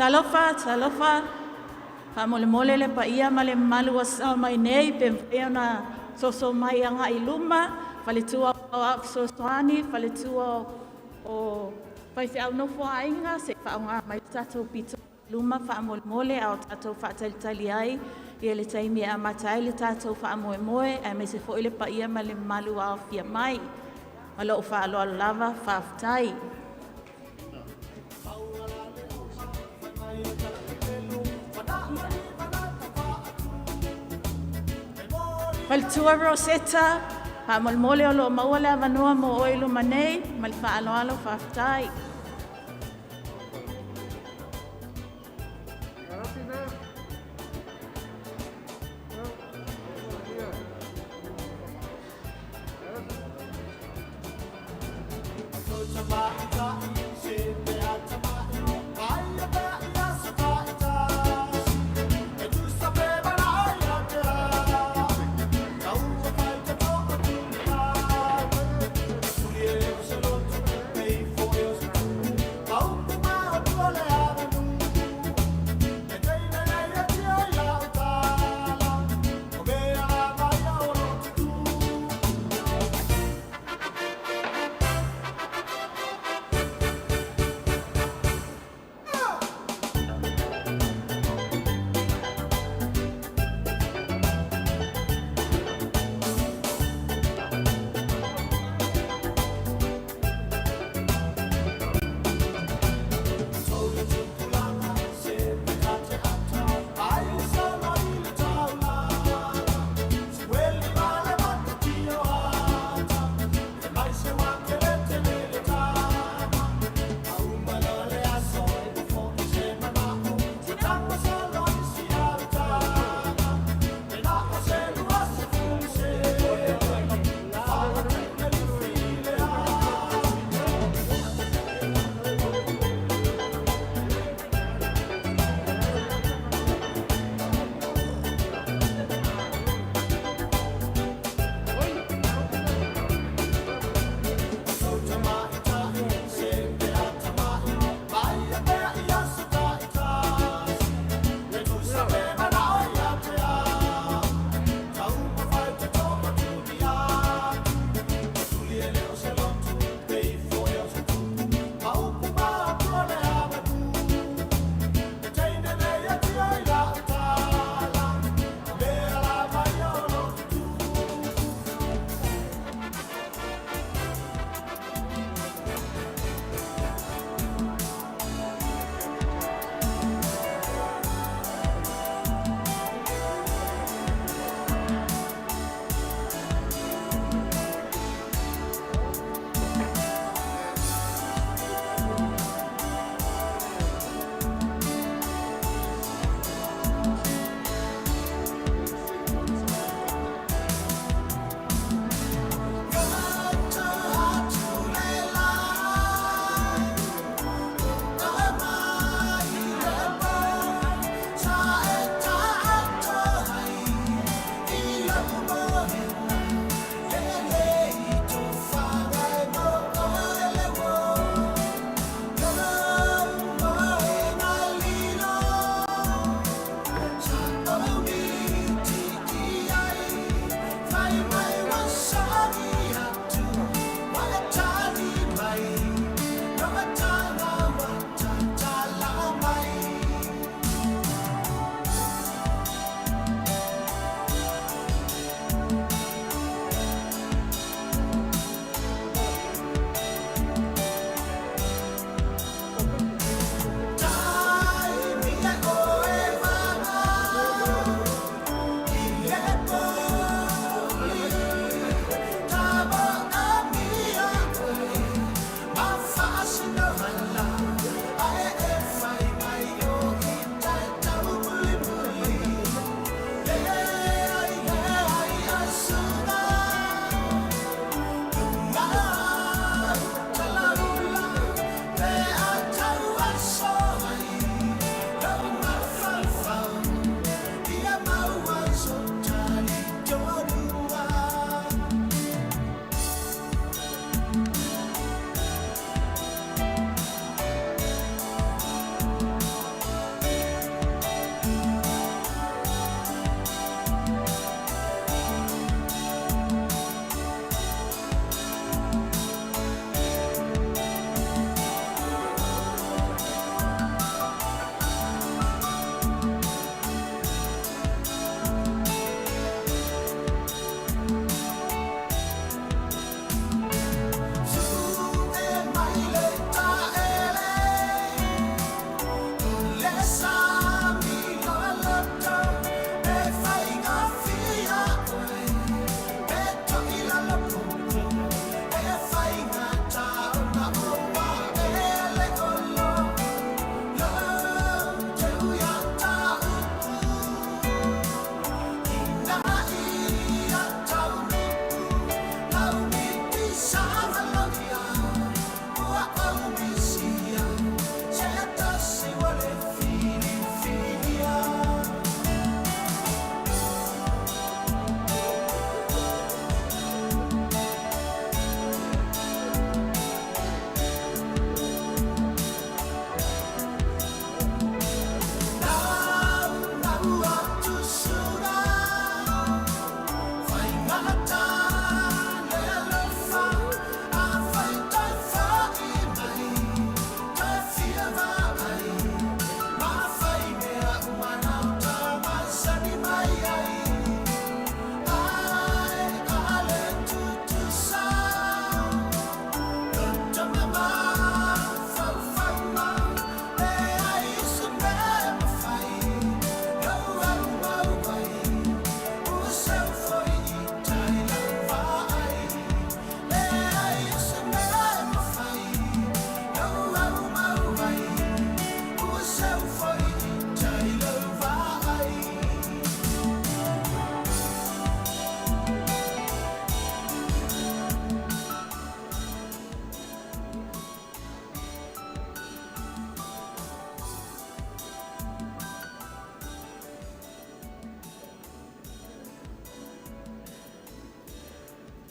Talofa, talofa, faamolemole le paia ma le mamalu ua sao mai nei pe mafai ona soso mai agai i luma, faletua o Aoao Fesoasoani, faletua o Faifeau Nofoaaiga, se i faaaoga mai le tatou pitonuu i luma faamolemole a o tatou faatalitali ai i le taimi e amata ai le tatou faamoemoe aemaise foi le paia ma le mamalu ua aofia mai. Ma lou faaaloalo lava, faafetai. Faletua Roseta, faamolemole o lo o maua le avanoa mo oe i luma nei ma le faaaloalo, faafetai.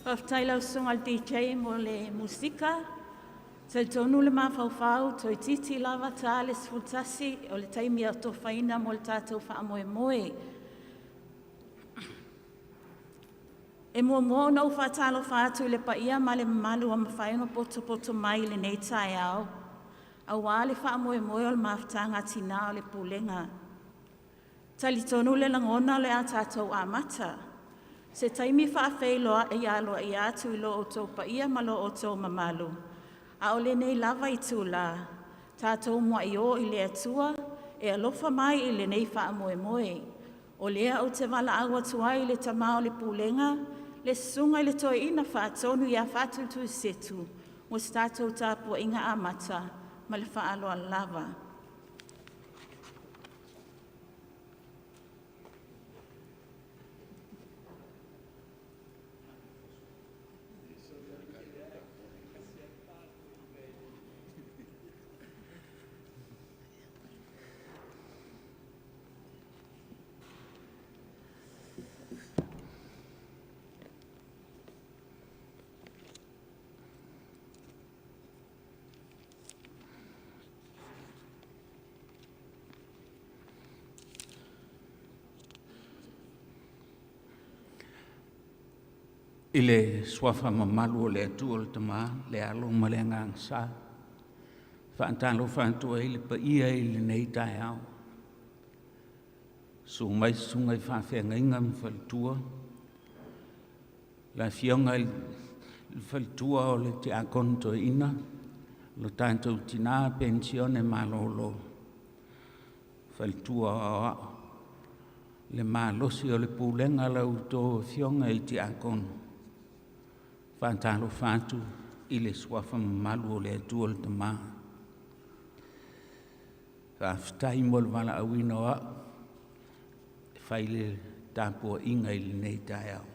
Faafetai lau susuga i le DJ mo le musika. Talitonu le mafaufau toeitiiti lava ta le 11 o le taimi e atofaina mo le tatou faamoemoe. E muamua ona ou faatalofa atu i le paia ma le mamalu ua mafai ona potopoto mai i lenei taeao aua le faamoemoe o le Mafutaga a Tina o le Pulega. E talitonu le lagona o le a tatou amata se taimi faafeiloai aloaia atu i lo outou paia ma lo outou mamalu, a o lenei lava itula, tatou muai o i le Atua e alofa mai i lenei faamoemoe. O lea ou te valaau atu ai i le Tama o le Pulega, le Susuga i le Toeaina Faatonu ia Faatuitu Setu mo se tatou tapuaiga amata ma le faaaloalo lava. I le suafa mamalu o le Atua le Tama, le Alo ma le Agaga Sa, faatalofa atu ai le paia i lenei taeao. Susu mai susuga i faafeagaiga ma faletua, le afioga i le faletua o le Tiakono Toeaina, lo tatou tina penisione malolo, faletua aoao, le malosi o le pulega a la outou afioga i Tiakono, faatalofa atu i le suafa mamalu o le Atua le Tama. Faafetai mo le valaauina o au e fai le tapuaiga i lenei taeao.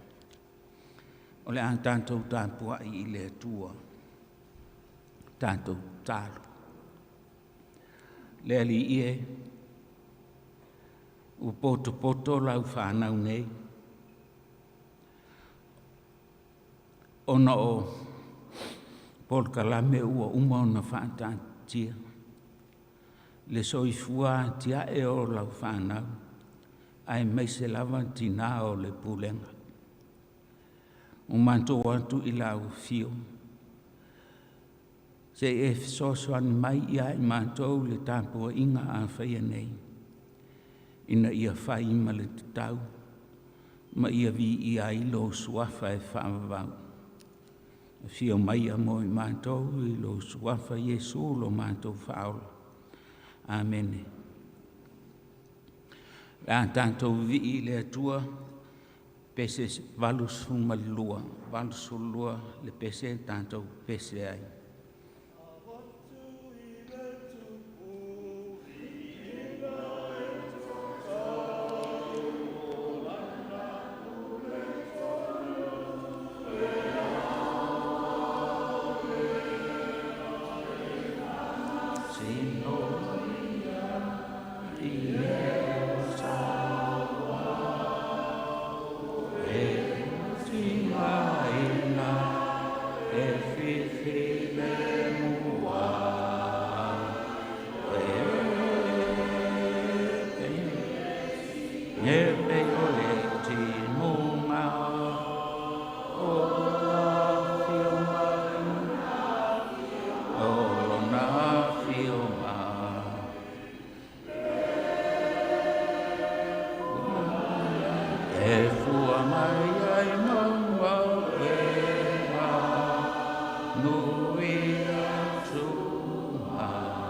O le a tatou tapuai i le Atua, tatou tatalo. Le Alii e, ua potopoto lau fanau nei, ona o polokalame ua uma ona faataatitia, le soifua atiae o lau fanau, aemaise lava tina o le pulega. Ua matou o atu i lau afio, se i e fesoasoani mai ia i matou i le tapuaiga a faia nei, ina ia fai ma le tatau ma ia viia ai lou suafa e faavavau. Afio maia mo i matou i lou suafa Iesu lo matou Faaola. Amene. O le a tatou vivii i le Atua, pese 82, 82 le pese tatou pese ai. E fua mai ai maumau e nui atu mai.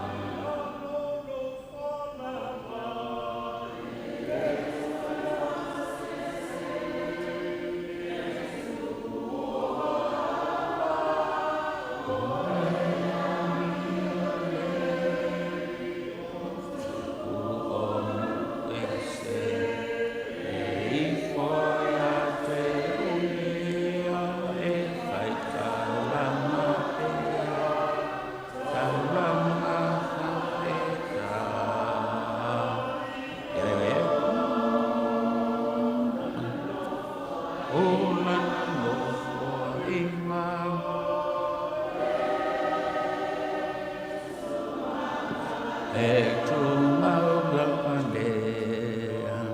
E tumau lava lea,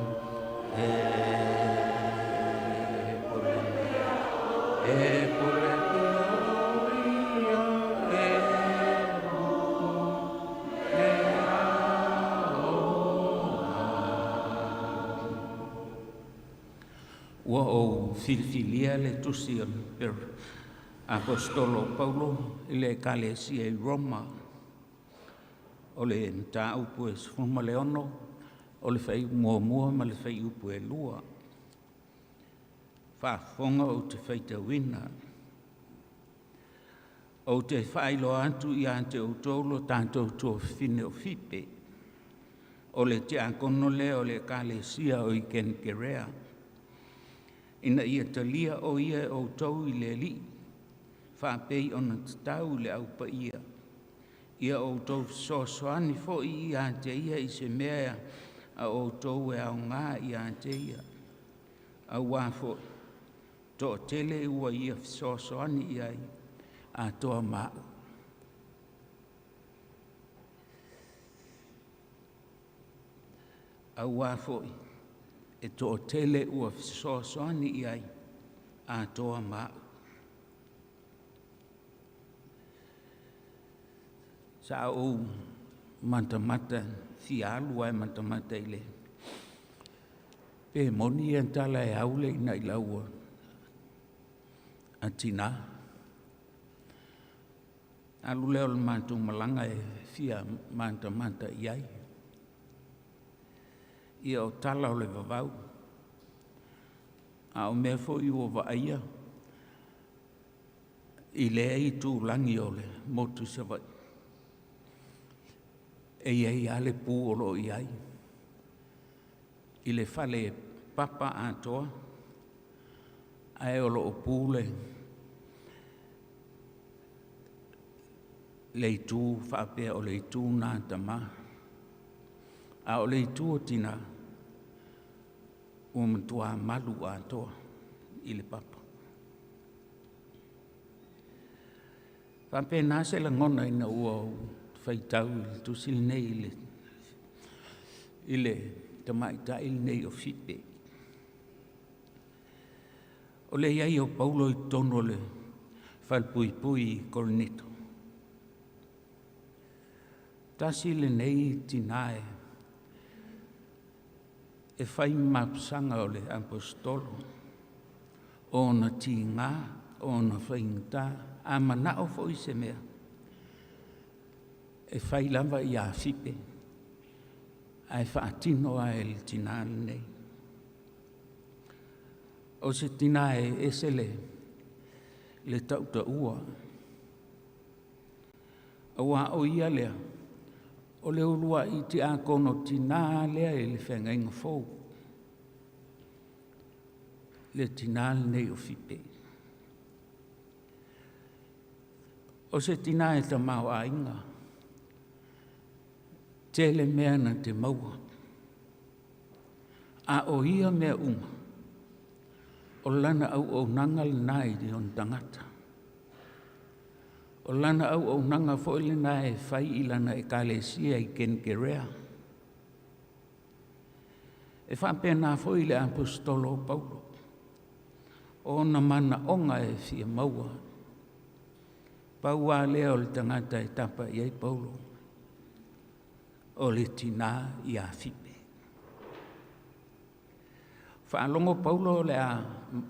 e pule, e pule pea o ia, e le aoga. Ua ou filifilia le tusi o le Aposetolo o Paulo i le Ekalesia i Roma, o le mataupu e 16, o le fuaiupu muamua ma le fuaiupu e 2. Faafofoga ou te faitauina. Ou te faailoa atu ia te outou lo tatou tuafafine o Fipe, o le tiakono lea o le Ekalesia o i Kenekerea, ina ia talia o ia e outou i le Alii, faapei ona tatau i le Au Paia, ia outou fesoasoani foi ia te ia i se mea a outou e aoga ia te ia. Auā foi, toatele ua ia fesoasoani i ai atoa ma a'u. Auā foi, e toatele ua fesoasoani i ai atoa ma a'u. Sa ou matamata, fia alu lava e matamata i le pe moni ia tala e au le inailau a tinā. Alu lea o le matou malaga e fia matamata i ai. Ia o tala o le vavau, a o mea foi ua vaaia i lea itulagi o le motu i Savaii, e i ai lava le pu o lo o i ai i le fale papa atoa, ae o lo o pu le itu faapea o le itu lena a tama, a o le itu o tina ua matua malu atoa i le papa. E faapena se lagona ina ua ou faitau i le tusi lenei i le tamaitai lenei o Fipe. O le i ai o Paulo i totonu o le falepuipui i Korinito, tasi lenei tinā e fai ma mapusaga o le aposetolo, o ona tiga, o ona faigata, a manao foi se mea, e fai lava ia Fipe, ae faatino lava e le tinā lenei. O se tinā e ese le tautaua, auā o ia lea, o le uluai tiakono tinā lea i le feagaiga fou, le tinā lenei o Fipe. O se tinā e tamaoaiga, tele mea na te maua, a o ia mea uma, o lana auaunaga lena i ona tagata. O lana auaunaga foi lena e fai i lana ekalesia i Kenekerea. E faapena foi le aposetolo o Paulo, o ona manaoga e fia maua, pau lava lea o le tagata e tapa i ai Paulo, o le tinā ia Fipe. Faalogo Paulo o le a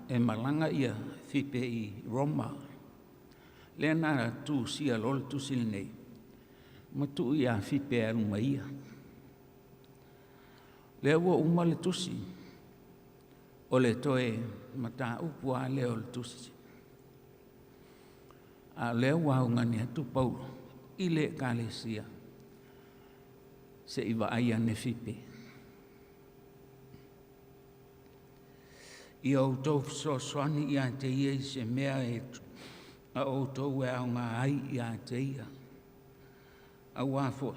e malaga ia Fipe i Roma, lea na tusia loa le tusi lenei, ma tuu ia Fipe e alu ma ia. Lea ua uma le tusi, o le toe mataupu lava lea o le tusi. A o lea ua augani atu Paulo i le ekalesia, se i vaai ane Fipe. Ia outou fesoasoani ia te ia i se mea e a outou e aoga ai ia te ia. Auā foi,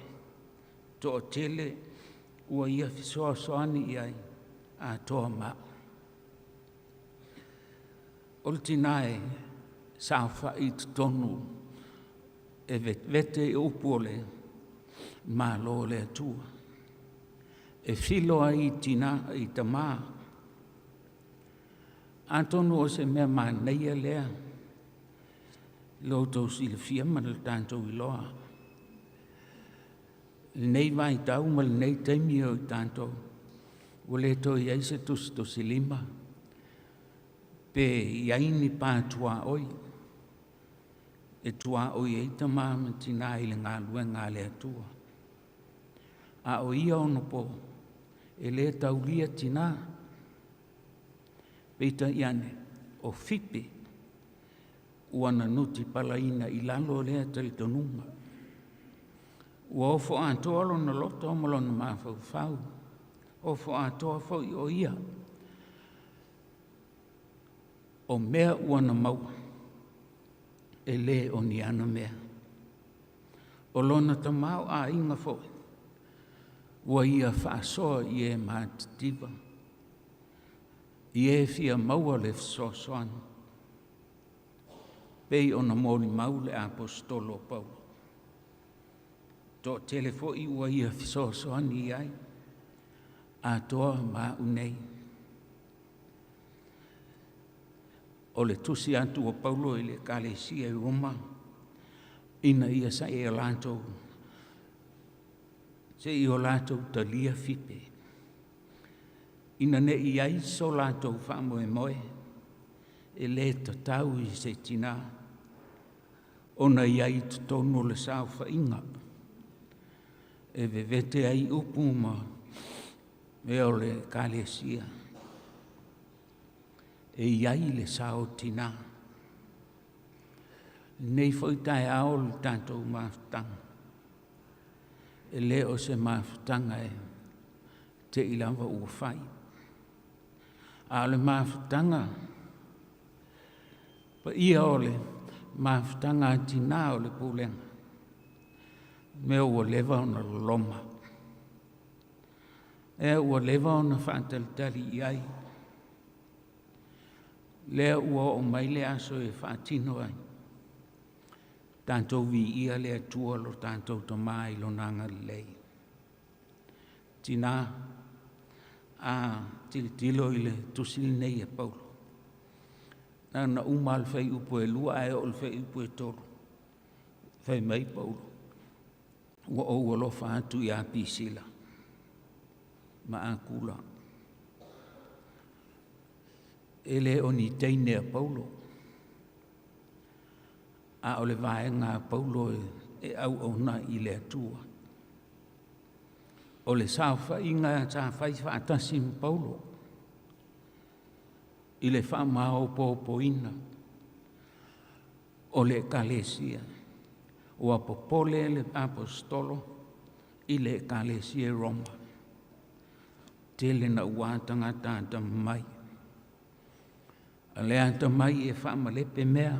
toatele ua ia fesoasoani i ai atoa ma a'u. O le tinā e saofai i totonu e vetevete i upu o le Malo o le Atua. E filo ai i tinā i tamā. Atonu o se mea manaia lea lo outou silafia ma le tatou iloa. Lenei vaitau ma lenei taimi o i tatou, ua le toe i ai se tusitusilima pe i ai ni pa tuaoi e tuaoi ai tama ma tina i le galuega a le Atua. A o ia onapo, e le taulia tinā, peitai ane, o Fipe ua na nutipalaina i lalo o lea talitonuga. Ua ofo atoa lona loto ma lona mafaufau, ofo atoa foi o ia. O mea ua na maua, e le o ni ana mea. O lona tamaoaiga foi, ua ia faasoa i e matitiva, i e fia maua le fesoasoani, pei ona molimau le aposetolo o Paulo. Toatele foi ua ia fesoasoani i ai, atoa ma au nei. O le tusi atu o Paulo i le Ekalesia i Roma, ina ia sa'i latou se i o latou talia Fipe, ina ne i ai so latou faamoemoe, e le tatau i se tinā ona i ai i totonu o le saofaiga e vevete ai upu ma mea o le Ekalesia. E i ai le sao tinā. Lenei foi taeao o le tatou mafutaga, e le o se mafutaga e te i lava ua fai, a o le mafutaga paia o le mafutaga a tinā o le pulega, mea ua leva ona loloma, mea ua leva ona faatalitali i ai, lea ua oo mai le aso e faatino ai. Tatou viia le Atua lo tatou Tama i lona agalelei. Tinā, a tilotilo i le tusi lenei a Paulo, na ona uma lava o le fuaiupu 2 ae oo i le fuaiupu 3, fai mai Paulo, ua ou alofa atu ia Pisila ma Akula. E le o ni teine a Paulo, a o le vaega a Paulo e auauna i le Atua. O le saofaiga sa fai faatasi ma Paulo i le faamaopoopoina o le Ekalesia. Ua popole le aposetolo i le Ekalesia i Roma. Tele naua tagata atamamai. O le atamai e faamalepe mea,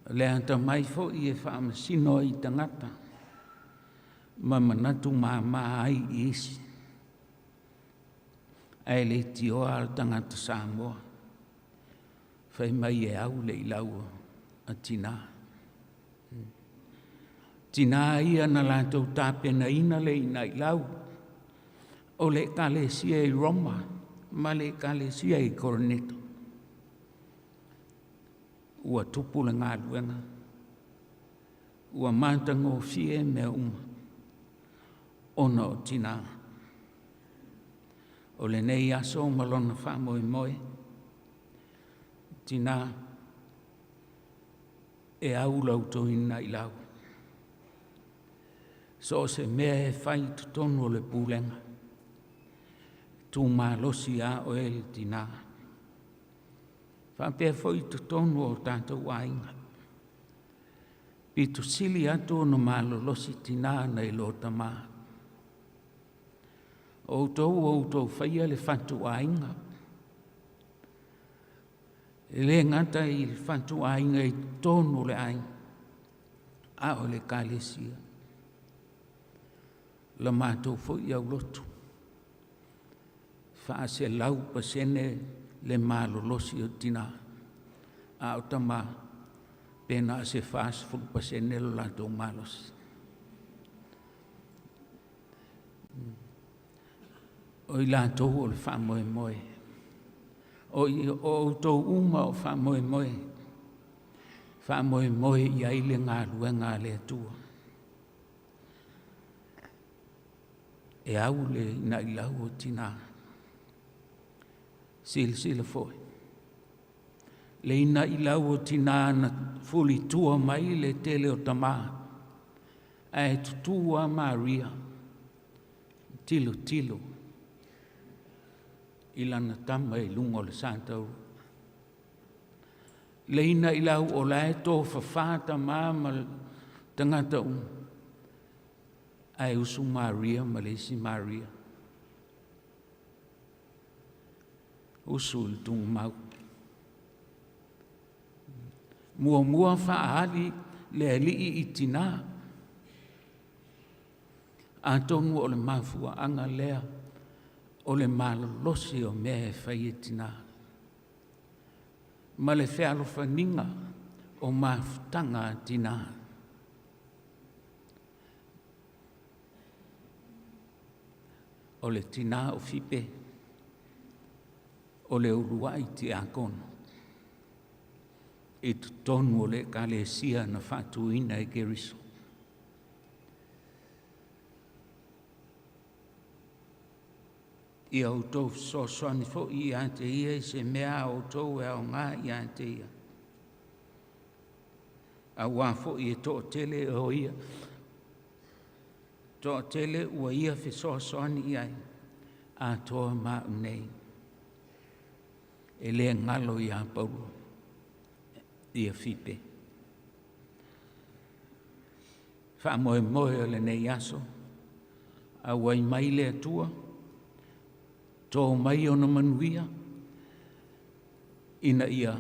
o le atamai foi e faamasino ai i tagata ma manatu mama ai i isi. Ae leitioa lava le tagata Samoa, fai mai e au le ilau a tina. Tina ia na latou tapenaina le inailau o le Ekalesia i Roma ma le Ekalesia i Korinito. Ua tupu le galuega, ua matagofie mea uma ona o tina. O lenei aso ma lona faamoemoe, tina e au la outou inailau. So o se mea e fai i totonu o le pulega, tumalosi a oe le tina. Faapea foi i totonu o tatou aiga. Pito sili atu ona malolosi tinā nai lo tamā. O outou ua outou faia le fatuaiga. E le gata i le fatuaiga i totonu o le aiga, a o le Ekalesia. La matou foi aulotu, 400% le malolosi o tina, a o tama pe na o se 40% lo latou malosi. O i latou o le faamoemoe. O outou uma o faamoemoe, faamoemoe i ai le galuega a le Atua. E au le inailau o tina. Silasila foi, le inailau o tina na fulitua mai le tele o tamā, ae tutū a Maria, tilotilo i lana tama i luga o le sa taua. Le inailau o la e tofafā tamā ma tagata uma, ae usu Maria ma le isi Maria. Usu i le tugamau. Muamua faaali le alii i tinā. Atonu o le mafuaaga lea o le malolosi o mea e fai e tinā. Ma le fealofaniga o mafutaga a tinā. O le tinā o Fipe, o le uluai tiakono i totonu o le ekalesia na faatuina e Keriso. Ia outou fesoasoani foi ia te ia i se mea a outou e aoga ia te ia. Auā foi e toatele o ia, toatele ua ia fesoasoani i ai, atoa ma au nei. E le galo ia Paulo ia Fipe. Faamoemoe o lenei aso, auai mai le Atua, tō mai ona manuia, ina ia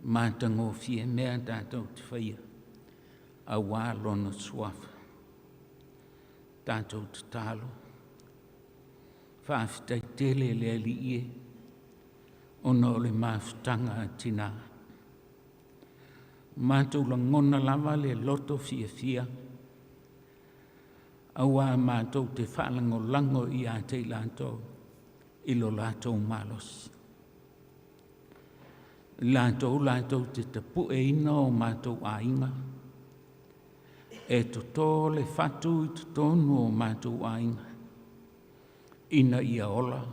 matagofie mea tatou te faia, auā lona suafa. Tatou tatalo, faafetai tele le Alii e, ona o le mafutaga a tinā. Matou lagona lava le loto fiafia, auā matou te faalagolago ia te i latou i lo latou malosi. I latou latou te tapueina o matou aiga, e toto le fatu i totonu o matou aiga, ina ia ola,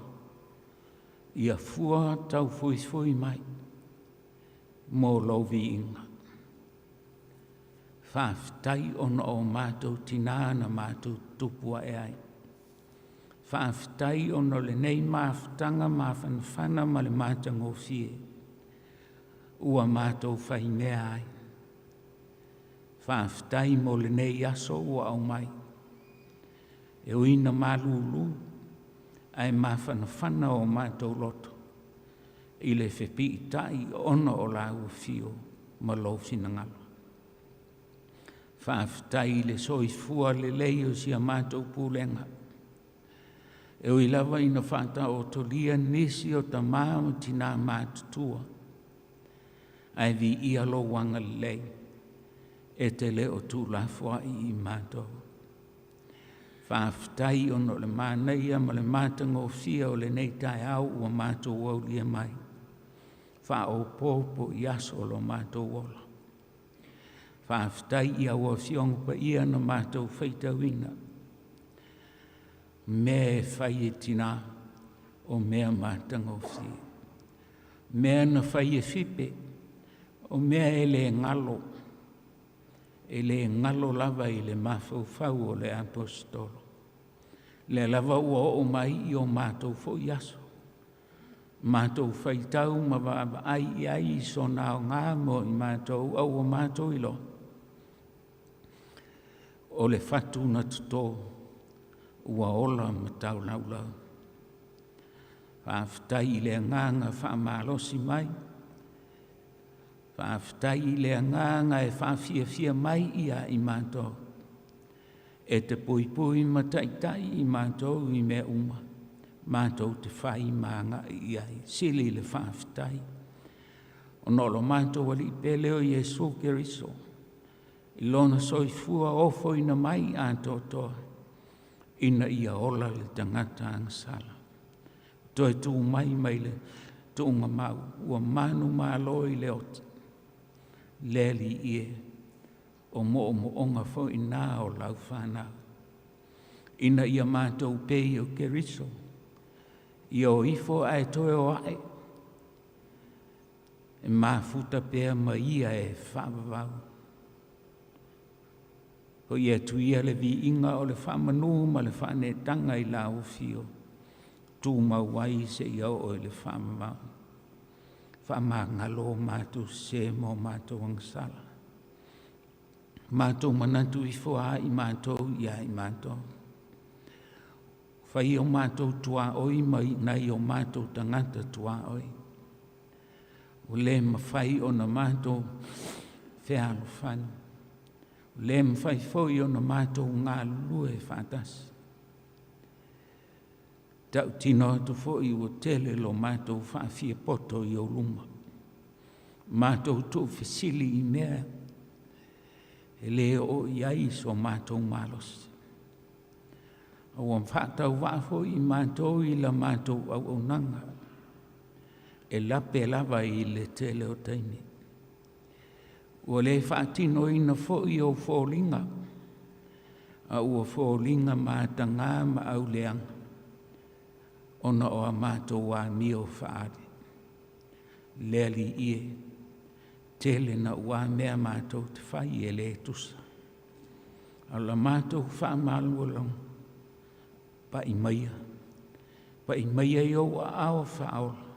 ia fua taufuifui mai mo lou viiga. Faafetai ona o matou tinā na matou tutupu ae ai. Faafetai ona o lenei mafutaga mafanafana ma le matagofie ua matou faimea ai. Faafetai mo lenei aso ua aumai. E ui ina malulu, ae mafanafana o matou loto i le fepiitai ona o lau afio ma lou finagalo. Faafetai i le soifua lelei o si a matou pulega. E ui lava ina faataotolia nisi o tamā ma tinā matutua, ae viia lou agalelei e te le o tuulafoai i matou. Faafetai ona o le manaia ma le matagofie o lenei taeao ua matou aulia mai, faaopoopo i aso o lo matou ola. Faafetai i au Afioga Paia na matou faitauina, mea e fai e tinā o mea matagofie, mea na fai e Fipe o mea e le galo, e le galo lava i le mafaufau o le aposetolo. Lea lava ua oo mai i o matou foi aso, matou faitau ma vaavaai i ai i sona aoga mo i matou a ua matou iloa, o le fatu na toto ua ola ma taulaulau. Faafetai i le agaga faamalosi mai, faafetai i le agaga e faafiafia mai ia i matou, e te puipui ma taitai i matou i mea uma, matou te fai ma agai i ai. Sili le faafetai, ona o lo matou Alii pele o Iesu Keriso, i lona soifua ofoina mai atoatoa, ina ia ola le tagata agasala. Toe tu mai mai le tuugamau ua manumalo i le oti. Le Alii e, o moomooga foi na o lau fanau. Ina ia matou pei o Keriso, ia o ifo ae toe o ae, e mafuta pea ma ia e faavavau. O ia atu ia le viiga o le faamanu ma le faaneetaga i lau afio, tumau ai seia oo i le faavavau. Faamagalo o matou sese ma o matou agasala. Matou manatu ifo a i matou ia i matou. Fai o matou tuaoi ma nai o matou tagata tuaoi. Ua le mafai ona matou fealofani. Ua le mafai foi ona matou galulue faatasi. Tautino atu foi ua tele lo matou faafiapoto i ou luma. Matou tuufesili i mea e le oo i ai so matou malosi. Ua faatauvaa foi i matou i la matou auaunaga e lape lava i le tele o taimi. Ua le faatinoina foi ou foliga, a ua foliga mataga ma auleaga ona o a matou amio faali. Le Alii e, tele na ua mea matou te fai e le tusa. A o la matou faamalualuga, pai maia, pai maia i ou aao faaola,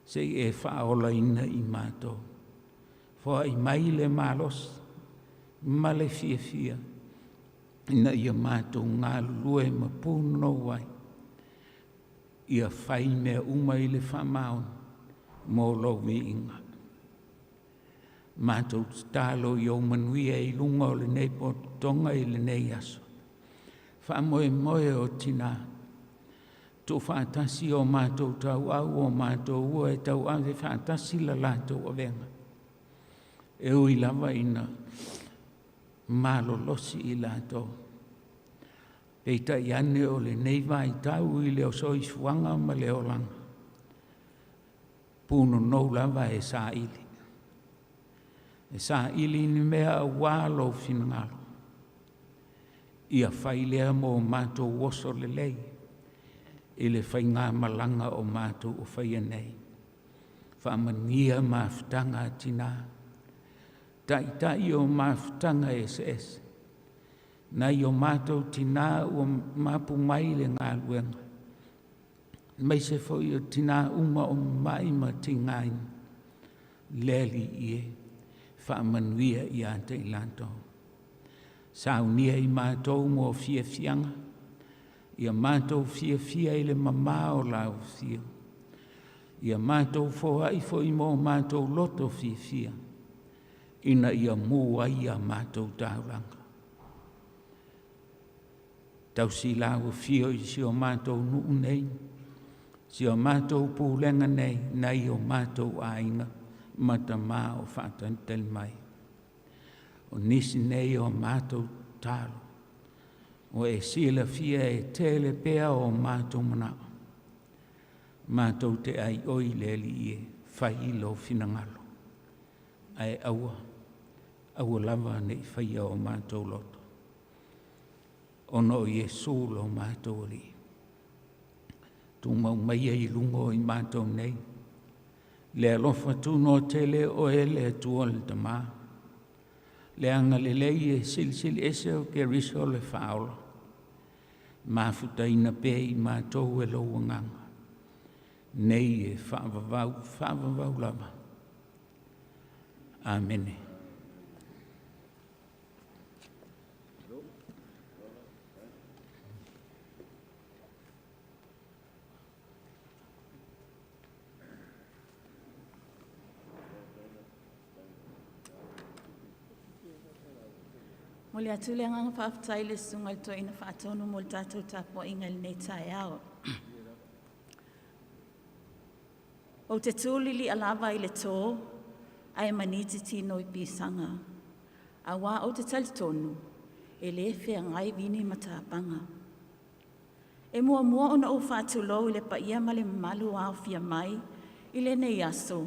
se i e faaolaina i matou. Foai mai le malosi ma le fiafia ina ia matou galulue ma punonou ai, ia fai mea uma i le faamaoni mo lou viiga. Matou tatalo i ou manuia i luga o lenei pototoga i lenei aso. Faamoemoe o tina, tuufaatasi o matou tauau o matou ua e tauave faatasi la latou avega. E ui lava ina malolosi i latou. Peitai ane o lenei vaitau i le soifuaga ma le olaga, punonou lava e saili. E saili ni mea auā lou finagalo. Ia fai lea mo matou oso lelei i le faigamalaga o matou o faia nei. Faamanuia mafutaga a tina, taitai o mafutaga eseese, nai o matou tina ua mapu mai le galuega, aemaise foi o tina uma o mamai ma tigaina, le Alii e, faamanuia ia te i latou. Saunia i matou mo fiafiaga, ia matou fiafia i le mamā o lau afio, ia matou foai foi mo matou loto fiafia, ina ia mu ai a matou taulaga. Tausi lau afio i si o matou nuu nei, si o matou pulega nei, nai o matou aiga ma tamā o faatalitali mai. O nisi nei o matou talo, o e silafia e tele pea o matou manao. Matou te ai oi le Alii e fai i lou finagalo, ae aua, aua lava nei faia o matou loto. Ona o Iesu lo matou Alii. Tumau maia i luga o i matou nei, le alofa tunoa tele o e le Atua le Tamā, le agalelei e silisili ese o Keriso le faaola, mafutaina pea i matou e lou agaga, nei e faavavau, faavavau lava. Amene. Momoli atu le agaga faafetai i le Susuga i le Toeaina Faatonu mo le tatou tapuaiga i lenei taeao. Ou te tu lilia lava i le tō ae maniti tino i pisaga, auā ou te talitonu e le feagai vini ma tapaga. E muamua ona ou faatulou i le paia ma le mamalu ua aofia mai i lenei aso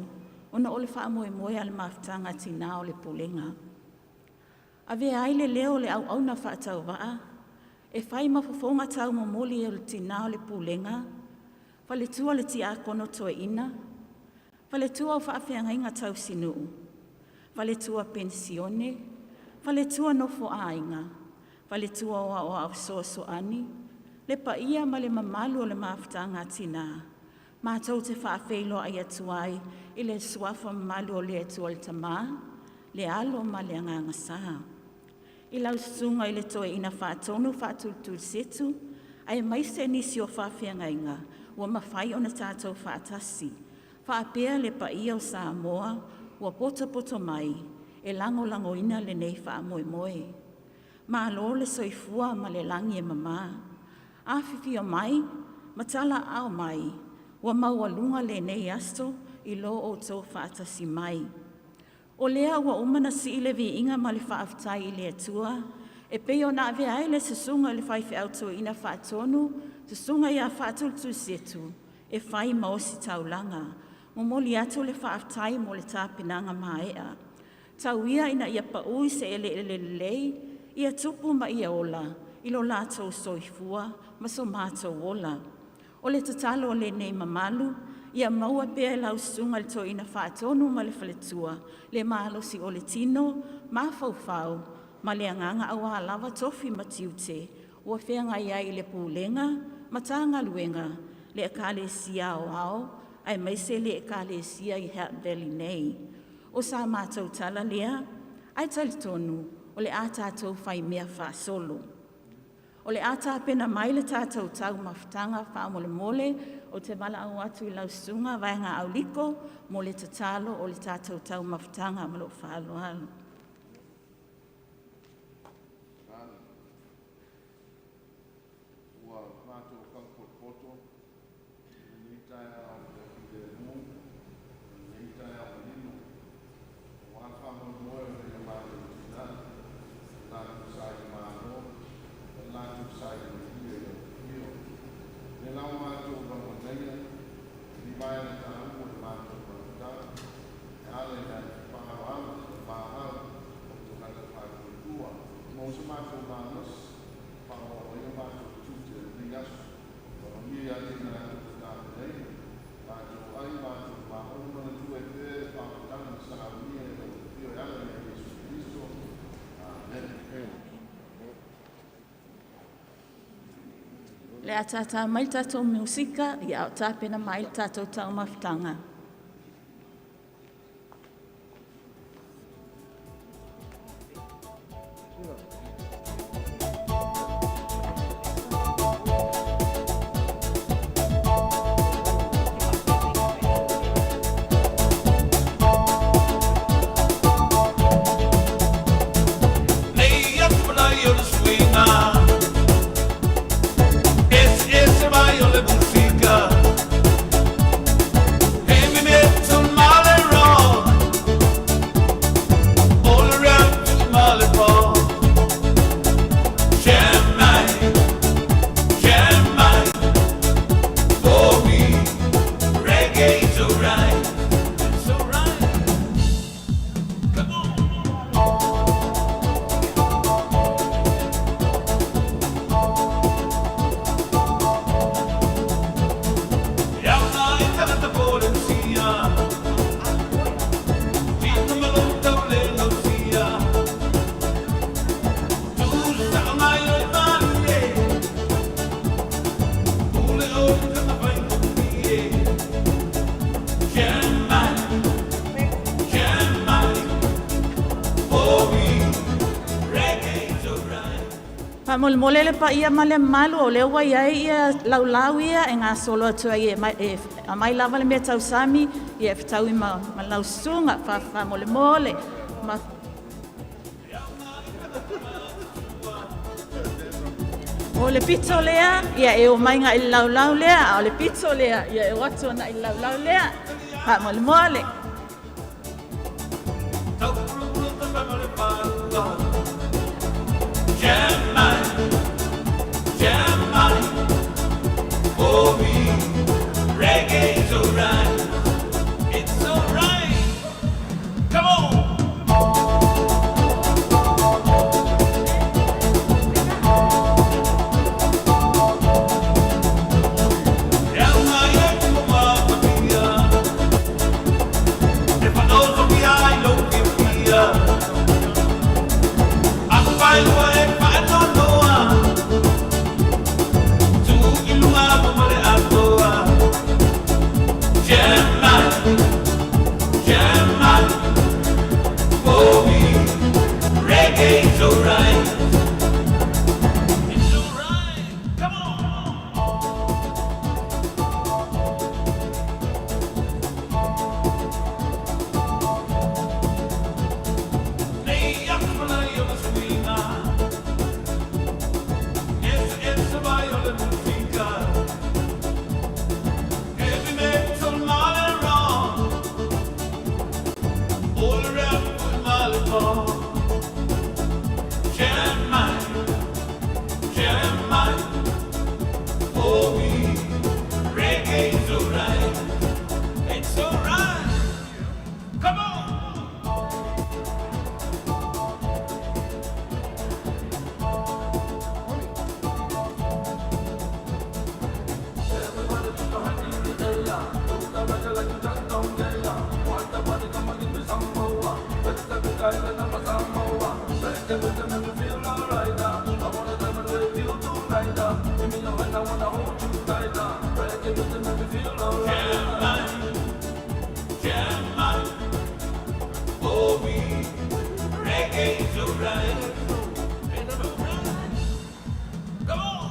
ona o le faamoemoe a le Mafutaga a Tina o le Pulega. Avea ai le leo o le auauna faatauvaa e fai ma fofoga taumomoli o le Tina o le Pulega, faletua le Tiakono Toeaina, faletua o faafeagaiga tausinuu, faletua penisione, faletua nofoaaiga, faletua o aoao fesoasoani, le paia ma le mamalu o le Mafutaga a Tina. Matou te faafeiloai atu ai i le Suafa Mamalu o le Atua le Tama, le Alo ma le Agaga Sa. I lau Susuga i le Toeaina Faatonu Faatuletulisetu aemaise nisi o faafeagaiga ua mafai ona tatou faatasi, faapea le paia o Samoa ua potopoto mai e lagolagoina lenei faamoemoe. Malo le soifua ma le lagi e mama, afifio mai ma talaaao mai ua maualuga lenei aso i lo outou faatasi mai. O lea ua uma ona sii le viiga ma le faafetai i le Atua e pei ona avea ai le Susuga i le Faifeau Toeaina Faatonu, Susuga ia Faatuletulisetu e fai ma ositaulaga. Momoli atu le faafetai mo le tapenaga mae'a. Tau ia ina ia pau i se eleele lelei ia tupu ma ia ola i lo latou soifua ma so matou ola. O le tatalo a lenei mamalu ia maua pea e lau Susuga i le Toeaina Faatonu ma le faletua le malosi o le tino, mafaufau ma le agaga aua lava tofi ma tiute ua feagai ai i le Pulega, Matagaluega, le Ekalesia Aoao aemaise le Ekalesia i Hap Valley nei. O sa matou tala lea ae talitonu o le a tatou faimea faasolo. O le a tapena mai le tatou taumafataga, faamolemole ou te valaau atu i lau Susuga Vaega Aulito mo le tatalo o le tatou taumafataga. Ma lou faaaloalo. O le a tātā mai le tatou musika a o tapena mai le tatou taumafataga. Nei atu mai o le suiga, eseese mai o le musika. He mimita ma le rock, o le rap ma le pop. Jam mai, jam mai, for me, reggae's alright, it's alright. Come on. Ia mai tagata polensia, tina malo taule lausia. Tusa mai o malie, ule o tanga vai kuie. Jam mai, jam mai, for me, reggae's alright. Faamolemole le paia ma le mamalu o lea ua i ai ia laulau ia e gasolo atu ai e e aumai lava le mea tausami ia e fetaui ma lau susuga. Faamolemole. Ma o le pito lea ia e omai agai i le laulau lea, a o le pito lea ia e o atu agai i le laulau lea. Faamolemole. Tau pula pula ta le palua. Jam mai, jam mai, Reggae rhythm make me feel alright now. I wanna diamond with you tonight now. Give me your hand, I wanna hold you tight now. Reggae rhythm make me feel alright. Jam my, oh we, reggae's alright. Come on.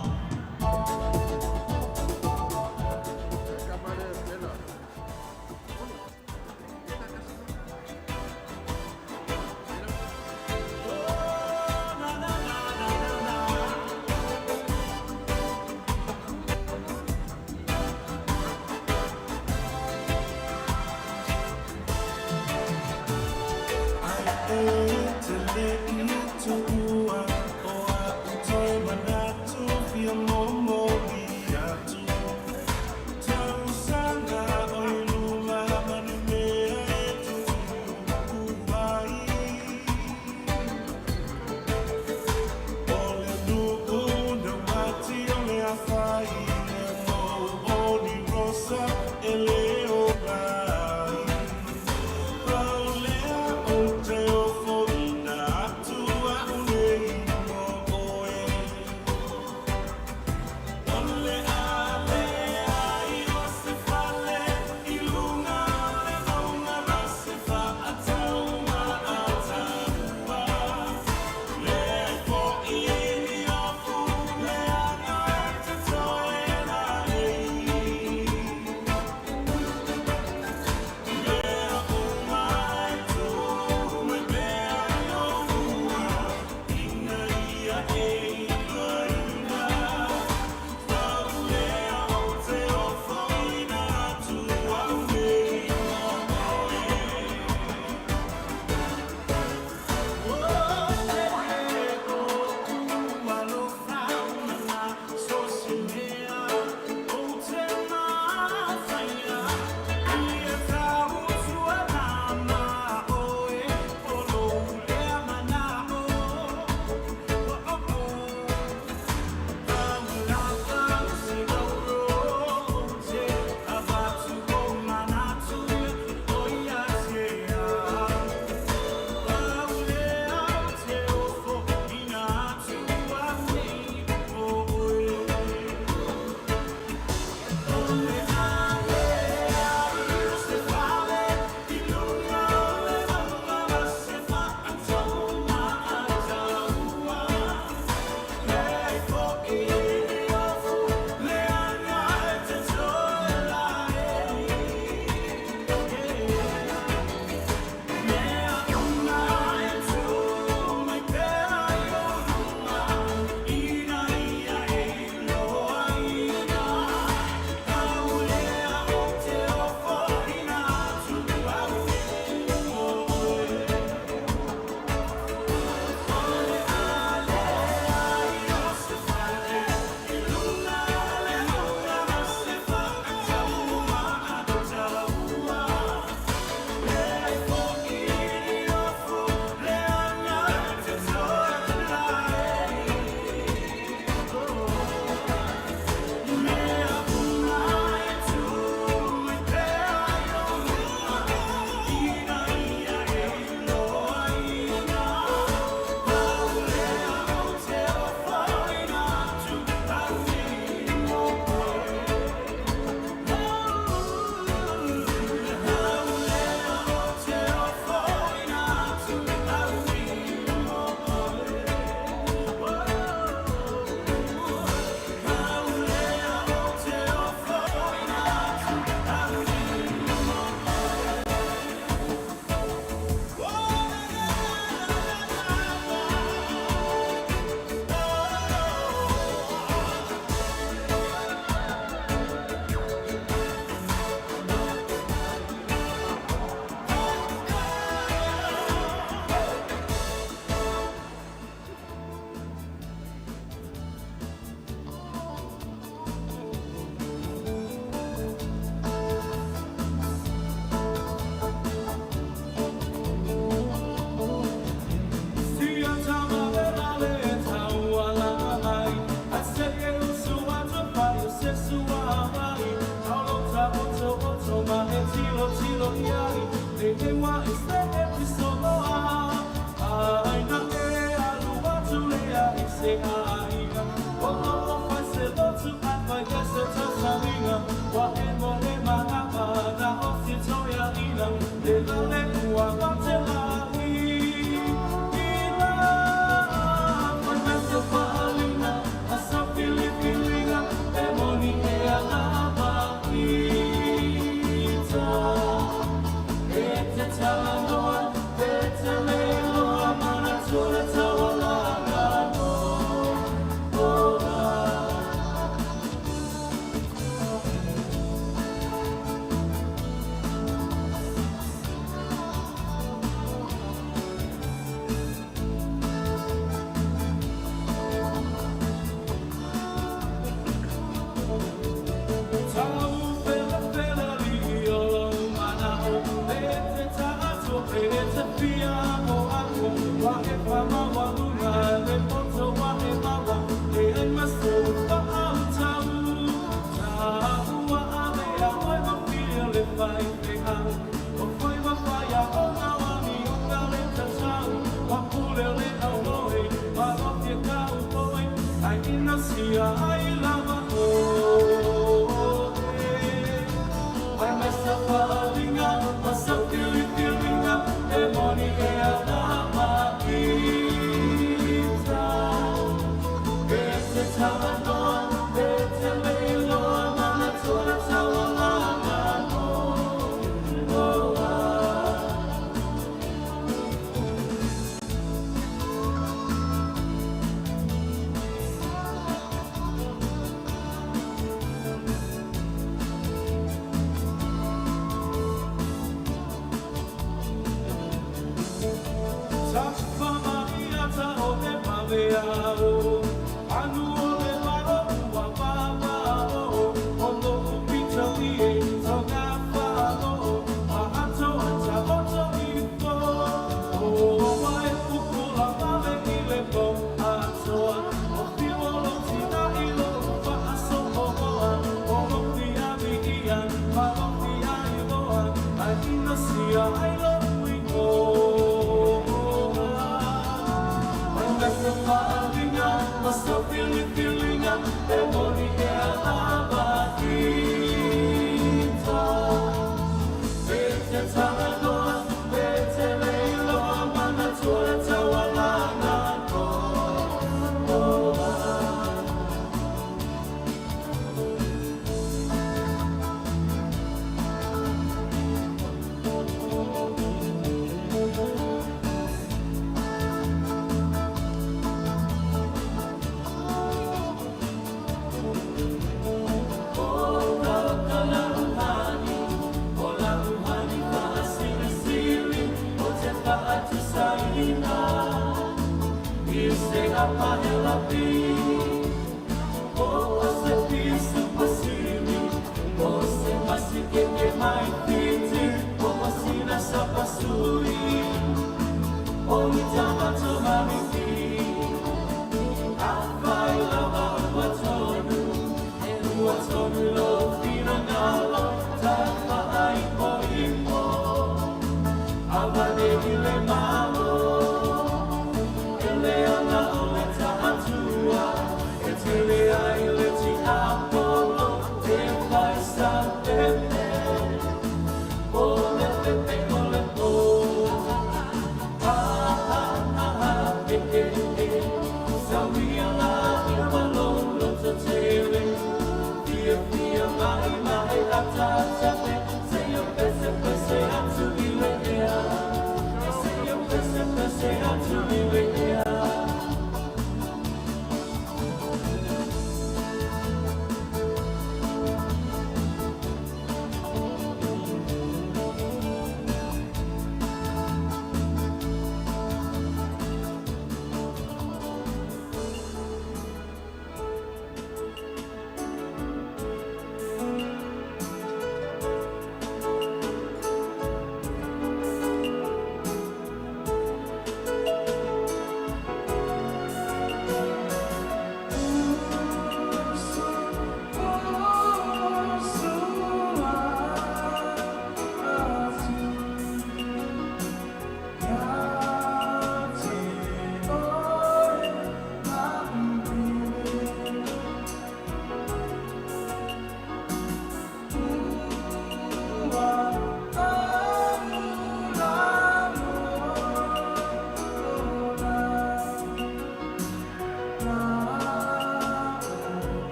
E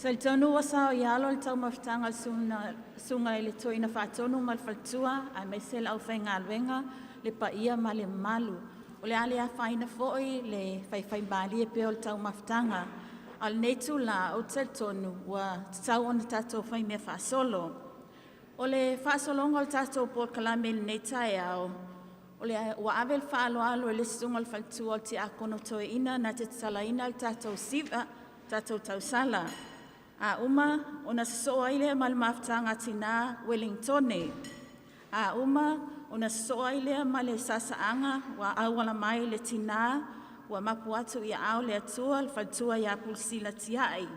Talitonu ua sao i alo le taumafataga a le Susuga i le Toeaina Faatonu ma le Faletua aemaise le aufaigaluega, le paia ma le mamalu. O le a le afaina foi le faifaimalie pea o le taumafataga. A o lenei itula ou te talitonu ua tatau ona tatou faimea faasolo. O le faasologa o le tatou polokalame i lenei taeao, ua ave le faaaloalo i le Susuga i le Faletua o le Tiakono Toeaina na te tatalaina le tatou siva, le tatou tausala. A uma ona sosoo ai lea ma le Mafutaga a Tina Ueligitone. A uma ona sosoo ai lea ma le Saasaaga ua auala mai le Tina ua mapu atu i aao o le Atua le Faletua ia Pilisila Tiai.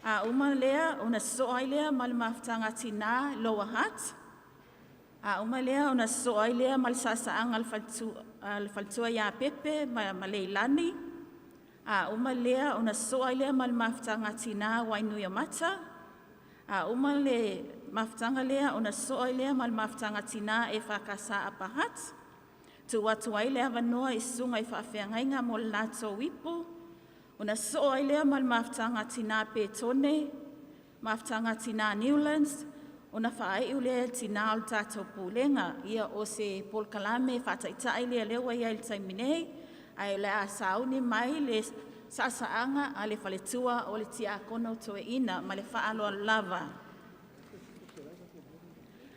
A uma lea ona sosoo ai lea ma le mafutaga a Tina Lower Hutt. A uma lea ona sosoo ai lea ma le saasaaga a le faletua ia Pepe ma Leilani. A uma lea ona sosoo ai lea ma le mafutaga a Tina Wainuiomata. A uma le mafutaga lea ona sosoo ai lea ma le mafutaga a Tina EFKS Upper Hutt. Tuu atu ai le avanoa i susuga i faafeagaiga mo le latou ipu. Ona sosoo ai lea ma le mafutaga a Tina Petone, mafutaga a Tina Newlands ona faaiu lea i Tina o le tatou Pulega. Ia o se polokalame faataitai lea o lea ua i ai i le taimi nei, ae o le a sauni mai le saasaaga a le faletua o le Tiakono Toeaina. Ma le faaaloalo lava.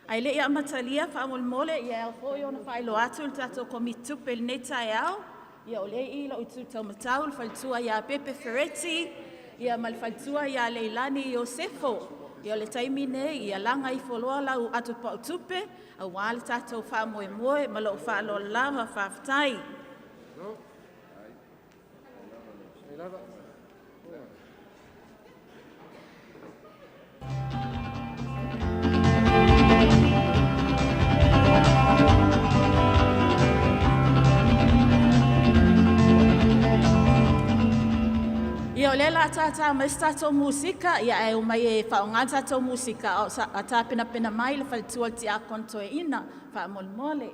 Ae le i amatalia faamolemole, ia e ao foi ona faailoa atu le tatou Komiti Tupe i lenei taeao. Ia o lea e i i lou itu taumatau le faletua ia Pepe Fereti ma le faletua ia Leilani Iosefo. Ia o le taimi lenei, ia laga ifo loa lau ato pau tupe aua le tatou faamoemoe. Ma lou faaaloalo lava, faafetai. Ia o lea o le a tātā mai se tatou musika, ae omai e faaaoga le tatou musika a o tapenapena mai le faletua o le Tiakono Toeaina, faamolemole.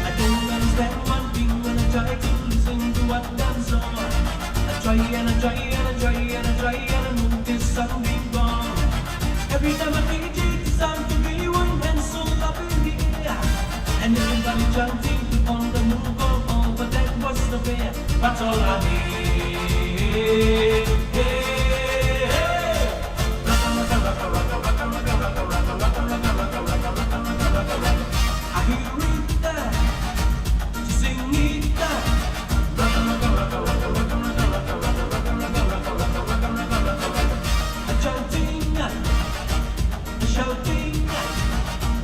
I don't understand one thing when I try to listen to what I'm song. I try and I try and I try and I try and I notice something wrong. Every time I think it, something really one and so up in the air. And everybody chanting on the move, oh, oh, but that was the fair. That's all I need. Hey, hey. Rocka, rocka, rocka, rocka, rocka, rocka, rocka, rocka, rocka, rocka, rocka, rocka, rocka, rocka, rocka, rocka. I hear it there, sing it there. Rocka, rocka, rocka, rocka, rocka, rocka, rocka, rocka, rocka, rocka, rocka, rocka, rocka, rocka, rocka, rocka. A chanting, a shouting.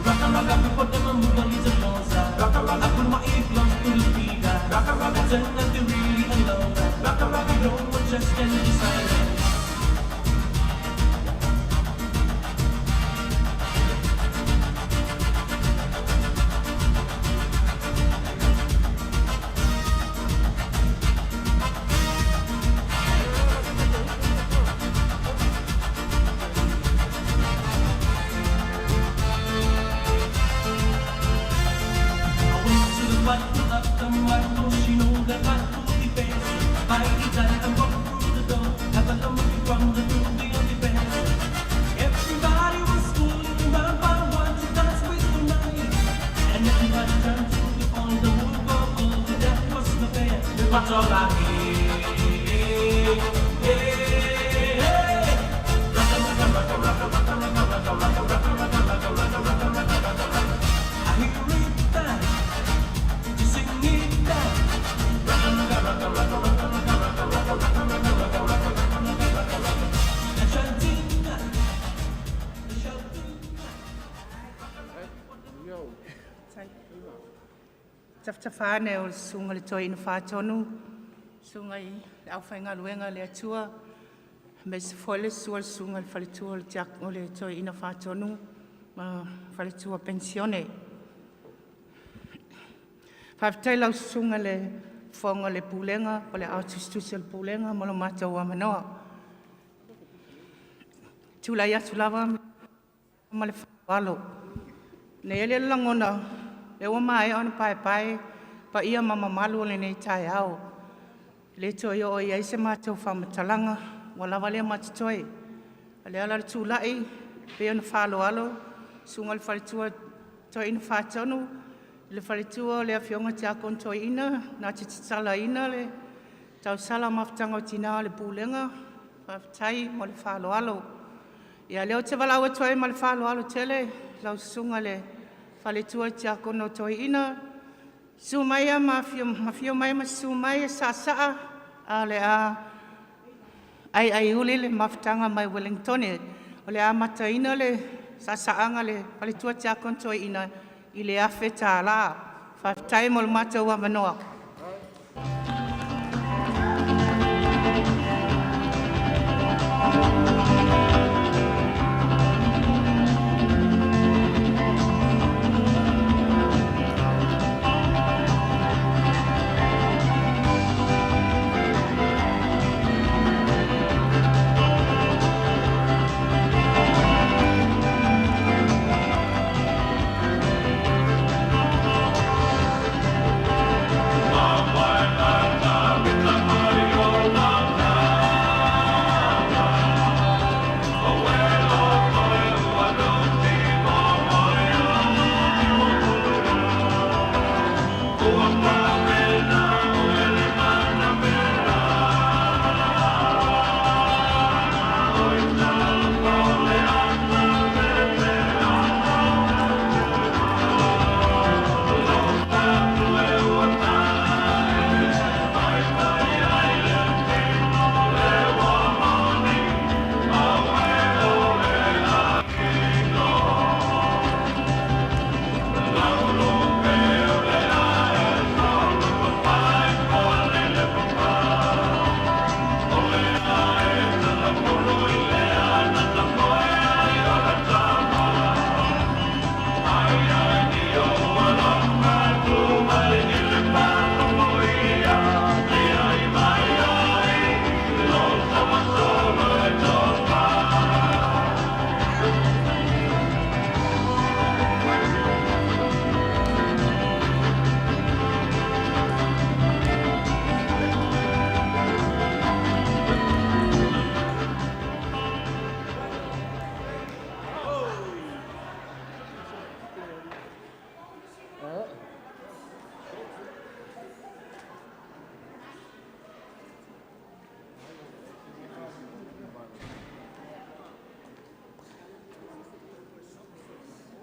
Rocka, rocka, people them a move a little closer. Rocka, rocka, I put my earplugs to the speaker. Rocka, rocka, turn that they really alone. Rocka, rocka, no one just can be silent. I went to the white up the white door, she know that I could be best. By the time I walked through the door, have a looking from the beauty of the best. Everybody was fooling around, but I want to dance with tonight. And everybody turned to the on the move, oh, oh, that was the fair. That's all I need. Hey, hey. Rocka, rocka, rocka, rocka, rocka, rocka, rocka, rocka, rocka, rocka, rocka, rocka, rocka, rocka, rocka, rocka. I hear it there. You sing it there. Rocka, rocka, rocka, rocka, rocka, rocka, rocka, rocka, rocka, rocka, rocka, rocka, rocka, rocka, rocka, rocka. And chanting, and shouting. Tafatafa o le susuga i le Toeaina Faatonu, susuga i le aufaigaluega a le Atua, aemaise foi le susu o le susuga i le faletua o le Tiakono o le Toeaina Faatonu ma faletua penisione. Faafetai i lau susuga i le Fofoga o le Pulega po o le Aao Tusitusi o le Pulega mo lo matou avanoa. E tulai atu lava ma le faaaloalo. E i ai le lagona o lea ua maea ona paepae paia ma mamalu o lenei taeao, e le toe oo i ai se matou faamatalaga, ua lava lea ma totoe. O le ala o le tulai Pei ona faaaloalo susuga i le faletua Toeaina Faatonu i le faletua o le Afioga Tiakono Toeaina na te tatalaina le tausala mafutaga o Tina o le Pulega, faafetai ma le faaaloalo. Ia o lea ou te valaau atu ai ma le faaaloalo tele lau Susuga i le Faletua Tiakono Toeaina, susu mai ma afio mai ma susu mai e saasaa ae o le a aiaiuli le mafutaga mai Ueligitone. O le a amataina le saasaaga a le Faletua Tiakono Toeaina i le $1000. Faafetai mo le matou avanoa.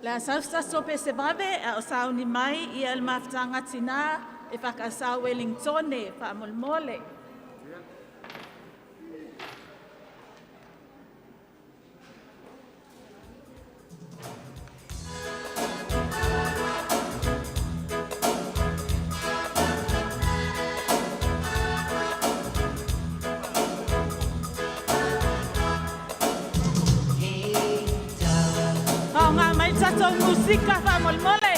Le a sau se tasi o pese vave a o sauni mai ia le mafutaga a Tina EFKS a Ueligitone, faamolemole. Faaaoga mai le tatou musika faamolemole.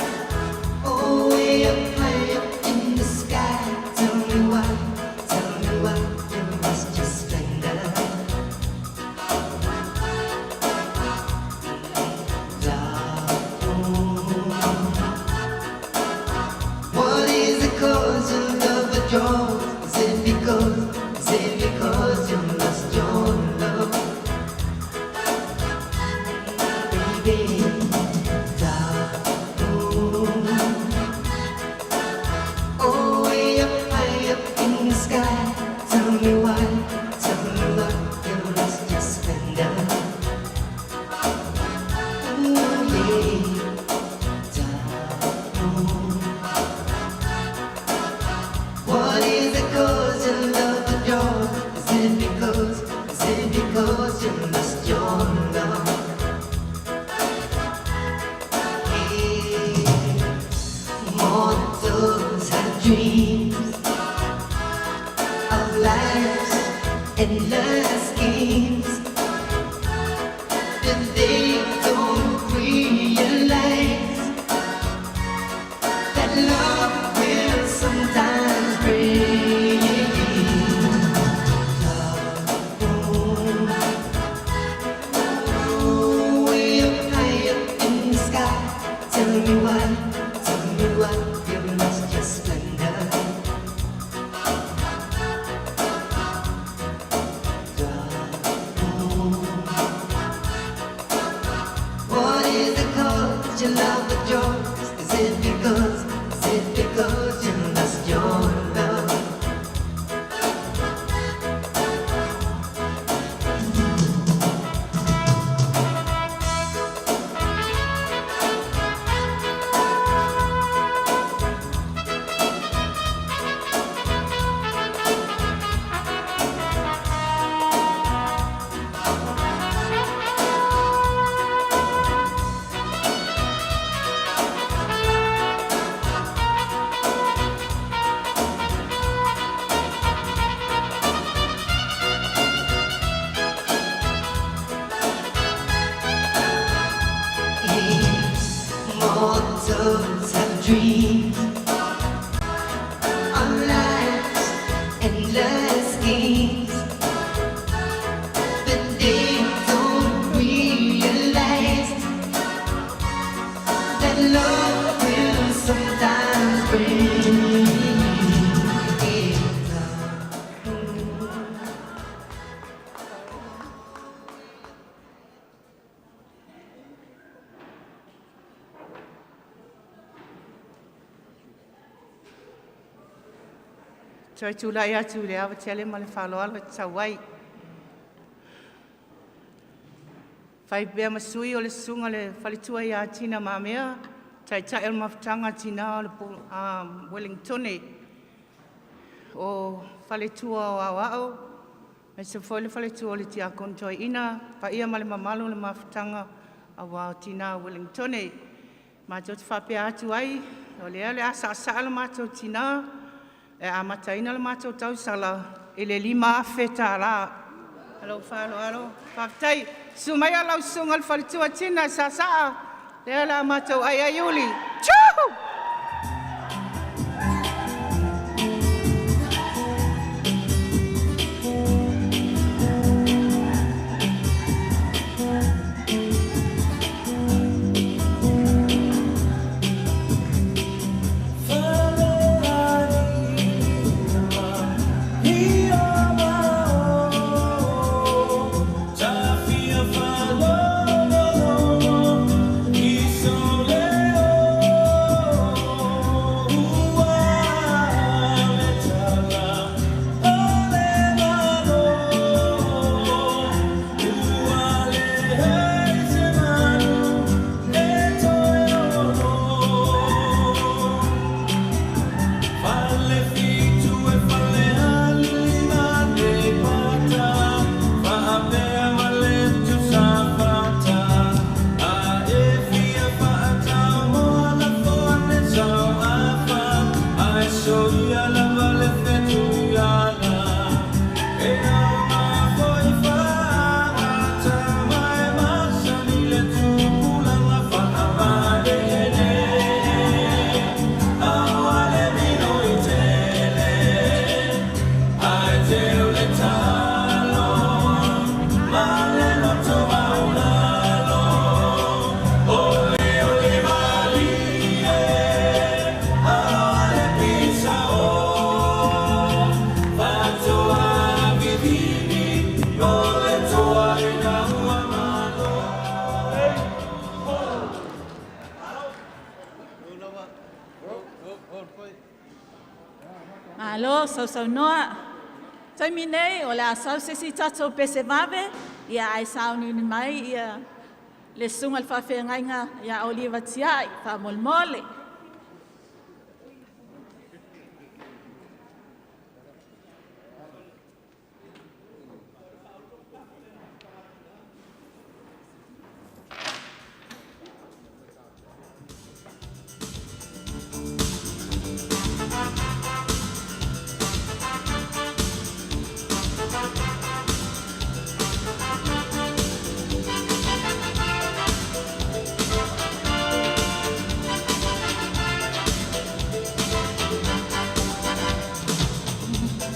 Oh, way up high up in the sky. Tell me why, tell me why you must just splendor. What is the cause of love withdrawals? Is it because you lost your love? Baby, darling. Oh, way up high up in the sky. Tell me why, tell me why you lost your splendor. Ooh, yeah, darling. What is the cause of love and joy? Is it because you lost your love? Hey, mortals have dreams of life's endless schemes, but they don't realize that love will sometimes bring. Oh, way up high up in the sky. Tell me why, tell me why you lost your splendor. All souls have dreams of life's endless schemes, but they don't realize that love will sometimes bring it. Toe tulai atu i le ava tele ma le faaaloalo e tatau ai. Fai pea ma sui o le susuga le faletua ia Tina Mamea, taitai o le mafutaga a tina o le Ueligitone, o faletua o Aoao, aemaise foi le faletua o le Tiakono Toeaina, paia ma le mamalu o le mafutaga aua tina o Ueligitone. Matou te faapea atu ai, o lea o le a saasaa lo matou tina e amataina le matou tausala i le $5,000. Ma lou faaaloalo, faafetai. Susu maia lau susuga i le faletua Tina e saasaa, lea o le a matou aiai uli. Tjuhuu! Malo sausaunoa. Taimi nei o le a sau se isi tatou pese vave, ia ae sauniuni mai ia le susuga i le faafeagaiga ia Oliva Tiai, faamolemole.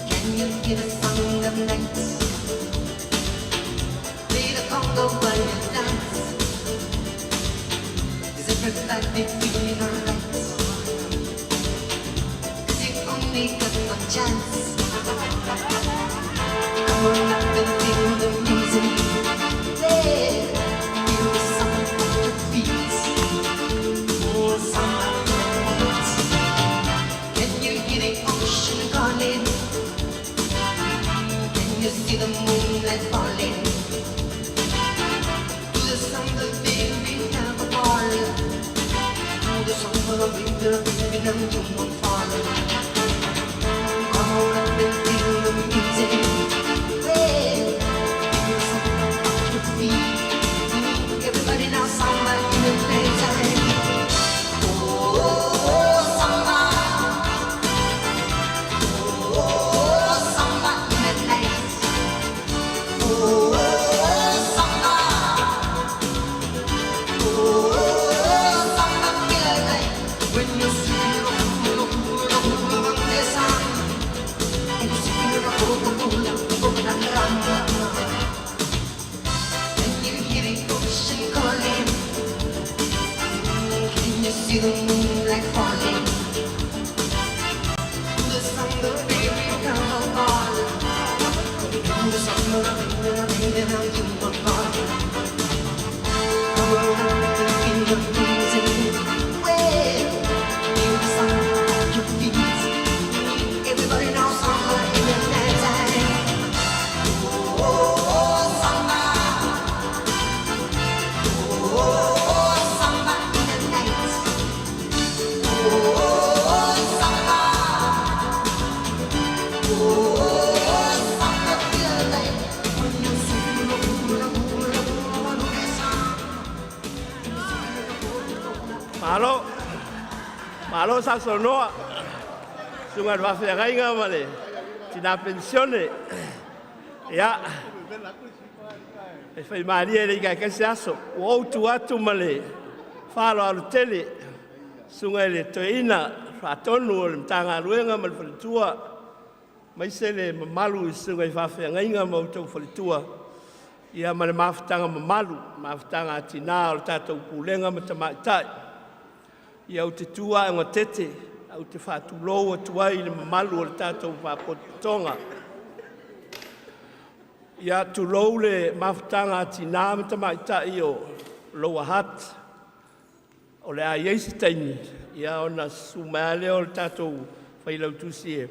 Can you hear the song of night? Play the Congo while you dance. Is everybody feeling alright? 'Cause you only got one chance. Come on up and feel the music. Yeah, feel the sound of your feet. Oh, samba in the night. Can you hear the ocean calling? Can you see the moonlight falling? To the sound of baby never falling. To the sound of baby, baby never falling. Come on up and feel the music. Yeah, feel the sound of your feet. Everybody now, samba in the daytime. Oh, samba. Oh, samba in the night. Oh, samba. Oh, samba feel like. See the moonlight falling. To the sound of baby come calling. To the sound of the you are calling. Come on and feel the music. Well, feel the sound of your feet. Everybody now samba in the night time. Oh, samba. Oh, samba in the night. Oh, samba. Oh, samba feel like when you hula hula hula hula samba. Malo, malo sausaunoa. Susuga i le faafeagaiga ma le tina penisione. Ia, e faimalie e le i taetai se aso. Ua ou tu atu ma le faaaloalo tele, susuga i le toeaina faatonu o le Matagaluega ma le faletua, aemaise le mamalu i susuga i faafeagaiga ma outou faletua, ia ma le mafutaga mamalu, mafutaga a tina o le tatou Pulega ma Tamaitai. Ia ou te tu ae gatete ou te faatulou atu ai i le mamalu o le tatou Faalapotopotoga. Ia tulou le mafutaga a tina ma tamaitai o Lower Hutt, o le a i ai se taimi ia ona susu mai lava lea o le tatou failautusi e…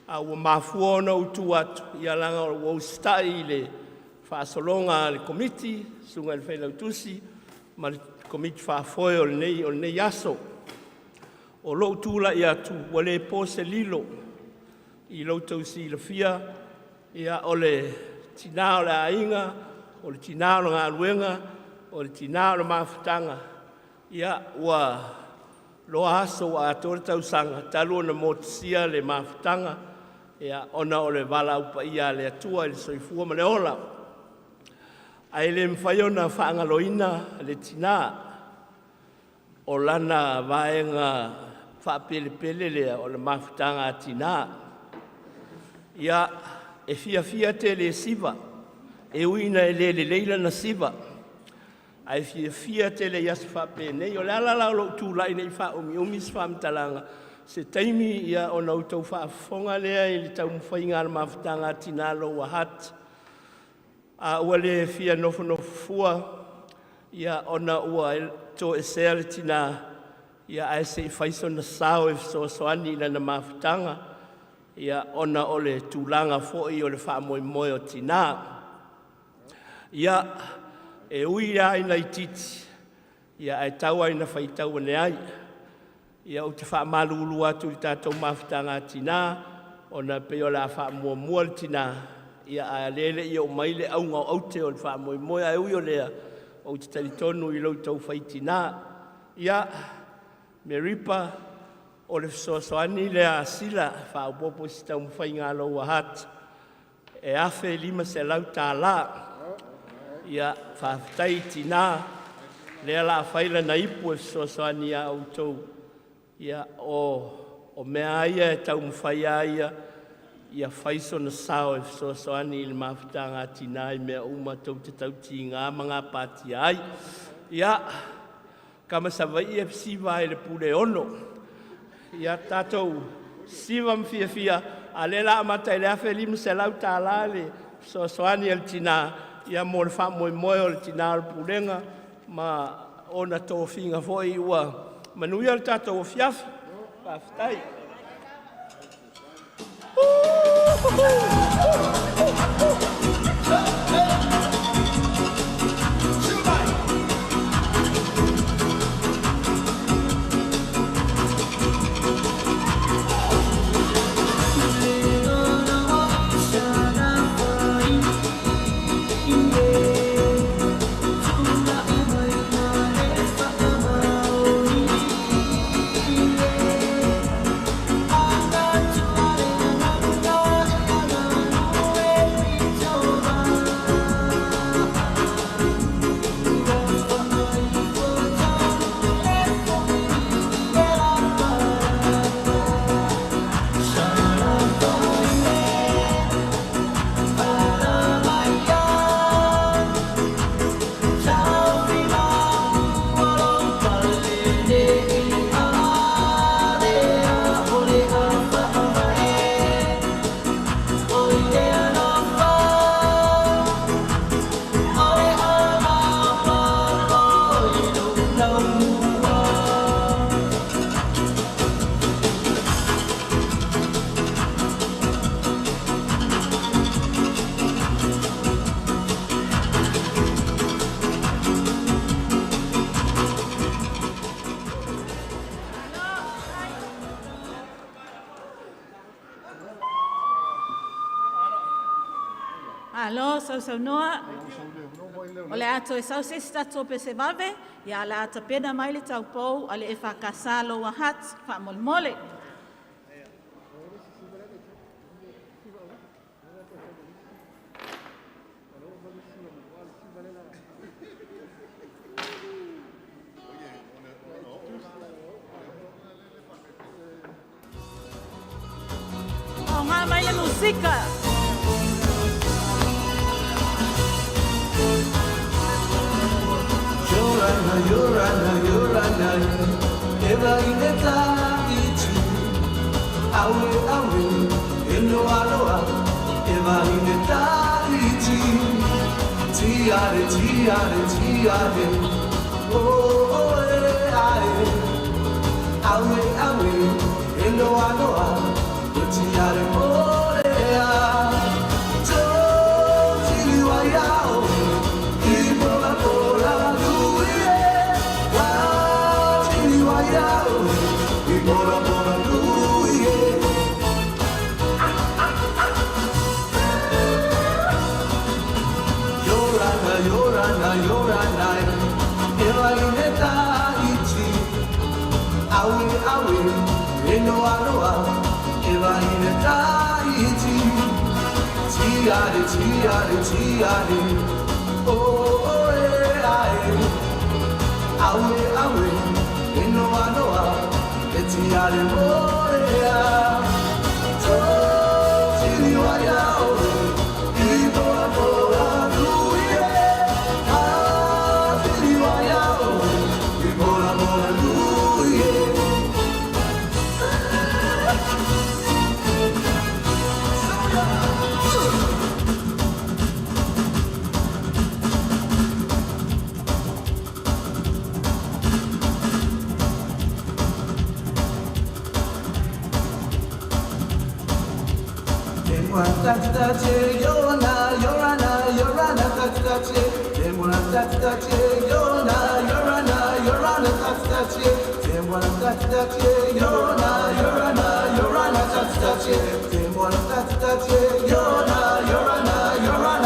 Ae ua mafua ona ou tu atu, ia leaga ua usitai i le faasologa a le Komiti, susuga i le Failautusi ma le Komiti Faafoe o lenei aso. O lou tulai atu, ua le po se lilo i lo outou silafia, ia o le tina o le aiga, o le tina o le galuega, o le tina o le mafutaga, ia ua loa aso ua atoa le tausaga talu ona motusia le mafutaga ona o le valaau paia a le Atua i le soifua ma le ola. Ae le mafai ona faagaloina le tina, o lana vaega faapelepele lea o le mafutaga a tina. Ia, e fiafia tele e siva, e ui ina le lelei lana siva, ae fiafia tele i aso faapenei. O le ala la o lou tulai ina ne i faaumiumi se faamatalaga, se taimi ona outou faafofoga lea i le taumafaiga a le Mafutaga a Tina Lower Hutt. A ua le fia nofonofo fua ia ona ua toesea le tina, ia ae se i fai sona sao e fesoasoani i lana mafutaga ia ona o le tulaga foi o le faamoemoe o tina. Ia, e ui lava ina itiiti, ia ae tau lava ina faitau ane ai. Ia ou te faamalulu atu i le tatou mafutaga a tina, ona e pei o le a faamuamua le tina, ia a o lea e le i oo mai le auga o aute o le faamoemoe. Ae ui o lea, ou te talitonu i lo outou fai tina. Ia, Meripa, o le fesoasoani lea a Sila e faaopoopo i se taumafaiga a Lower Hutt e $1,500. Ia, faafetai tina, o lea o le a fai lana ipu e fesoasoani ia outou. Ia, o mea lava ia e taumafai lava ia ia fai sona sao e fesoasoani i le mafutaga a tina i mea uma tou te tautiga ma gapatia ai. Ia, tama Savaii e siva lava i le pule e ono. Ia tatou siva ma fiafia, a o lea o le a amata i le $1,500 le fesoasoani a le tina mo le faamoemoe o le tina o le Pulega ma ona tofiga foi. Ua manuia le tatou afiafi. Faafetai. Malo sausaunoa. O le a toe sau se isi tatou pese vave, ia o le a tapena mai le taupou a le EFKS Lower Hutt, faamolemole. Faaaoga mai le musika. Yorana, Yorana, Yorana, Eva ineta itu. Awe, awe, eno aloa, Eva ineta itu. Tiare, tiare, tiare, oh, oh, eh, ae. Awe, awe, eno aloa, tiare, morea. Tōtili waiao, i pola pola nui e. Wātili waiao, i pola pola nui e. Yorana, Yorana, Yorana, Eva ineta iti. Awe, awe, eno aloa, Eva ineta iti. Tiare, tiare, tiare, oh, oh, eh, ae. Awe, awe, eno aloa, e tiare morea. Tōtili waiao, i pola pola nui e. Tātili waiao, i pola pola nui e. Yorana, Yorana, Yorana, Yorana, Yorana, Yorana, Yorana, Yorana, Yorana, Yorana, Yorana, Yorana,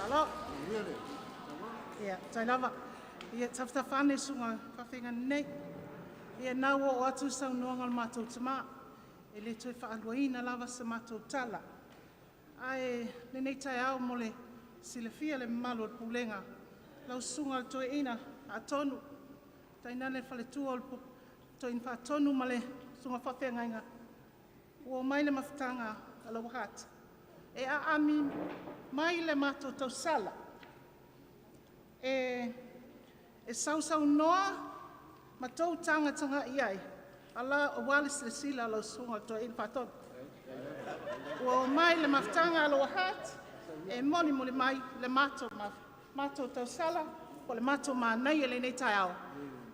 Alo. Ia, tai lava. Ia, tafatafa ane suga faafeagai nei. Ia, nau o atu saunoaga o le matou tamā. E le toe faaluaina lava se matou tala. Ae lenei taeao mo le silafia le mamalu o le pulega. Lau susuga le toeaina atonu. Tainane le faletua o le toeaina faatonu ma le susuga faafeagaiga. Ua mai le mafutaga a Lower Hutt. E aami mai le matou tausala. E sausaunoa ma tou tagatagai i ai, ala aua le silasila a lau susuga o le toeaina faatonu. Ua o mai le mafutaga a Lower Hutt e molimoli mai le matou tausala po o le matou manaia i lenei taeao,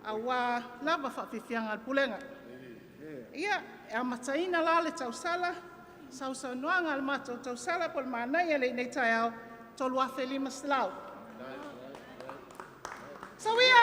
aua lava faafiafiaga a le pulega. Ia, e amataina la le tausala, sausaunoaga a le matou tausala po o le manaia i lenei taeao, 3,500. Sawia!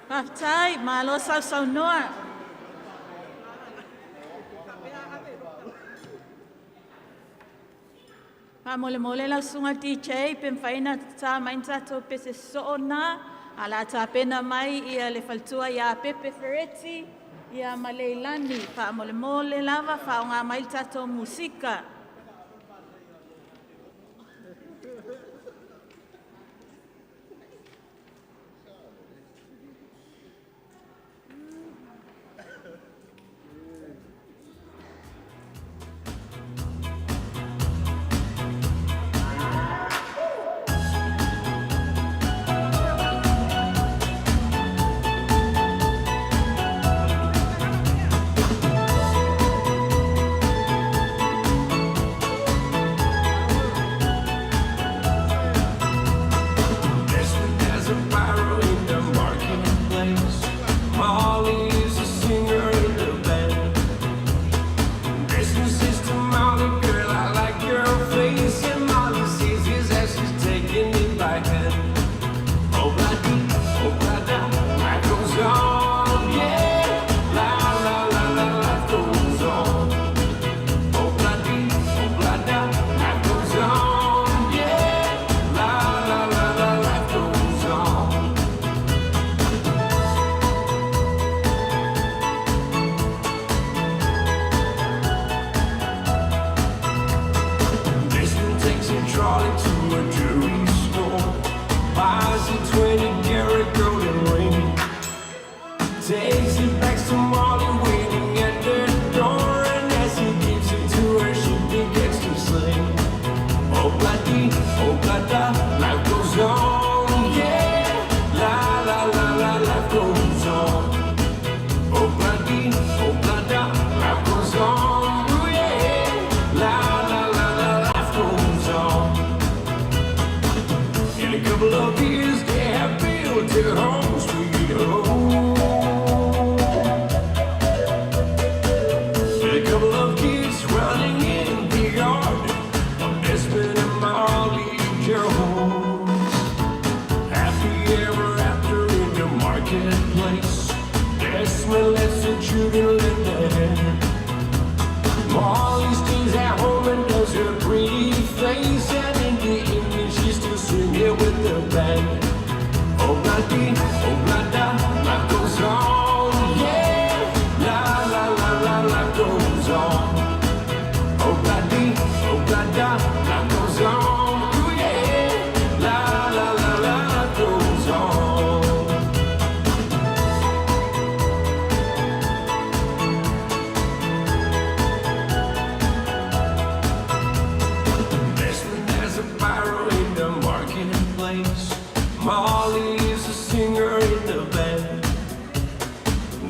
Faafetai, malo sausaunoa. Faamolemole lau susuga DJ pe mafai ona tatā mai ni tatou pese sosoo na, ae o le a tapena mai le faletua ia Pepe Fereti ma Leilani. Faamolemole lava faaaoga mai le tatou musika. There's a pyro in the marketplace. Molly is a singer in the band. Desmond says to Molly, girl, I like your face. And Molly sees his as she's taking it by hand. Oh, blah-dee, oh, blah-da, life goes on, yeah. La, la, la, la, life goes on. Oh, blah-dee, oh, blah-da, life goes on, yeah. La, la, la, la, life goes on. Desmond takes a trolley to a jewelry store, buys a 20 karat golden ring, takes it back to Molly waiting at the door, and as he gives it to her, she begins to sing. Oh blah-dee, oh blah-da, life goes on, yeah. La la la la, life goes on. Oh blah-dee, oh blah-da, life goes on, ooh, yeah. La la la la, life goes on. In a couple of years, they have built their home, sweet home. With a couple of kids running in the yard, of Desmond and Molly Jones. Happy ever after in the marketplace. Desmond lets the children live there. Molly stays at home and does her pretty face, and in the evening she's still singing with the band. Oh blah-dee, oh blah-da, life goes on, yeah. La la la la, life goes on. Oh blah-dee, oh blah-da, life goes on, ooh yeah. La la la la, life goes on. Desmond has a pyro in the marketplace. Molly is a singer in the band.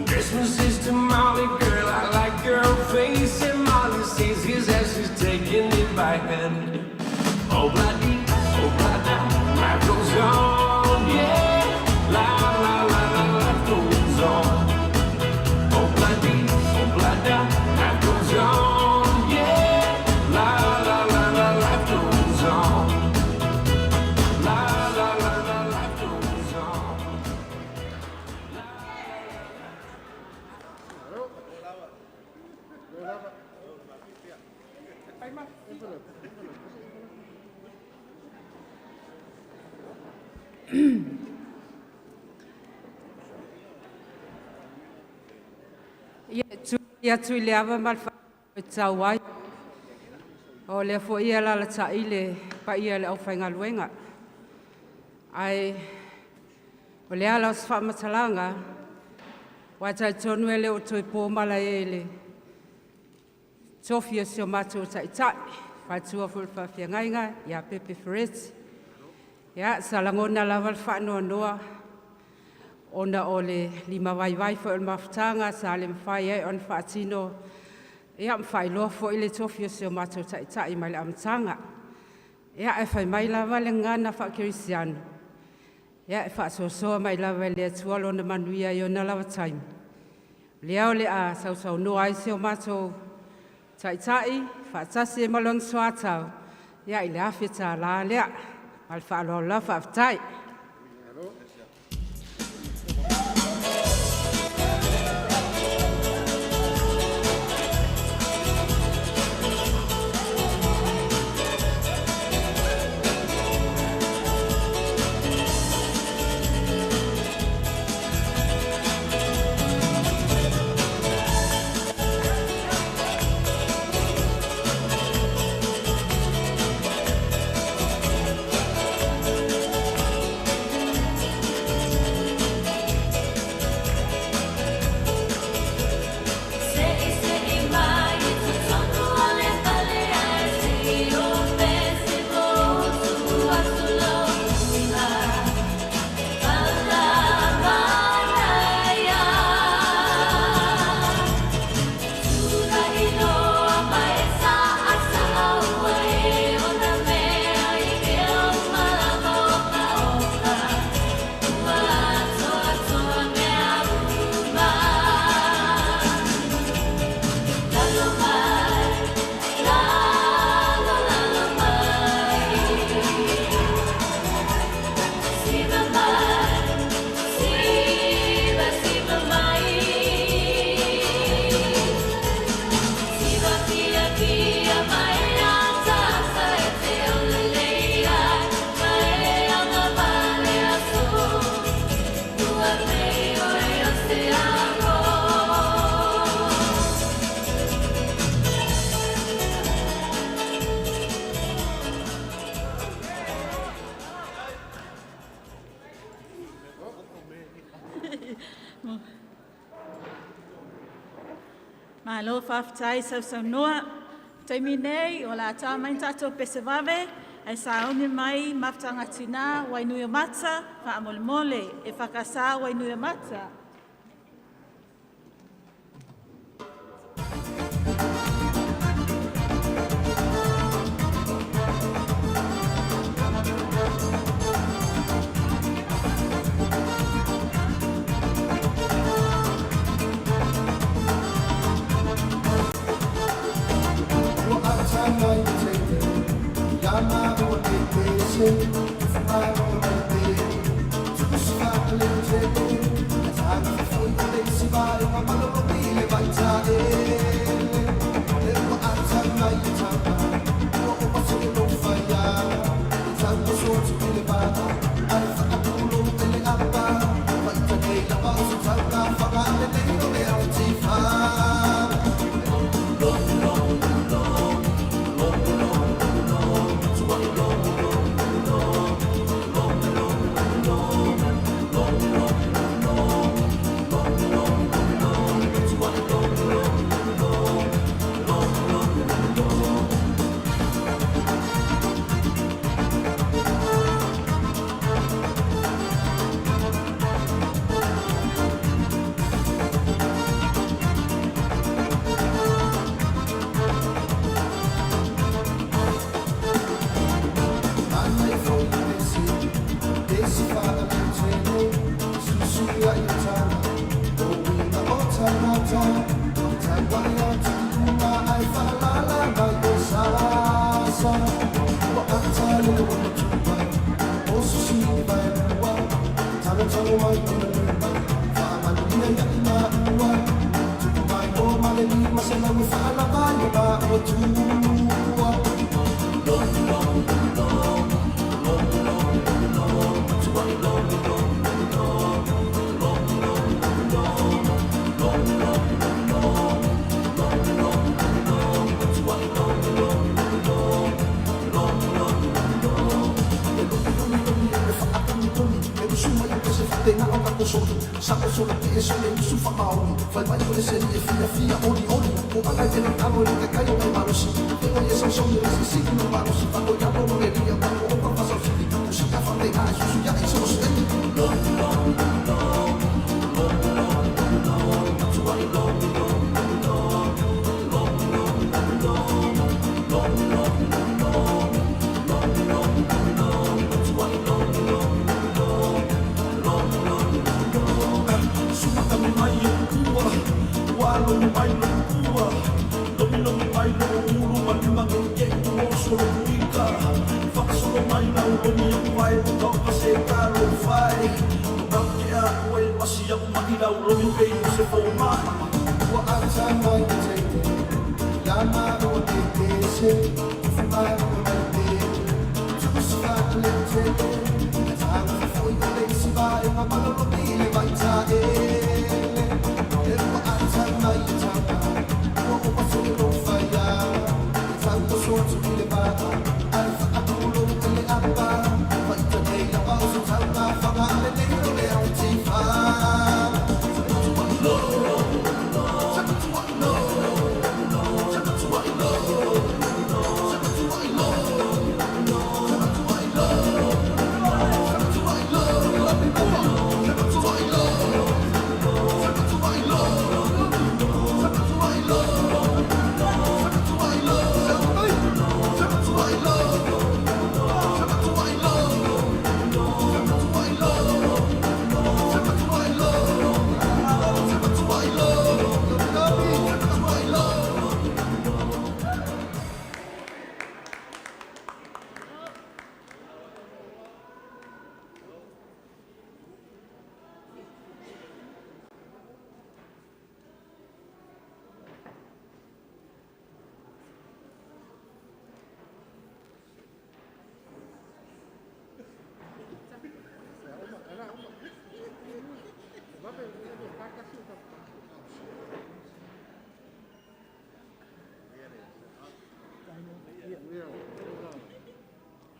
Desmond says to Molly, girl, I like your face. And Molly says his ass is taking it by hand. Oh, blah-dee, oh, blah-da, life goes on, yeah. La, la, la, la, life goes on. Oh, blah-dee, oh, blah-da, life goes on, yeah. La, la, la, la, life goes on. La, la, la, la, life goes on. Ia tui atu i le ava ma le faaaloalo e tatau ai. O lea foi e alaalatai le paia o le aufaigaluega. Ae o le ala o se faamatalaga, aua e talitonu e le o toe po malae i le tofi o si o matou taitai, faletua foi o le faafeagaiga ia Pepe Fereti. Ia, sa lagona lava le faanoanoa ona o le limavaivai foi o le mafutaga sa le mafai ai ona faatino ia ma faailoa foi le tofi o si o matou taitai mai le amataga. Ia, ae fai mai lava le gagana faakerisiano, ia e faasoasoa mai lava e le Atua lona manuia i ona lava taimi. Lea o le a sausaunoa ai si o matou taitai faatasi ai ma lona soatau ia i le $1,000 lea. Ma le faaaloalo lava, faafetai. Malo faafetai sausaunoa. Taimi nei o le a ta mai le tatou pese vave ae sauni mai Mafutaga a Tina Wainuiomata faamolemole. EFKS Wainuiomata.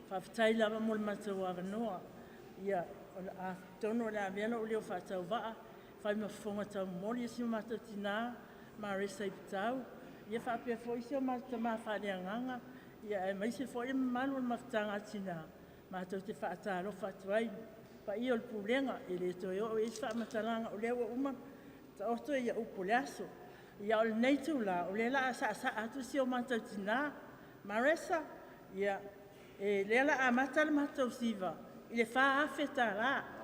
Faafetai lava mo le matou avanoa. Ia, atonu o le a avea lou leo faatauvaa fai ma fofoga taumoli si o matou tinā Maresa i Pitau, ia faapea foi si o matou tamā faaleagaga, ia aemaise foi le mamalu o le Mafutaga a Tina. Matou te faatalofa atu ai i le paia o le pulega, e le toe oo i ai se faamatalaga o lea ua uma taoto upu o le aso. Ia, o lenei itula, o lea o le a saasaa atu si o matou tina Maresa, ia, o lea o le a amata le matou siva i le $4,000.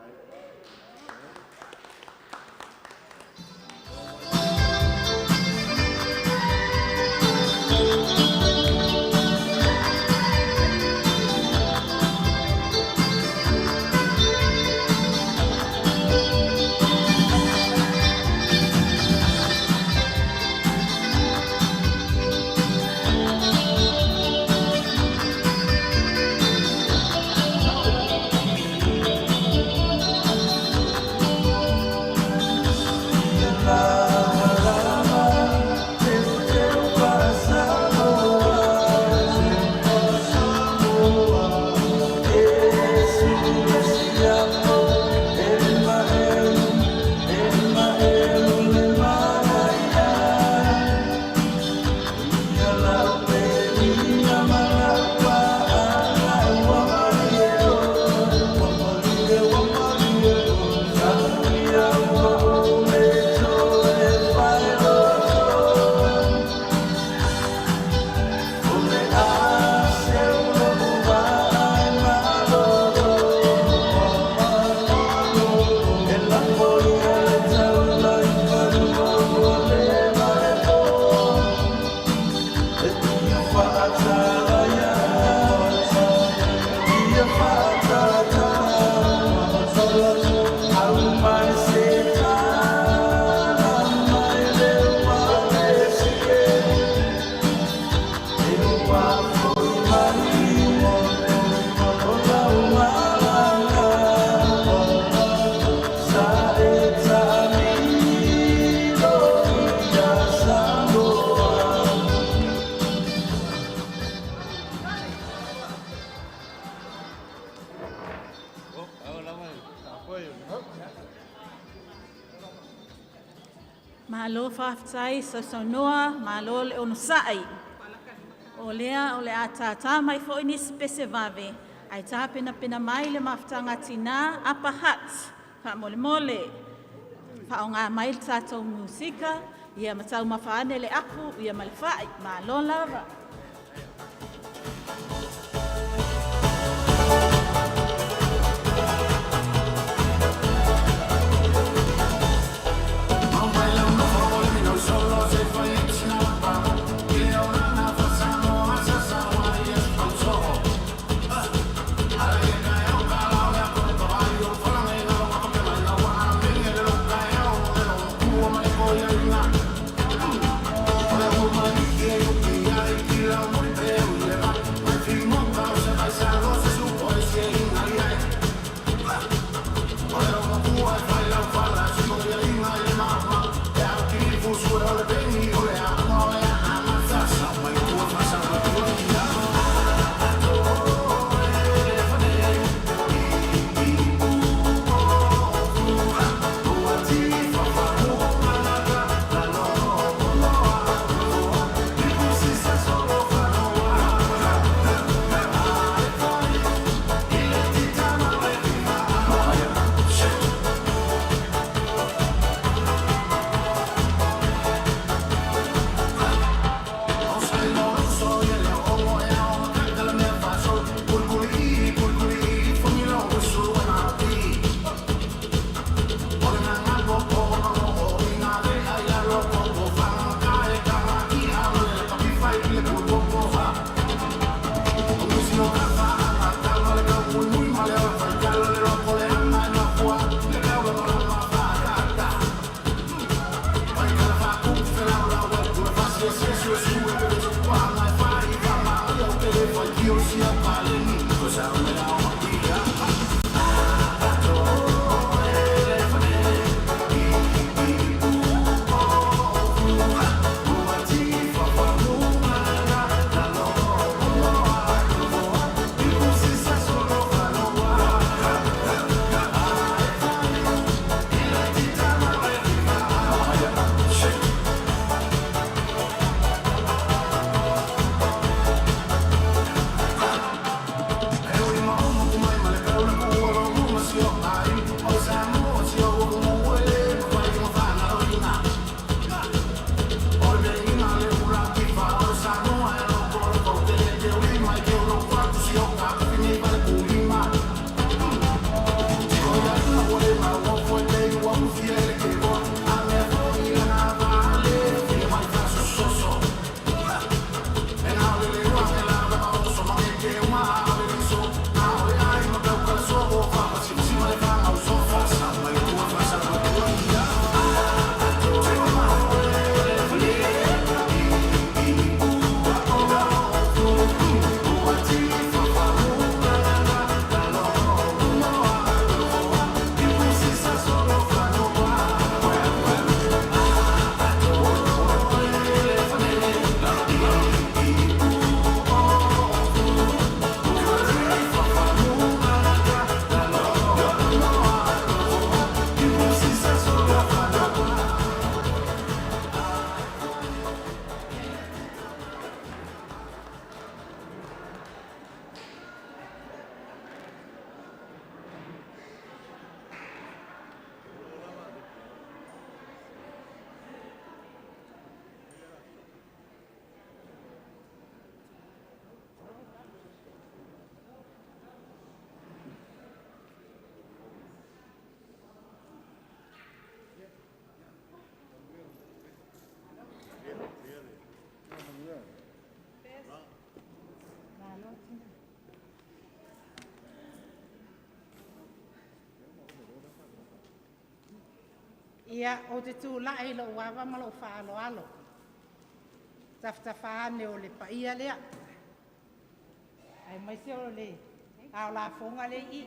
Malo faafetai sausaunoa, malo le onosai. O lea o le a tātā mai foi nisi pese vave ae tapenapena mai le Mafutaga a Tina Upper Hutt. Faamolemole, faaaoga mai le tatou musika ia ma taumafa ane le apu ma le fai. Malo lava. Ia, ou te tulai i lou ava ma lou faaaloalo, tafatafa ane o le paia lea, aemaise o le aolafoga lea i i,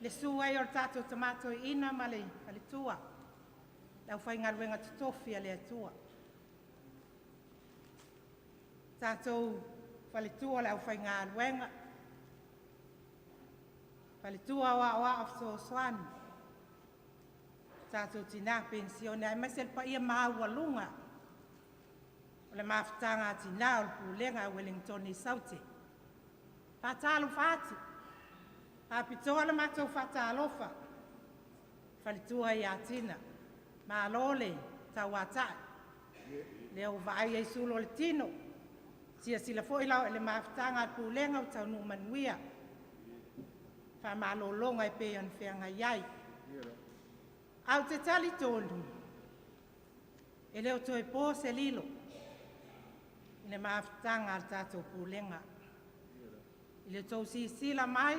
le susu ai o le tatou Tama Toeaina ma le faletua, le aufaigaluega totofi a le Atua. Tatou faletua o le aufaigaluega, faletua o Aoao Fesoasoani, tatou tinã penisione, aemaise le paia maualuga o le mafutaga a tinã o le Pulega a Ueligitone i Saute. Faatalofa atu, faapitoa la matou faatalofa faletua ia Tina, malo le tauatai, lea ua vaaia i sulu o le tino, silasila foi le mafutaga a le Pulega ua taunuu manuia faamalologa e pei ona feagai ai. Ae ou te talitonu, e le o toe po se lilo i le mafutaga a le tatou Pulega. I le tou silasila mai,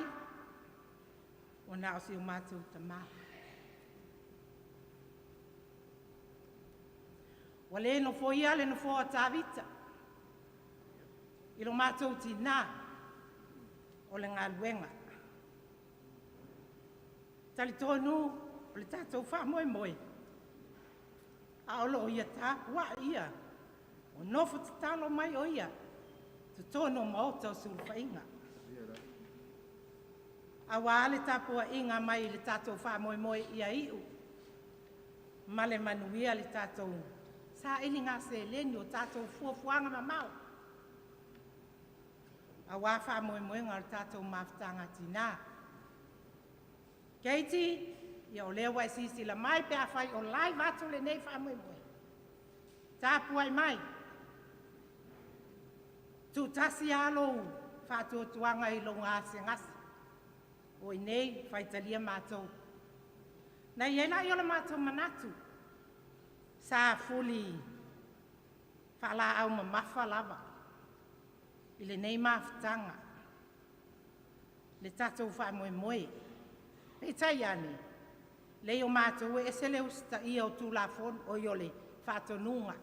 ua na o si o matou tama. Ua le nofoia le nofoa o Tavita i lo matou tinã o le galuega. E talitonu o le tatou faamoemoe, a o lo o ia tapuai ia, o nofo tatalo mai o ia totonu o maota o sulufaiga. Aua le tapuaiga mai i le tatou faamoemoe ia iu ma le manuia le tatou sailiga seleni o tatou fuafuaga mamao aua faamoemoega o le tatou mafutaga tinã. Keiti, ia o lea ua e silasila mai pe afai o live atu lenei faamoemoe, tapuai mai, tuutasi lava lou faatuatuaga i lou gasegase, o i inei faitalia matou. Na i ai lea o le matou manatu, sa fuli faalaau mamafa lava i lenei mafutaga, le tatou faamoemoe. Peitai ane, leai o matou e ese le usitaia o Tulafono, oi o le faatonuga.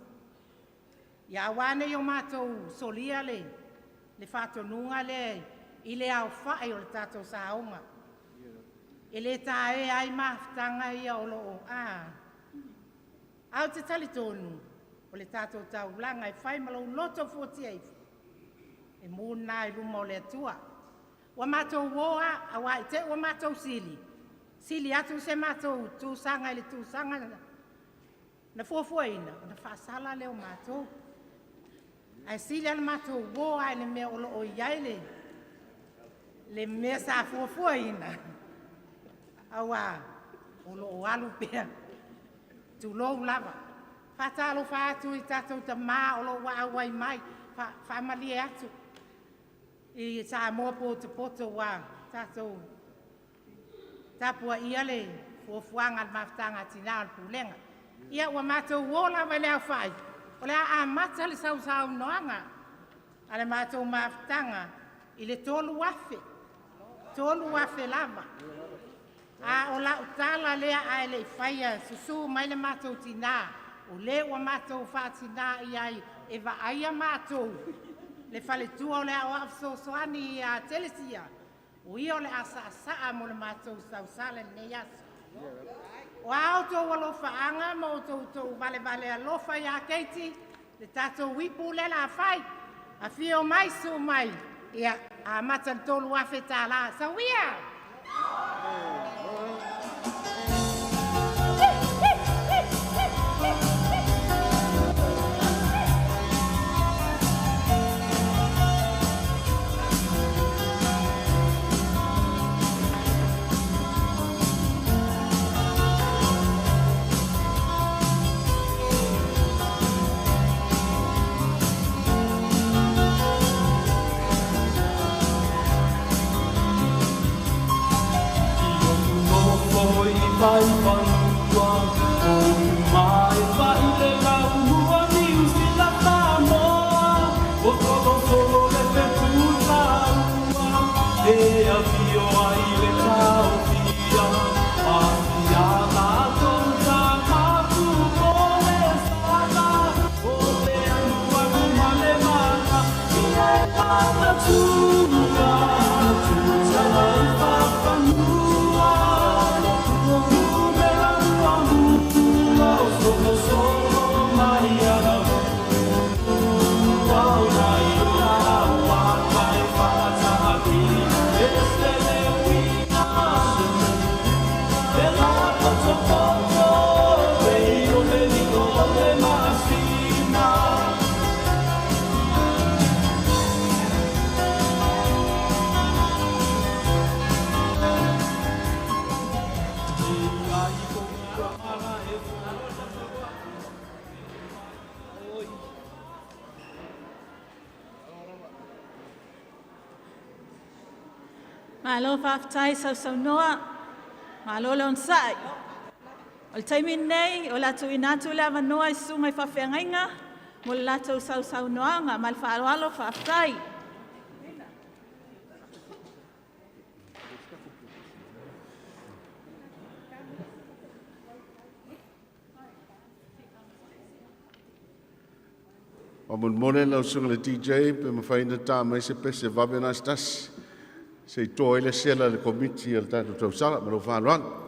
Ia aua ne i o matou solia le faatonuga lea i le aofai o le tatou saoga. E le taea ai mafutaga ia o lo o... a? Ae ou te talitonu, o le tatou taulaga e fai ma lou loto fuatia ifo, e mu lena i luma o le Atua. Ua matou o lava, aua i te i ua matou sili, sili atu se matou tusaga i le tusaga na fuafuaina, ona faasala lea o matou. Ae sili lava le matou o lava i le mea o lo o i ai le mea sa fuafuaina, aua o lo o alu pea, tulou lava. Faatalofa atu i tatou tama o lo o ua auai mai, faamalie atu i Samoa potopoto ua tatou tapuaia le fuafuaga a le mafutaga a Tina o le Pulega. Ia ua matou o lava i le aofai, o le a amata le sausaunoaga a le matou mafutaga i le 3,000, 3,000 lava. A o lau tala lea ae le i faia, susu mai le matou tina, o le ua matou faatina i ai e vaaia matou, le faletua o le Aoao Fesoasoani ia Telesia, o ia o le a saasaa mo le matou sausala i lenei aso. O a outou alofaaga ma outou valevale alofa ia Keiti, le tatou ipu lea o le a fai, afio mai, susu mai, ia amata i le $3,000 tala. Sauia! Malo faafetai sausaunoa, malo le onosai. O le taimi lenei o le a tuuina atu le avanoa i susuga i faafeagaiga mo le latou sausaunoaga. Ma le faaaloalo faafetai. Faamolemole lau susuga i le DJ pe mafai ona ta mai se pese vave na se tasi se i to ai le sela i le komiti o le tatou tausala ma lou faaaloalo.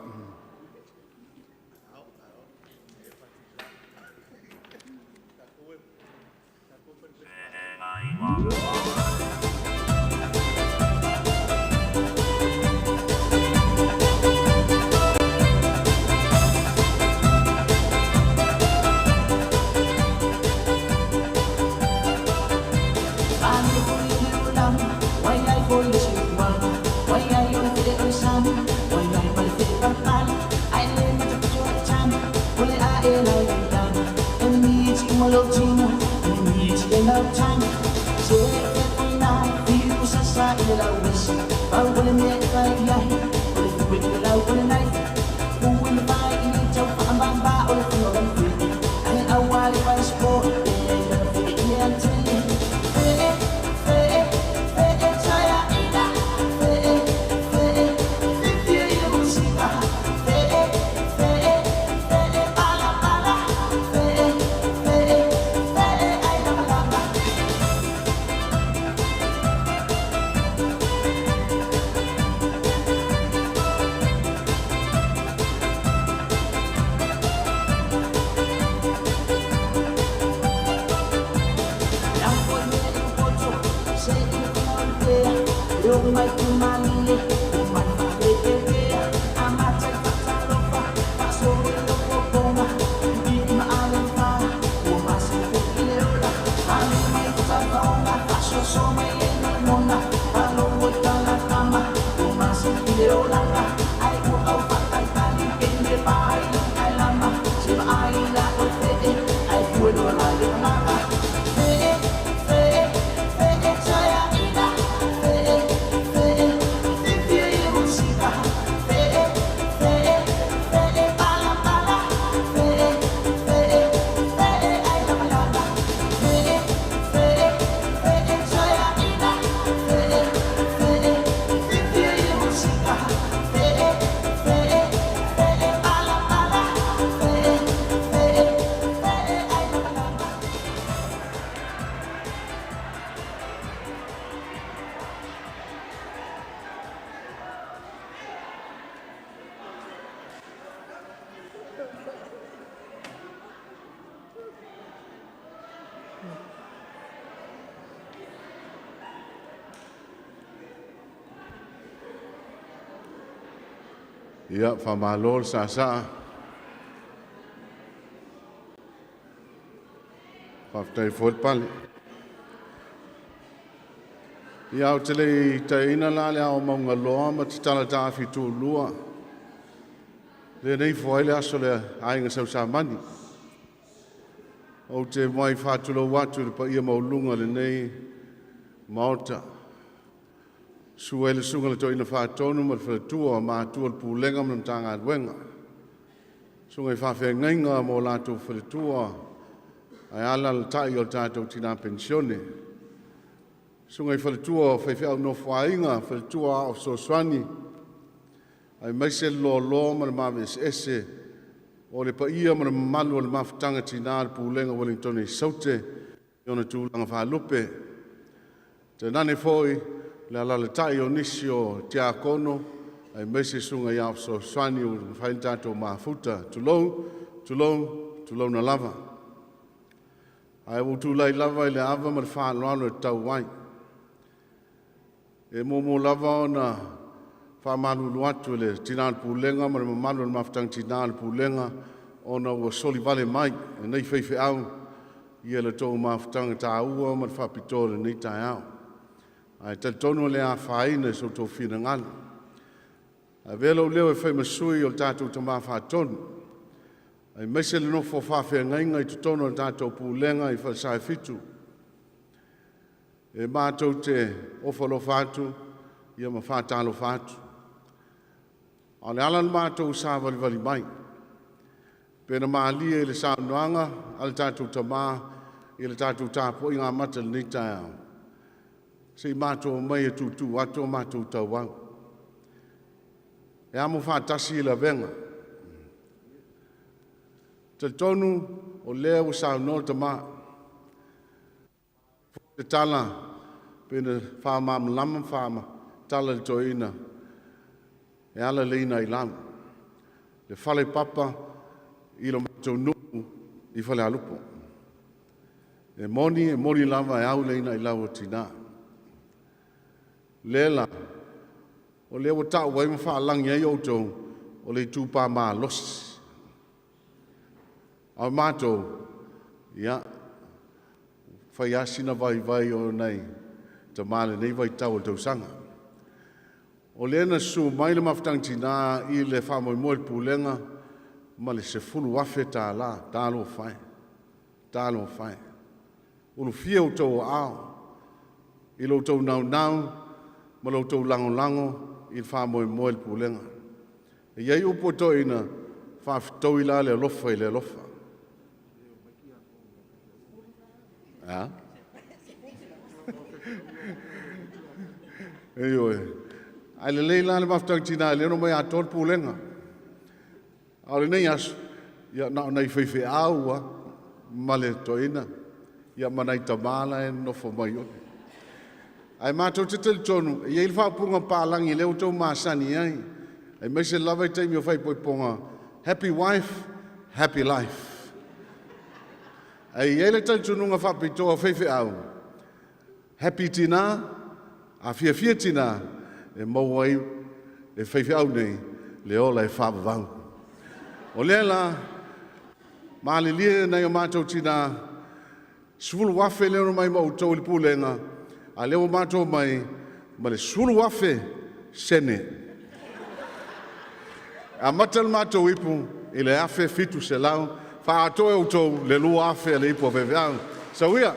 Ia, faamalo le saasaa, faafetai foi le pale. Ia, ou te le i taeina la le ao maugaloa ma tatala taafi tulua, lea na ifo ai le aso le aiga Sausamani. Ou te muai faatulou atu i le paia maualuga o lenei Maota. Susu ai le susuga i le Toeaina Faatonu ma le Faletua, matua o le Pulega ma le Matagaluega, susuga i faafeagaiga ma o latou faletua, ae alaalatai o le tatou tina penisione, susuga i faletua o faifeau nofoaiga, faletua ao fesoasoani, aemaise le loaloa ma le maveeseese o le paia ma le mamalu o le mafutaga tina a le Pulega o Ueligitone i Saute i ona tulaga faalupe. Tainane foi le alaalatai o nisi o tiakono aemaise susuga i ao fesoasoani ua mafai ona tatou mafuta. Tulou, tulou, tulouna lava. Ae ua ou tulai lava i le ava ma le faaaloalo e tatau ai. E muamua lava ona faamalulu atu i le tina o le Pulega ma le mamalu o le mafutaga tina o le Pulega ona ua solivale mai lenei faifeau ia le tou mafutaga taua ma le faapitoa o lenei taeao. Ae talitonu e le afaina i so outou finagalo. Ae avea lou leo e fai ma sui o le tatou Tama Faatonu, aemaise le nofo faafeagaiga i totonu o le tatou Pulega i Falesaefitu. E matou te ofo alofa atu ia ma faatalofa atu. A o le ala na matou savalivali mai, pe na malie i le saunoaga a le tatou Tamā i le tatou tapuaiga amata i lenei taeao, se i matou omai e tuutuu atu o matou tauau. E amo faatasi le avega. Talitonu o lea ua saunoa le Tamā, le tala pe na faamalamalama ma faamatala i le toeaina e ala le ina i lau, le falepapa i lo matou nuu i Falealupo. E moni, e moni lava e au le ina i lau o tina. Lea la, o lea ua ta'u ai ma faalagi ai outou o le itupa malosi. A o matou, ia, fai lava sina vaivai o nai tama i lenei vaitau o le tausaga. O lea na susu mai le Mafutaga Tina i le faamoemoe i le pulega ma le $10,000. Talofa e, talofa e. Ulufia outou aao i lo outou naunau ma lo outou lagolago i le faamoemoe i le pulega. E i ai upu a toeaiina, faafetaui la le alofa i le alofa. A? Ioe. Ae lelei la le Mafutaga Tina lea na omai atoa le pulega. A o lenei aso, ia na o nai faifeau lava ma le toeaina, ia ma nai tama la e nonofo mai o. Ae matou te talitonu, e i ai le faaupuga papalagi lea ua outou masani ai, aemaise lava i taimi o faaipoipoga, happy wife, happy life. Ae i ai le talitonuga faapitoa o faifeau, happy tina, a fiafia tina, e maua ai e faifeau nei le ola e faavavau. O lea la, malilie nai o matou tina, 10,000 lea na omai ma outou i le pulega, a lea ua matou omai ma le 10,000 sene. Amata le matou ipu i le 1,700, faaatoa e outou le 2,000 a le ipu a faifeau. Sau ia!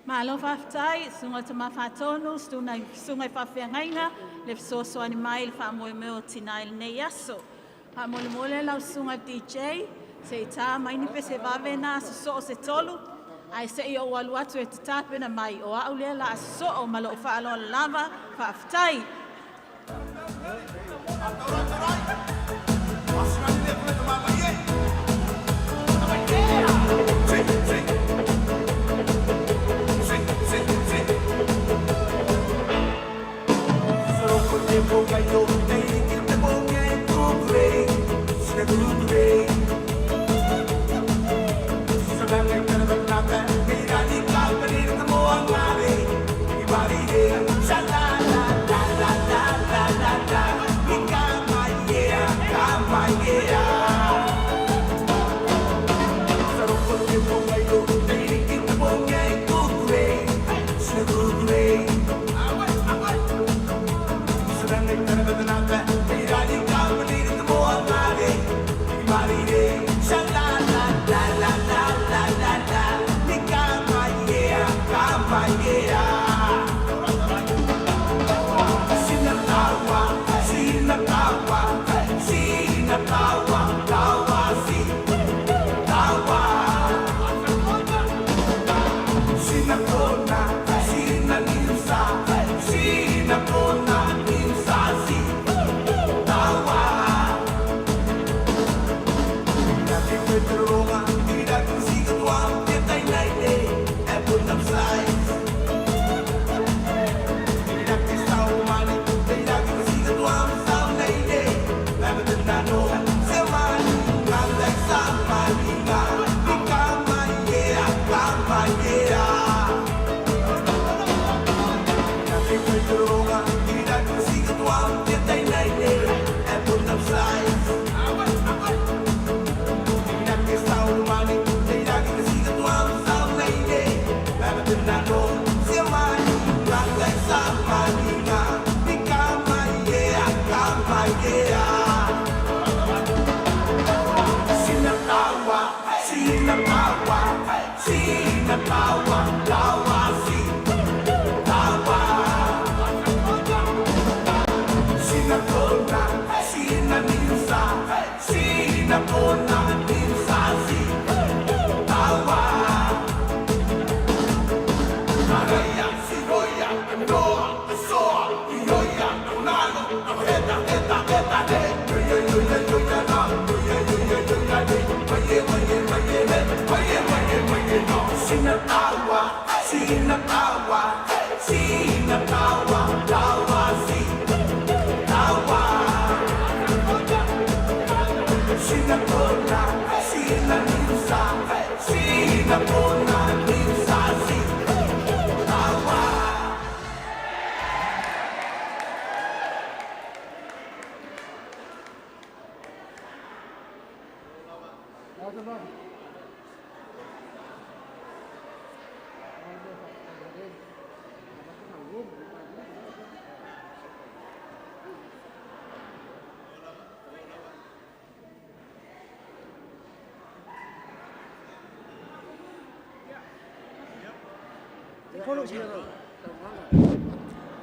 Malo faafetai, susuga i le Tama Faatonu, susuga i faafeagaiga le fesoasoani mai i le faamoemoe o tina i lenei aso. Faamolemole lau susuga i le DJ, se i tā mai ni pese vave na sosoo se tolu, ae se i ou alu atu e te tapena mai o au lea la a sosoo ma lou faaaloalo lava Faafetai.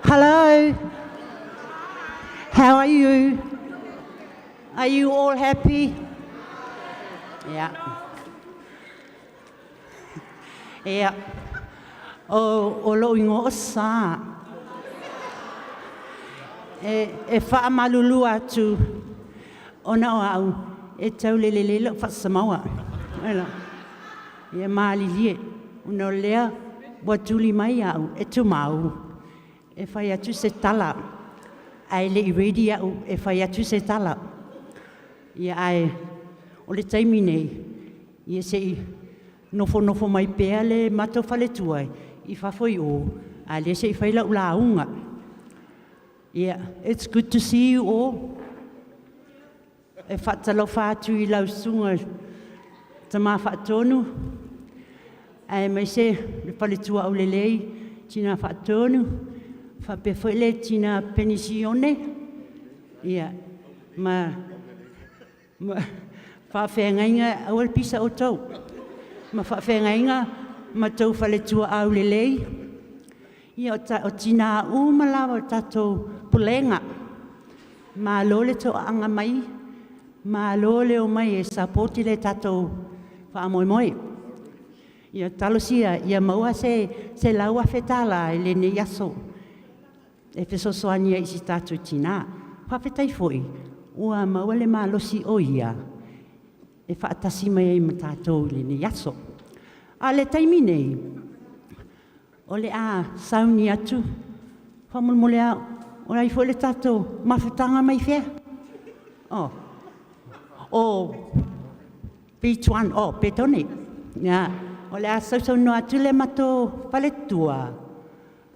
Hello. How are you? Are you all happy? Yeah. Yeah. O lou igoa o Sa. E faamalulu atu ona o au e taulelelē la'u faasasamoa. Ela. Ia malilie ona o lea ua tuli mai au e tumau e fai atu se tala ae le'i ready a'u e fai atu se tala. Ia ae o le taimi nei ia se'i nofonofo mai pea le matou faletua i fafo i o a lea se'i fai la'u lauga. Yeah, it's good to see you all. E faatalofa atu i lau susuga Tama Faatonu, ae maise le faletua aulelei, Tina Faatonu, faapea foi le tina penisione, ia, ma faafeagaiga, aua le pisa outou, ma faafeagaiga ma tou faletua aulelei, ia o tina uma lava o tatou pulega. Malo le toaaga mai, malo le omai e sapoti le tatou faamoemoe. Ia talosia ia maua se $100,000 i lenei aso. E fesoasoani ai i si tatou tinā. Faafetai foi ua maua le malosi o ia e faatasi mai ai ma tatou i lenei aso. A o le taimi nei, o le a sauni atu, faamolemole lava, o ai foi le tatou mafutaga mai fea? Oh, o Bituan, oh, Petone. Ia, o le a sausaunoa atu le matou faletua,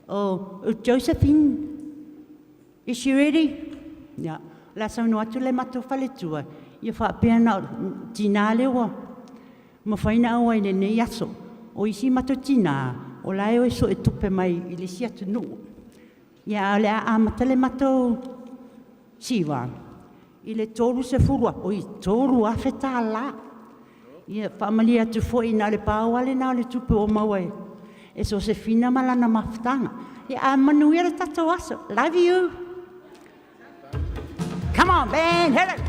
o Josephine. Is she ready? Ia, o le a saunoa atu le matou faletua, ia faapea na o tinā lea ua mafai ona auai i lenei aso. O isi matou tinā, o la e o e suetupe mai i le isi atunuu. Ia, a o le a amata le matou siva i le $30,000, oi, $3,000. Ia, faamalie atu foi, na o le pau lava lena o le tupe ua maua e Sosefina ma lana mafutaga. Ia, ae manuia le tatou aso. Love you. Come on, band, hit it!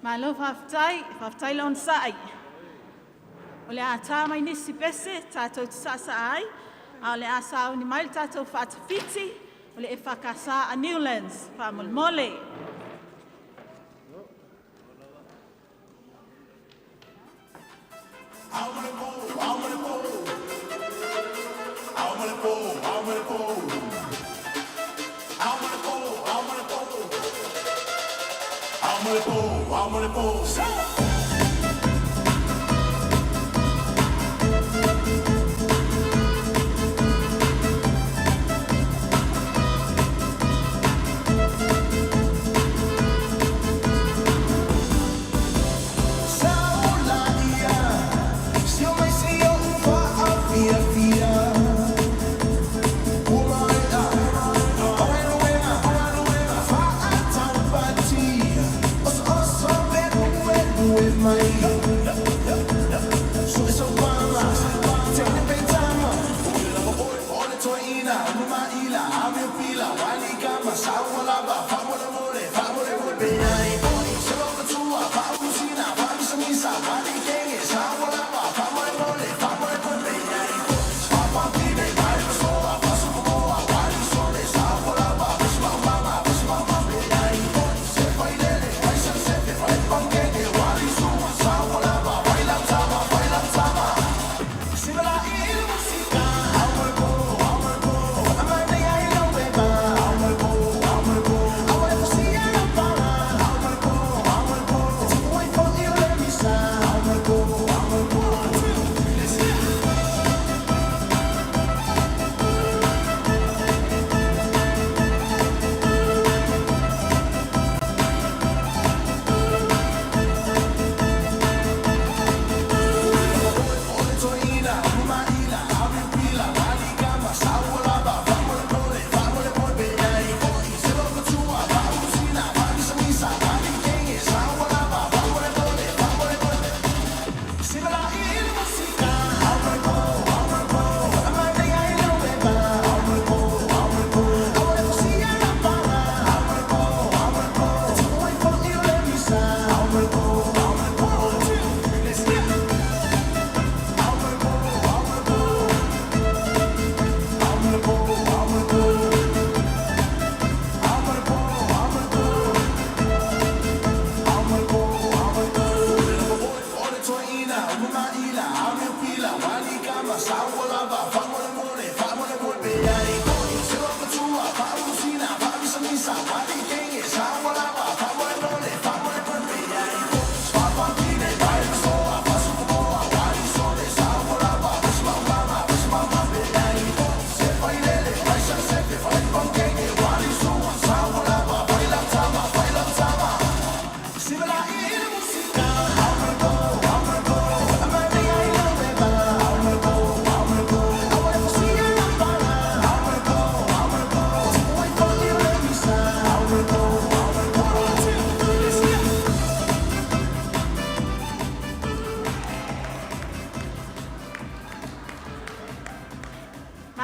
Malo faafetai, faafetai le onosai. O le a ta mai nisi pese tatou te saasaa ai, a o le a sauni mai le tatou faatafiti o le EFKS a Newlands. Faamolemole.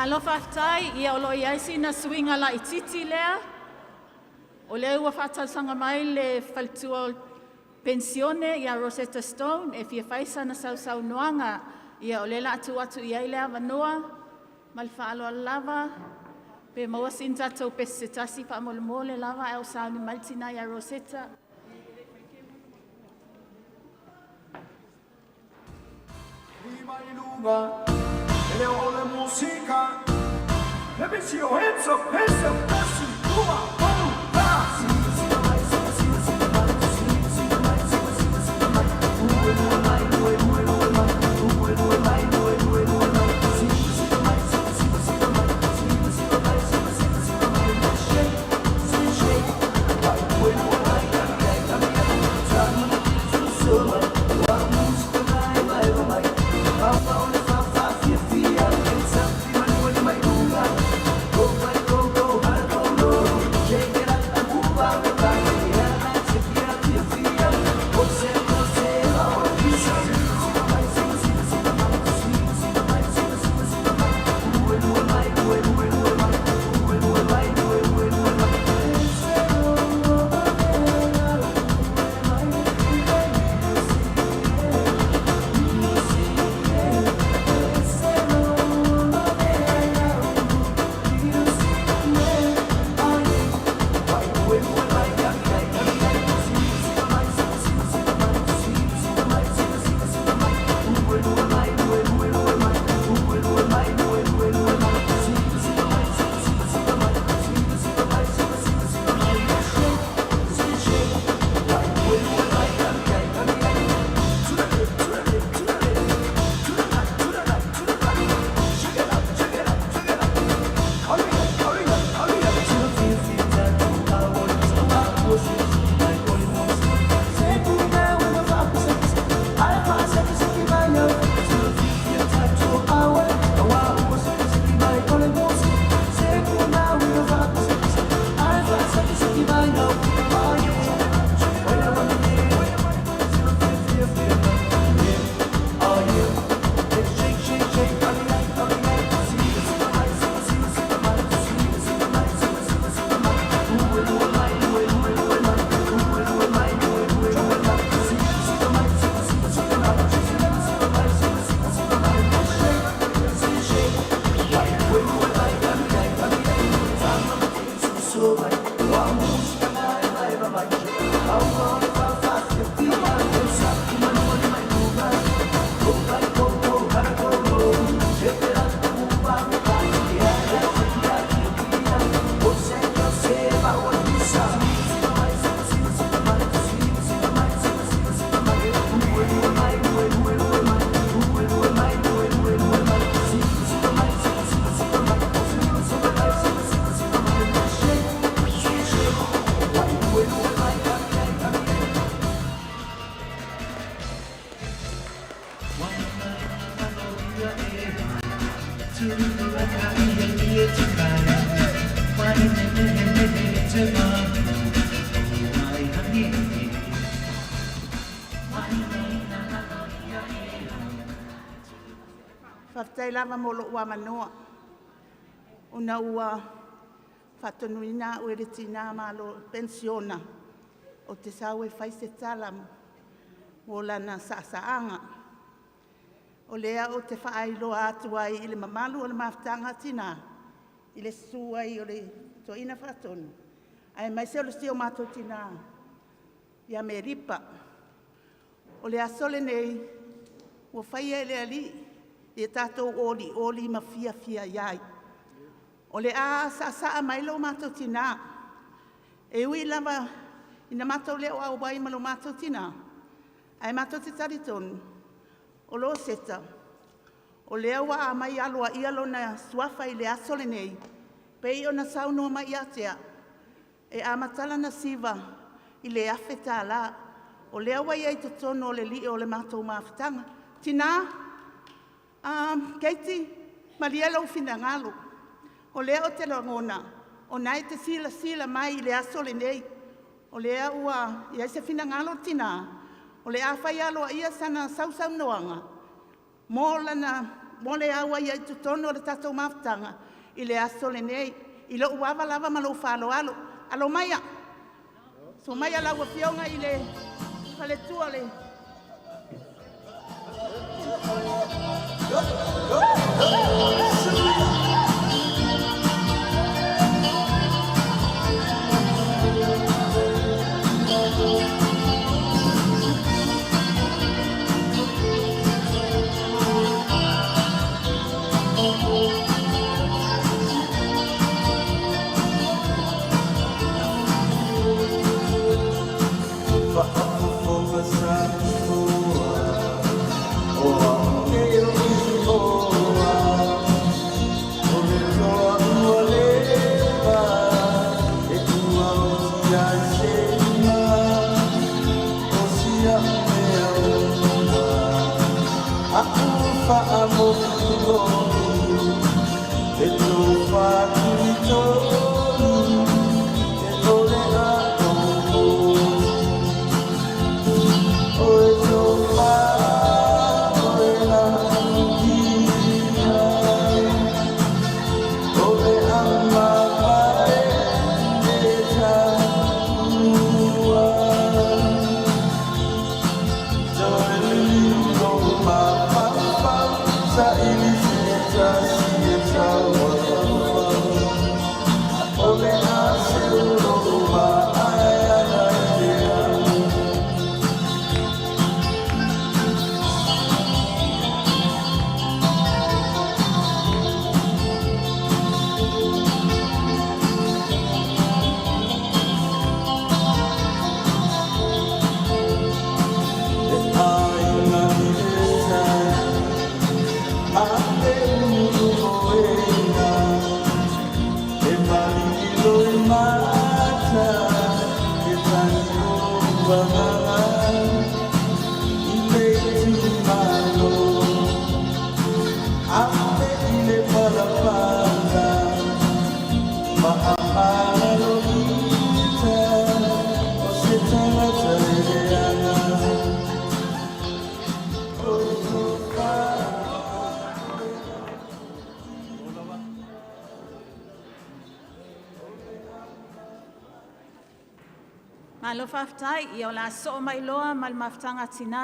Malo faafetai, ia o lo o i ai sina suiga laitiiti lea. O lea ua faatalosaga mai le faletua o Penisione ia Rosetta Stone e fia fai sana sausaunoaga. Ia o lea o le a tuu atu i ai le avanoa ma le faaaloalo lava. Pe maua sina tatou pese se tasi faamolemole lava a o sauni mai le tina ia Rosetta. Let me see your hands up, hands up, tasi, lua, tolu, fa. Faafetai lava mo lou avanoa, ona ua faatonuina au e le Tina Malo Penisiona ou te sau e fai se tala mo lana saasaaga. O lea ou te faailoa atu ai i le mamalu o le Mafutaga a Tina i le susu ai o le Toeaina Faatonu aemaise o si o matou tina ia Meripa. O le aso lenei ua faia e le Alii. Ia tatou olioli ma fiafia ai. O le a saasaa mai lo matou tinā, e ui lava ina matou le o auai ma lo matou tinā, ae matou te talitonu o Loseta o lea ua aumai aloaia lona suafa i le aso lenei, pei ona saunoa mai ia te au, e amata lana siva i le $1,000. O lea ua i ai i totonu o le lio o le matou mafutaga. Tina Keiti, malie lou finagalo, o lea ou te lagona o lena e te silasila mai i le aso lenei, o lea ua i ai se finagalo le tina o le a fai aloaia sana sausaunoaga mo le auai ai i totonu o le tatou mafutaga i le aso lenei. I lou ava lava ma lou faaaloalo. Alo maia, susu maia lau Afioga i le faletua o le Faafofoga Samoa, o au nei o Ioa, o le toa ua leva e tuaoti ai se lima, o si au mea ola, aʻu faamotulogi, e tofa tulitonu, e ole a omoti. O e tofa, o e laukia, o le amavae e taua. Toe liliu lou mafaufau, saili se tasi e tauafaufau. O le a seu lou maaeaga i le au. E aiga i le tai, a e ulu moena, e malilo i mata, e tani o agaga, i le itumalo, afe i le palapala, ma amalo ita, o se tagata e leaga. O e tofa. Malo faafetai, ia o le a soo mai loa ma le mafutaga a Tina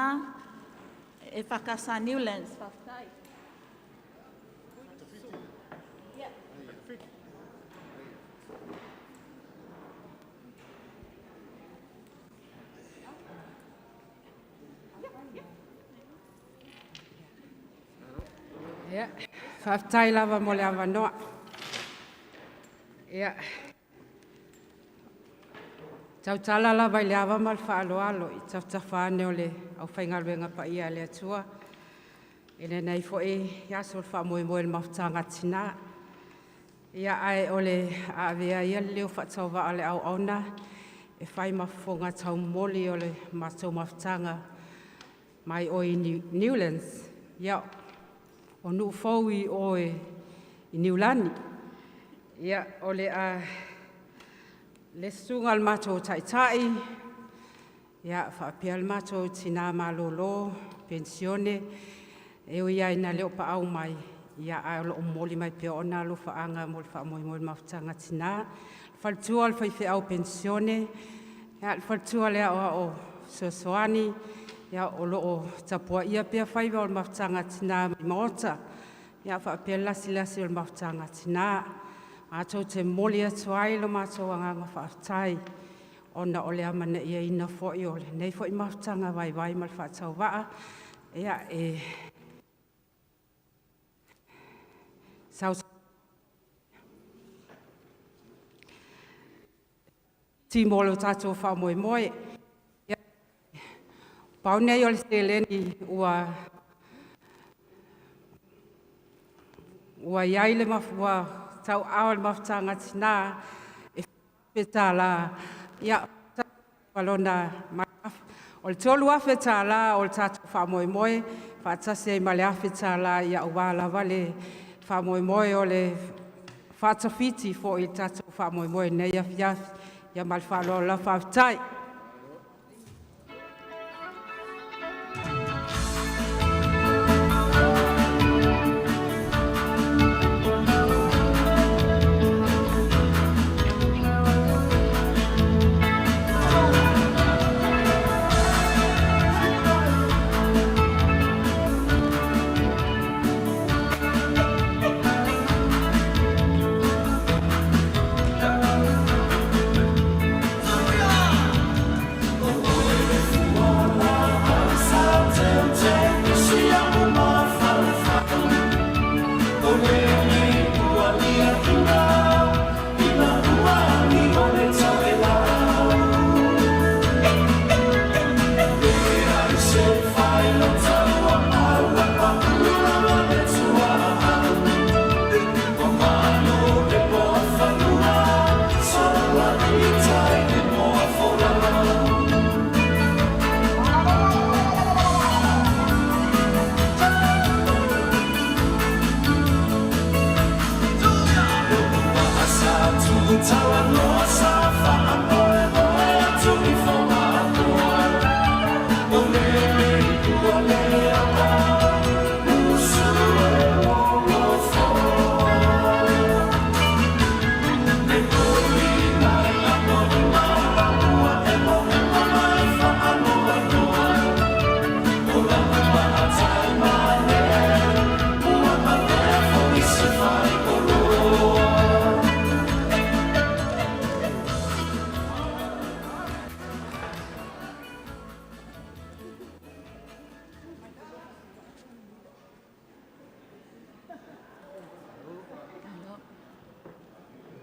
EFKS Niulands. Faafetai. Ia, faafetai lava mo le avanoa. Ia, tautala lava i le ava ma le faaaloalo i tafatafa ane o le aufaigaluega paia a le Atua i lenei foi aso o le faamoemoe i le mafutaga a Tina. Ia, ae o le a avea ia le leo faatauvaa o le auauna e fai ma fofoga taumoli o le matou mafutaga mai o i Newlands. Ia, o nuu fou i o i Niulani. Ia, o le a le susuga o le matou taitai, ia faapea le matou tina malolo, penisione, e ui lava ina le o paau mai, ia ae o lo o momoli mai pea ona alofaaga mo le faamoemoe o le mafutaga a tina. Faletua o le faifeau penisione, ia le faletua o le aoao fesoasoani, ia o lo o tapuaia pea faiva o le mafutaga a tina i maota, ia faapea le lasilasi o le mafutaga a tina. Matou te momoli atu ai lo matou agaga faafetai ona o le amanaiaina foi o lenei foi mafutaga vaivai ma le faatauvaa. Ia, e Sau ti mo lo tātou faamoemoe. Ia, pau nei o le seleni ua iai le ua tau'ao e le Mafutaga a Tinā e $1,000. Ia, lona o le $3,000 tala o le tatou faamoemoe, faatasi ai ma le $1,000 ia aua lava le faamoemoe o le faatafiti foi i le tatou faamoemoe i lenei afiafi. Ia ma le faaaloalo lava, faafetai.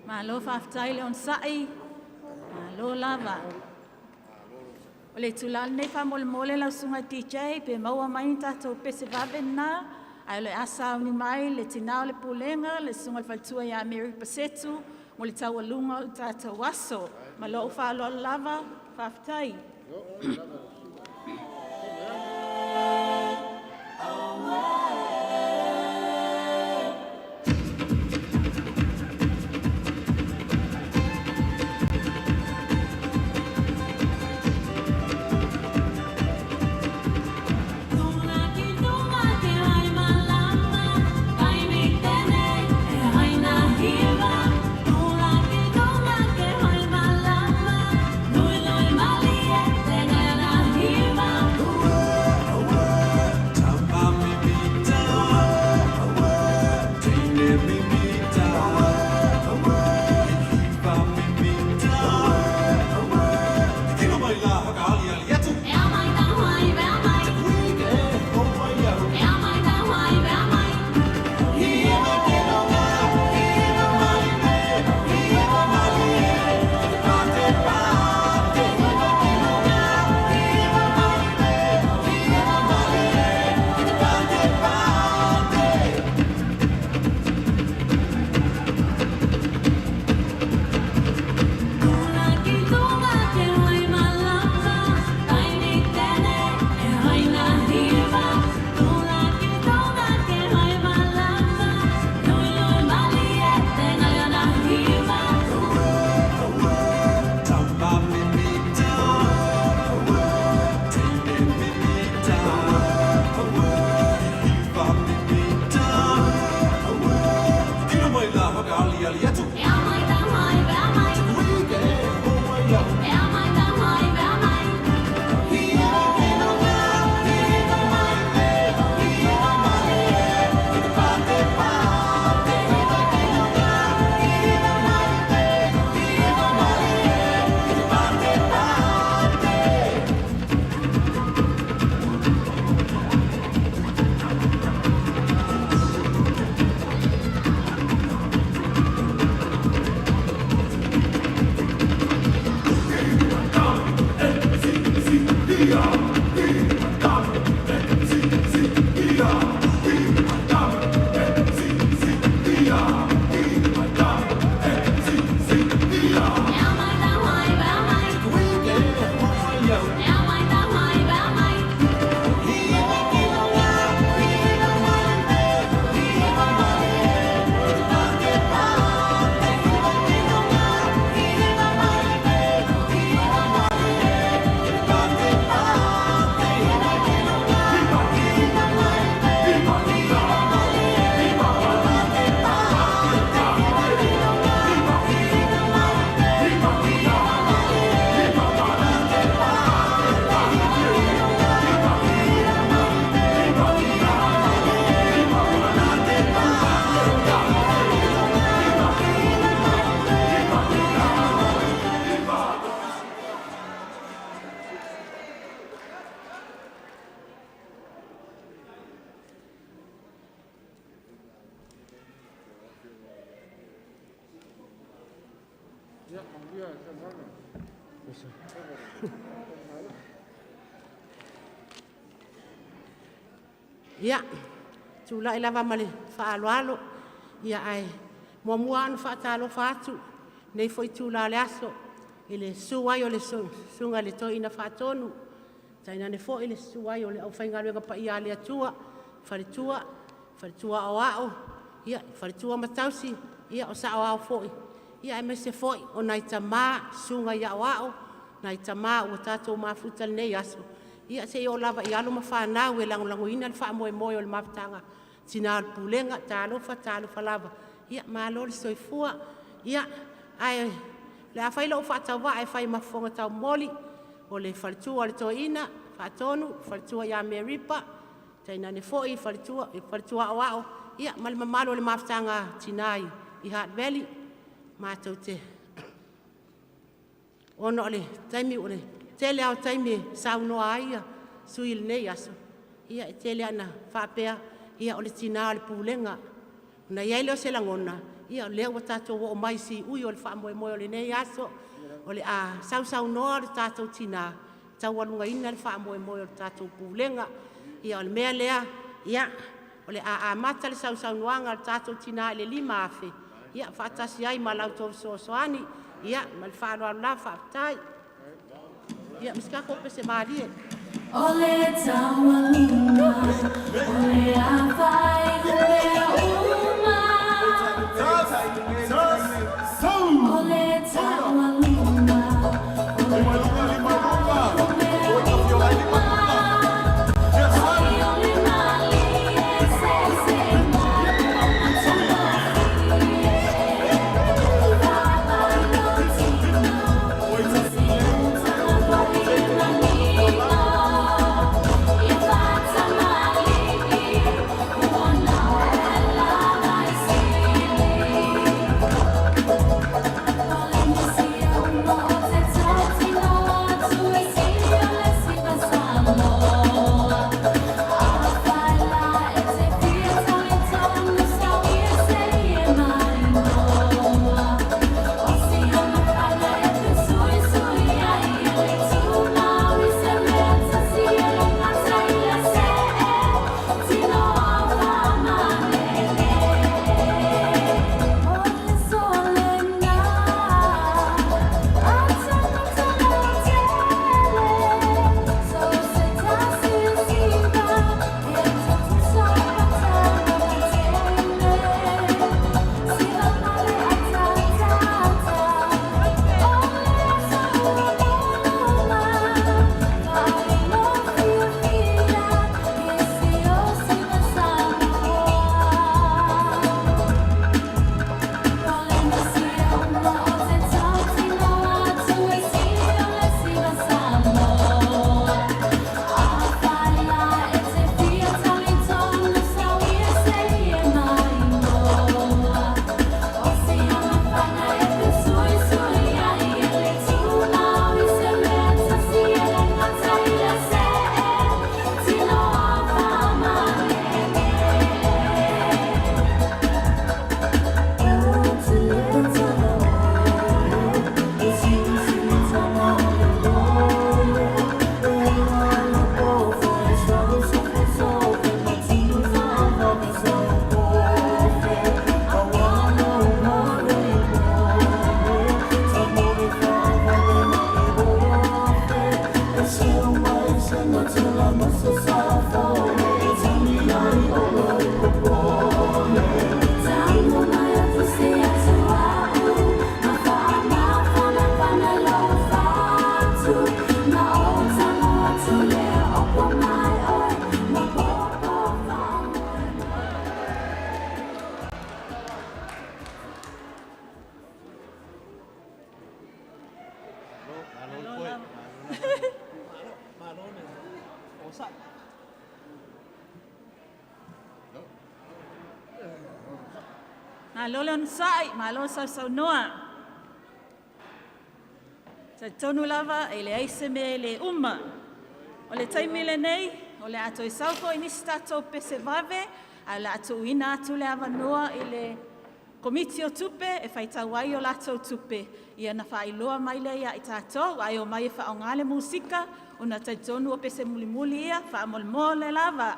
Malo faafetai le onosai, malo lava. O le itula lenei faamolemole lau susuga i le DJ pe maua mai ni tatou pese vave na, ae o le a sauni mai le tina o le pulega, le susuga i le faletua ia Mary Pasetu mo le taualuga o le tatou aso. Ma lou faaaloalo lava, faafetai. Ia, tulai lava ma le faaaloalo, ia ae muamua ona faatalofa atu i lenei foi itula o le aso i le susu ai o le Susuga i le Toeaina Faatonu, tainane foi le susu ai o le aufaigaluega paia a le Atua, faletua, faletua aoao, ia, faletua ma tausi, ia o saoao foi, aemaise foi o nai tama, susuga i aoao, nai tama ua tatou mafuta i lenei aso, ia seia oo lava i alo ma fanau e lagolagoina le faamoemoe o le mafutaga Tina o le Pulega. Talofa, talofa lava, ia malo le soifua. Ia, ae o le a fai lou faatauvaa e fai ma fofoga taumoli o le faletua o le Toeaina Faatonu, faletua ia Meripa, tainane foi faletua, faletua aoao, ia ma le mamalu o le mafutaga tina i Hard Valley. Matou te ona o le taimi o le tele lava o taimi e saunoa ai sui i lenei aso, ia e tele lava ina faapea, ia o le tina o le pulega. Ona i ai lea o se lagona, ia o lea ua tatou oo mai i siui o le faamoemoe o lenei aso, o le a sausaunoa le tatou tina taualugaina le faamoemoe o le tatou pulega. Ia o le mea lea, ia o le a amata le sausaunoaga a le tatou tina i le 5,000, ia faatasi ai ma la outou fesoasoani. Ia ma le faaaloalo lava, faafetai. Ia ma se tatou pese malie. O le taualuga o le afai o mea uma. O le taualuga o le afai o mea uma. O le malie se se Malo le onosai, malo le sausaunoa. Talitonu lava e leai se mea e le uma. O le taimi lenei, o le a toe sau foi nisi tatou pese vave, ae o le a tuuina atu le avanoa i le Komiti o Tupe e faitau ai o latou tupe, ia na faailoa mai lea ia i tatou, ae o mai e faaaoga le musika, ona talitonu o pese mulimuli ia, faamolemole lava.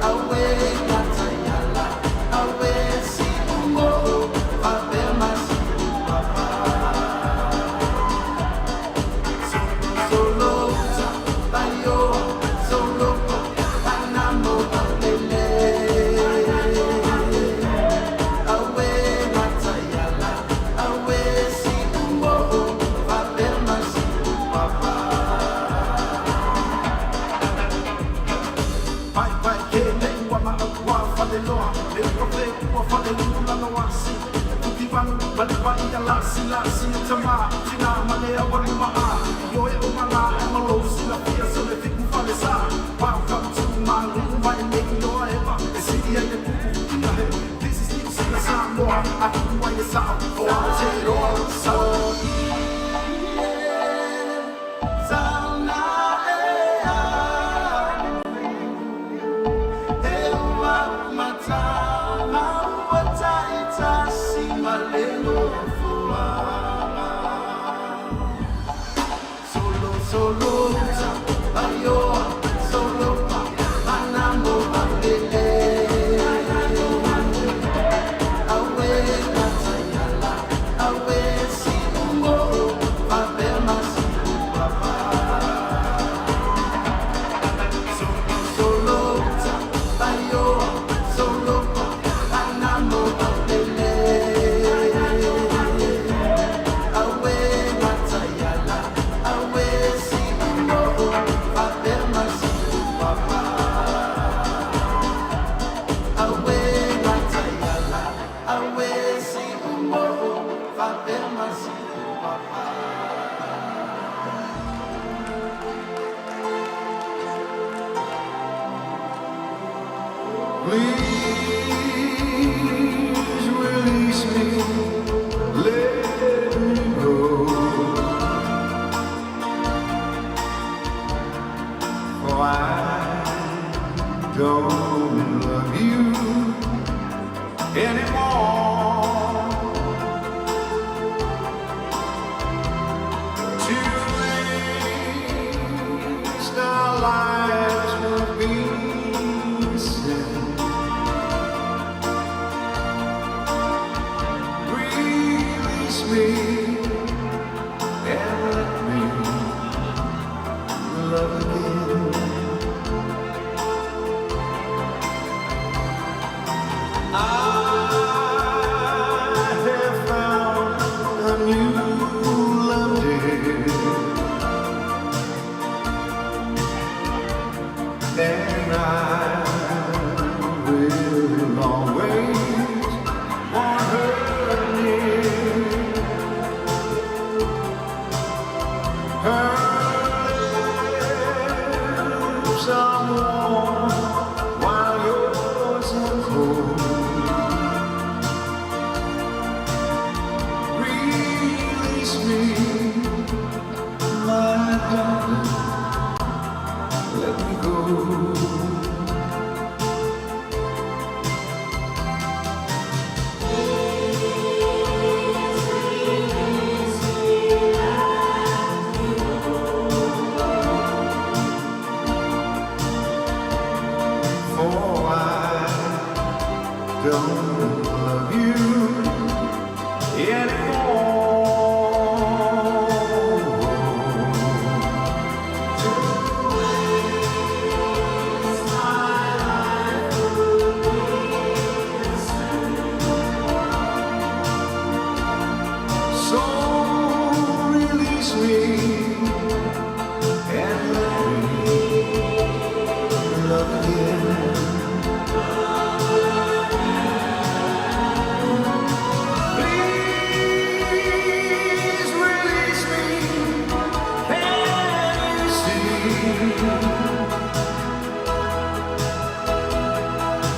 Awe. Please release me, let me go. For I don't love you anymore. To waste our lives would be sin. Release me and let me love again. I have found a new love, dear, and I will always want her near. Her lips are warm while yours are cold. Release me, my darling. Let me go. For I don't love you anymore. So release me and let me love again. Please release me. Can you see?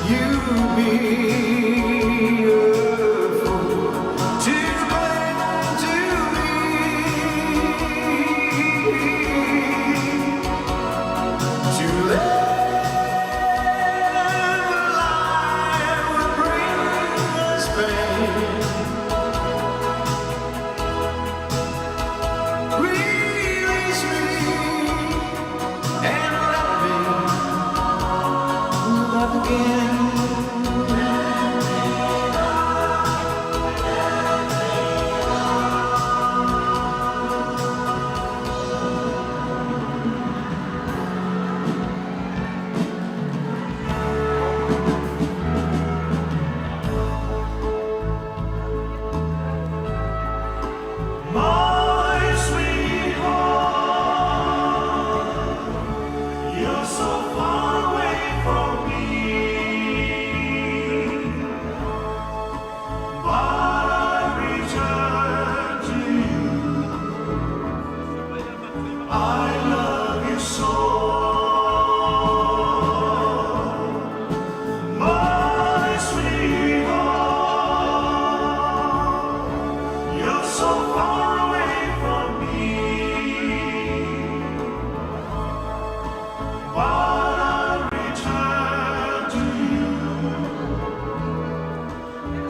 You'd be a fool to cling to me. To live a life would bring us pain. Release me and let me love again. My sweetheart, you're so far away from me.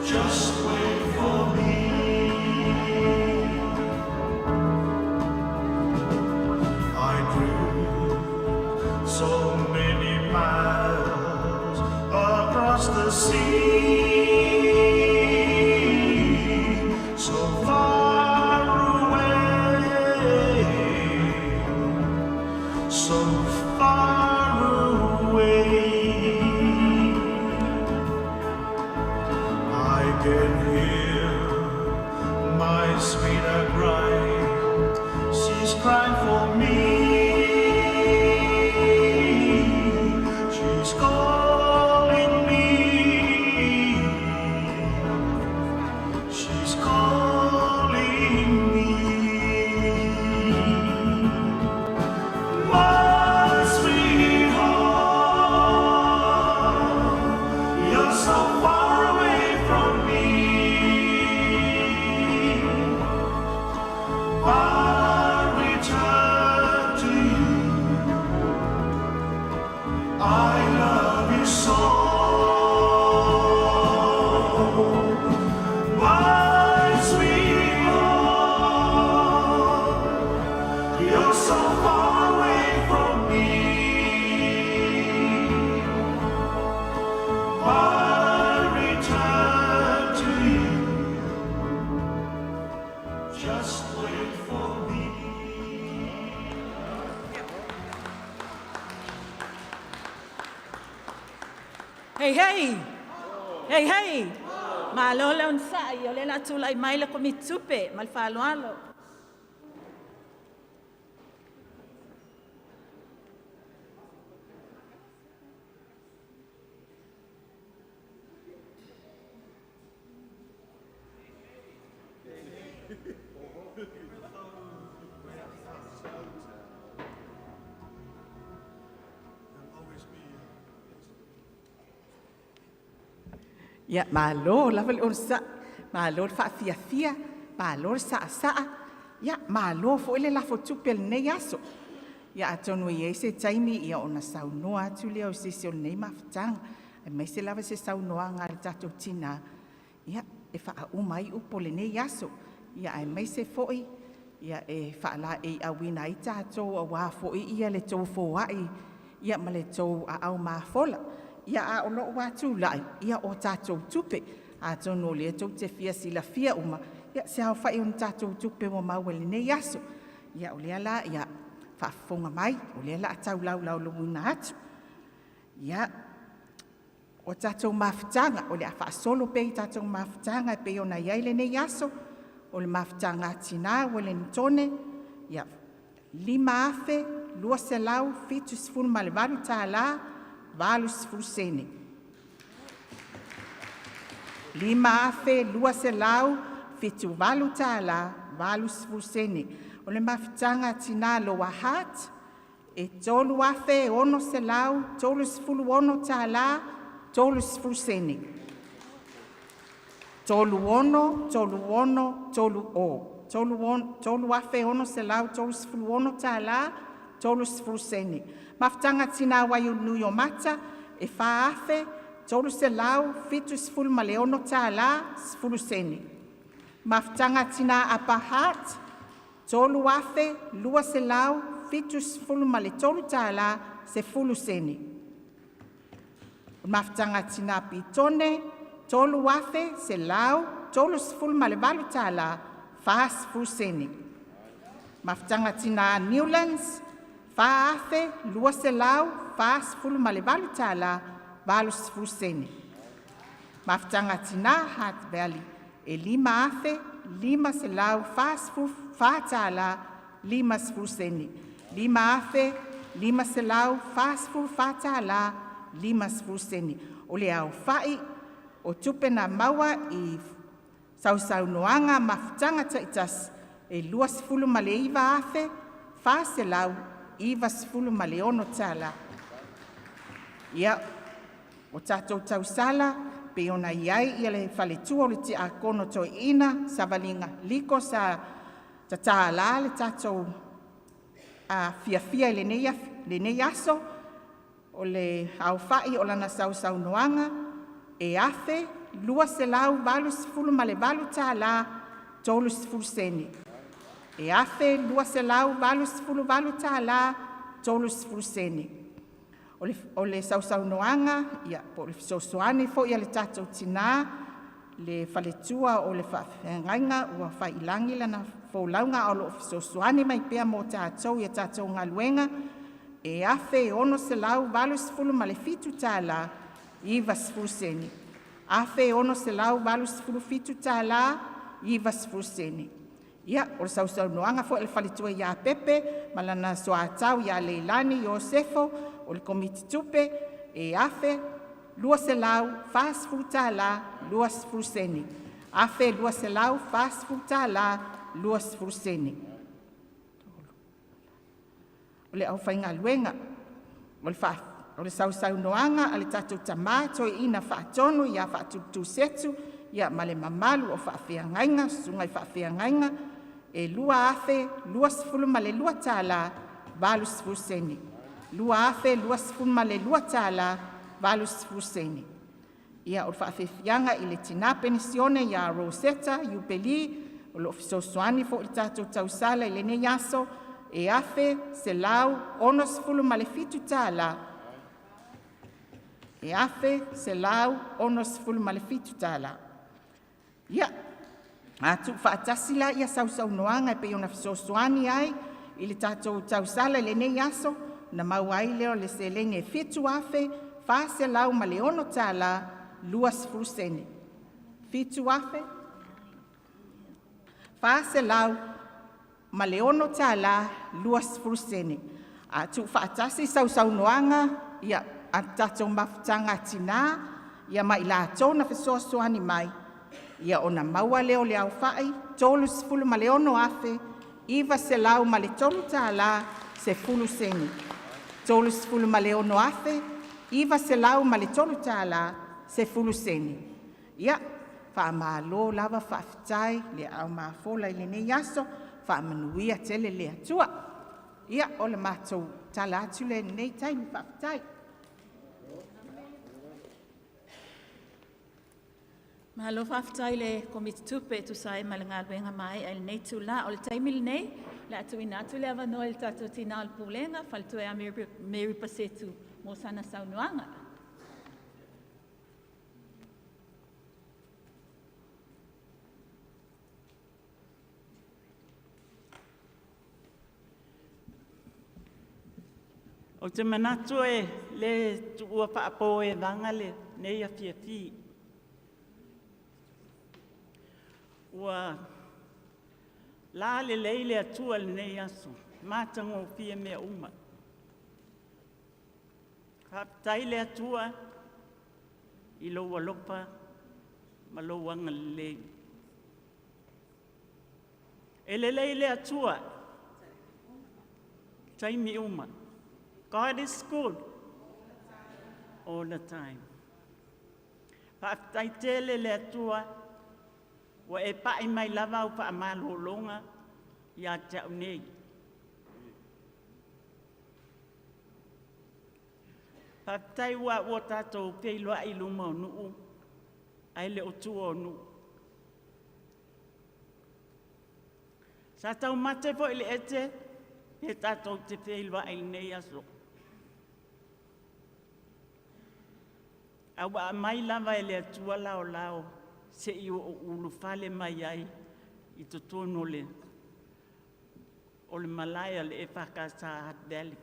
Just wait for me. I drove so many miles across the sea, so far away, so far away. I can hear my sweetheart cry. She's crying for me. She's calling me. She's calling me. My sweetheart, you're so far away from me. I'll return to you. I love you so. My sweetheart, you're so far away from me. I'll return to you. Just wait for me. Hey, hey! Hey, hey! Malo le onosai, o le la tulai mai le komiti tupe ma le faaaloalo. Ia, malo lava le onosai, malo le faafiafia, malo le saasaa, ia, malo foi le lafo tupe o lenei aso. Ia, atonu e i ai se taimi ia ona saunoa atu lea o se isi o lenei mafutaga, aemaise lava se saunoaga a le tatou tina, ia, e faauma ai upu o lenei aso. Ia, aemaise foi ia e faalaeiauina ai tatou aua foi le tou foai ma le tou aau mafola. Ia, a o lou lava tulai, ia o tatou tupe, atonu o lea tou te fia silafia uma se aofai o ni tatou tupe ua maua i lenei aso. Ia, o lea la ia faafofoga mai, o lea o le a tau laulauina atu. Ia, o tatou mafutaga, o le a faasolo pea i tatou mafutaga e pei ona i ai lenei aso. O le mafutaga a Tina Ueligitone, ia, $5,278.80. $5,278.80. O le mafutaga a Tina Lower Hutt, e $3,636.30. 363630, $3,636.30. Mafutaga a Tina Waiaunui o Mata, e $4,376.10. Mafutaga a Tina Upper Hutt, $3,273.10. Mafutaga a Tina Petone, $3,138.40. Mafutaga a Tina Newlands, $4,248.80. Mafutaga a Tina Hurt Valley, e $5,544.50. $5,544.50. O le aofai o tupe na maua i sausaunoaga a mafutaga taitasi e $29,496. Ia, o tatou tausala pei ona i ai le faletua o le Tiakono Toeaina, Savaliga Liko sa tatala le tatou fiafia i lenei aso. O le aofai o lana sausaunoaga e $1,288.30 sene. E $1,288.30 sene. O le sausaunoaga po o le fesoasoani foi a le tatou Tina, le faletua o le faafeagaiga ua faiilagi lana folauga a o lo o fesoasoani mai pea mo tatou i a tatou galuega, e $1,687.90 sene. $1,687.90 sene. Ia, o le sausaunoaga foi a le faletua ia Pepe ma lana soatau ia Leilani Iosefo o le Komiti Tupe, e $1,240.20 sene. $1,240.20 sene. O le aufaigaluega. O le sausaunoaga a le tatou Tama Toeaina Faatonu ia Faatutu Setu ma le mamalu o faafeagaiga, susuga i faafeagaiga, e $2,022.80 sene. $2,022.80 sene. Ia, o le faafiafiaga i le Tina Penisione ia Roseta Iupeli o lo o fesoasoani foi i le tatou tausala i lenei aso, e $1,167. E $1,167. Ia, a tuufaatasi la ia sausaunoaga e pei ona fesoasoani ai i le tatou tausala i lenei aso, ona maua ai lea o le seleni e $7,406.20. $7,406.20 sene. A tuufaatasi sausaunoaga a le tatou Mafutaga a Tina ma i latou na fesoasoani mai, ona maua lea o le aofai e $36,903.10. $36,903.10 sene. Ia, faamalo lava faafetai le aao mafola i lenei aso, faamanuia tele le Atua. Ia, o le matou tala atu lea i lenei taimi, faafetai. Malo faafetai i le Komiti Tupe e tusa ai ma le galuega maeaea i lenei itula. O le taimi lenei, o le a tuuina atu le avanoa i le tatou Tina o le Pulega, le faletua ia Mary Pasetu mo sana saunoaga. Ou te manatu e le tuua faapoevaga lenei afiafi. Ua lalelei le Atua i lenei aso, matagofie mea uma. Faafetai le Atua i lou alofa ma lou agalelei. E lelei le Atua taimi uma. God is good all the time. Faafetai tele le Atua ua e pai mai lava au faamalologa ia te au nei. Faafetai ua tatou feiloai i luma o nuu ae le o tua o nuu. Sa taumate foi i le ete pe tatou te feiloai i lenei aso. A ua aumai lava e le Atua laolao se i ou ulufale mai ai i totonu o le malae a le EFKS Happy Valley.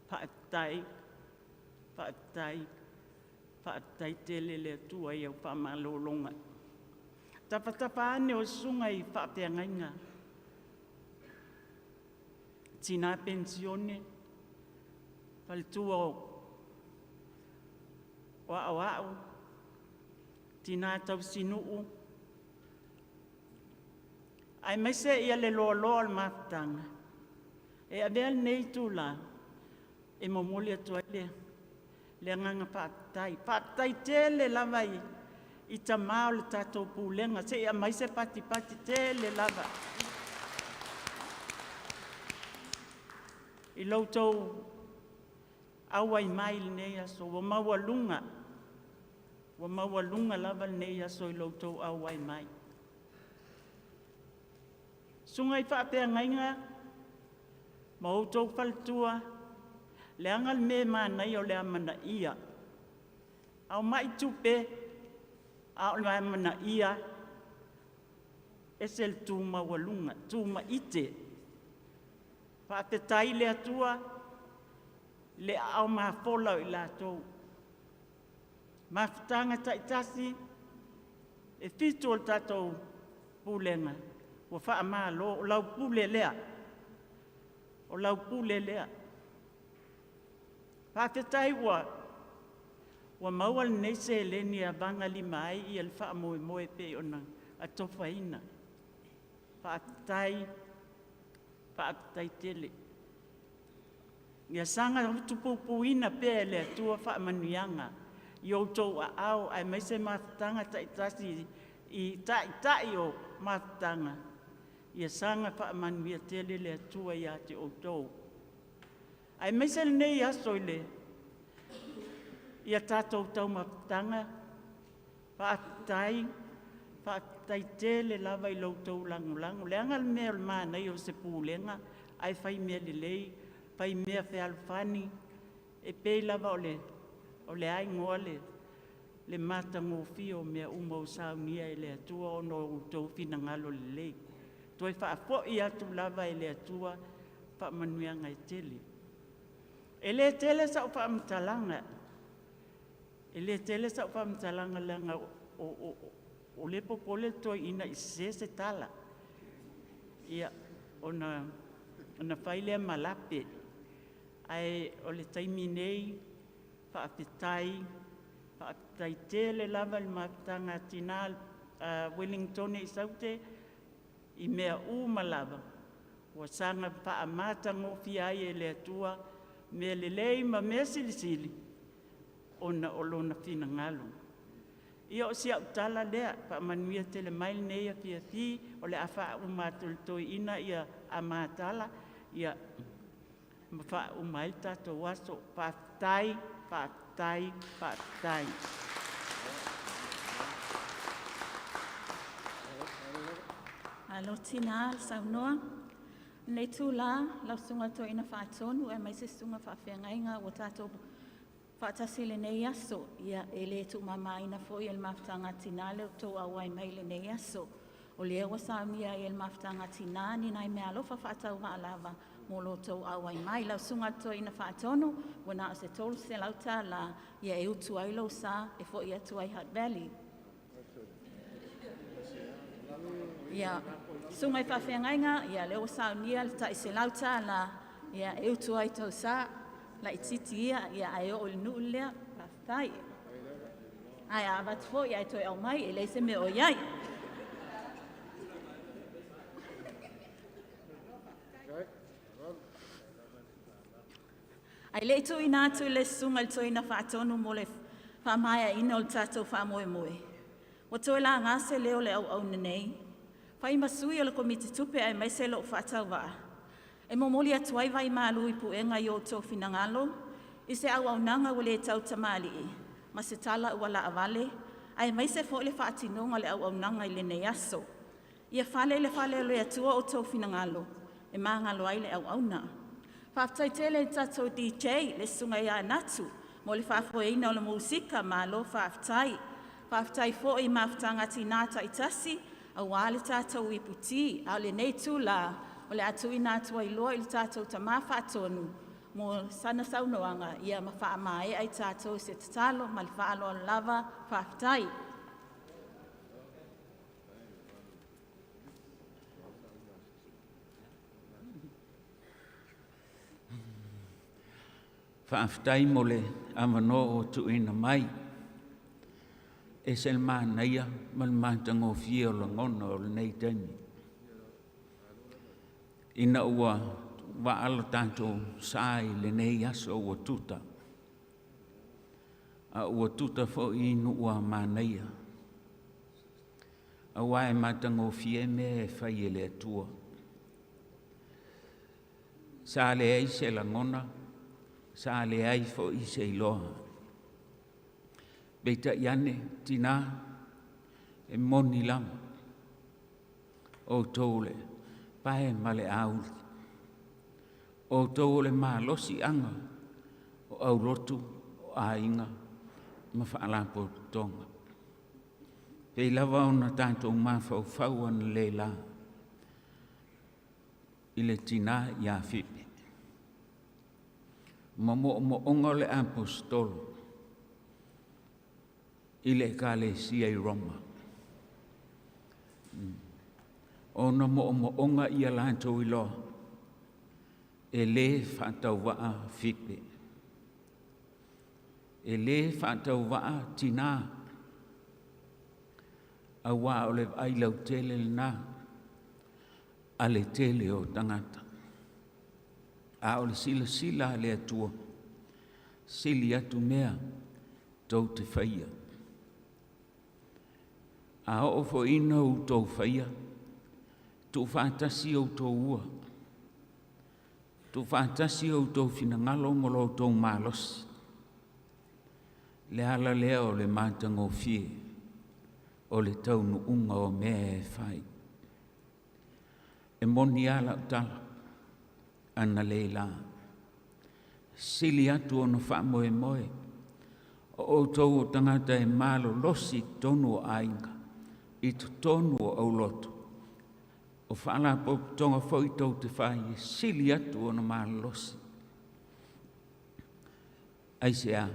Faafetai, faafetai, faafetai tele le Atua i au faamalologa. Tafatafa ane o susuga i faafeagaiga, tina penisione, faletua o Aoao, tina tausinuu, aemaise ia le loaloa o le mafutaga. E avea lenei itula e momoli atu ai le agaga faafetai. Faafetai tele lava i tama o le tatou pulega, se i aumai se patipati tele lava. I lo outou auai mai i lenei aso, ua maualuga, ua maualuga lava lenei aso i lo outou auai mai. Susuga i faafeagaiga ma outou faletua, leaga le mea e manaia o le amanaia. Aumai tupe, a o le amanaia ese le tu maualuga, tu maite. Faafetai i le Atua le aao mafola o i latou. Mafutaga taitasi e fitu o le tatou pulega, ua faamalo, o lau pule lea. O lau pule lea. Faafetai ua ua maua lenei seleni e avagalima ai ia le faamoemoe pei ona atofaina. Faafetai, faafetai tele. Ia saga utupupuina pea e le Atua faamanuiaga i outou aao aemaise mafutaga taitasi i taitai o mafutaga. Ia saga faamanuia tele le Atua ia te outou. Aemaise lenei aso i le ia tatou taumafataga, faafetai, faafetai tele lava i lo outou lagolago. Leaga le mea o le manaia o se pulega ae fai mea lelei, fai mea fealofani, e pei lava o le o le a igoa le le matagofie o mea uma o saunia e le Atua ona o outou finagalo lelei. Toe faafoi atu lava e le Atua faamanuiaga e tele. E le tele sau faamatalaga, e le tele sau faamatalaga leaga o, o, o, o le popole le toeaina i sese se tala. Ia, ona, ona fai lea ma lape. Ae o le taimi nei, faafetai, faafetai tele lava i le mafutaga a tina Wellingtone i Saute i mea uma lava ua saga faamatagofie ai e le Atua mea lelei ma mea silisili ona o lona finagalo. Ia o si au tala lea, faamanuia tele mai lenei afiafi, o le a faauma atu e le toeaina ia a matala, ia ma faauma ai le tatou aso. Faafetai, faafetai, faafetai. Malo tina le saunoa. Lenei itula, lau Susuga i le Toeaina Faatonu aemaise susuga i faafeagaiga ua tatou faatasi i lenei aso. Ia, e le tuumamaina foi e le Mafutaga a Tina le tou auai mai i lenei aso. O lea ua saunia ai e le Mafutaga a Tina ni nai meaalofa faatauvaa lava mo lo outou auai mai. Lau Susuga i le Toeaina Faatonu, ua na o se $300 ia e utu ai lou sa e foi atu ai Hutt Valley. Ia, susuga i faafeagaiga, ia lea ua saunia le tai $100 ia e utu ai tou sa laitiiti ia, ia ae oo i le nuu lea. Faafetai. Ae a avatu foi ae toe aumai, e leai se mea o i ai. Ae le i tuuina atu i le susuga i le Toeaina Faatonu mo le faamaeaina o le tatou faamoemoe, ua toe laga se leo o le auauna nei, fai ma sui o le Komiti Tupe aemaise lou faatauvaa, e momoli atu ai vai malu i puega i outou finagalo i se auaunaga ua le tautamalii ma se tala ua laavale, aemaise foi le faatinoga o le auaunaga i lenei aso. Ia fale i le fale o le Atua outou finagalo e magalo ai le auauna. Faafetai tele i le tatou DJ le susuga ia Natu mo le faafoeina o le musika, malo faafetai. Faafetai foi i mafutaga a tina taitasi aua le tatou iputi. A o lenei itula, o le a tuuina atu ai loa i le tatou Tama Faatonu mo sana saunoaga ia ma faamaea ai tatou i se tatalo ma le faaaloalo lava. Faafetai. Faafetai mo le avanoa ua tuuina mai. E ese le manaia ma le matagofie o lagona o lenei taimi. Ina ua vaalo tatou sa i lenei aso ua tuta, a ua tuta foi i nuu a manaia, aua e matagofie mea e fai e le Atua. Sa leai se lagona, Sa leai foi se iloa. Peitai ane, tinā, e moni lava, outou o le pae ma le auli, outou o le malosiaga o aulotu, o aiga ma faalapotopotoga. Pei lava ona tatou mafaufau analeila i le tinā ia Fipe, ma moomooga o le aposetolo i le Ekalesia i Roma. Ona moomooga ia latou iloa, e lē faatauvaa Fipe, e lē faatauvaa tinā, auā o le vaai lautele lenā a le tele o tagata. A o le silasila a le Atua, sili atu mea tou te faia. A oo foi ina outou faia, tuufaatasi outou ua, tuufaatasi outou finagalo ma lo outou malosi. Le ala lea o le matagofie o le taunuuga o mea e fai. E moni lava lau tala analeila, sili atu ona faamoemoe o outou o tagata e malolosi i totonu o aiga, i totonu o aulotu, o faalapotopotoga foi tou te fai, e sili atu ona malolosi. Aisea?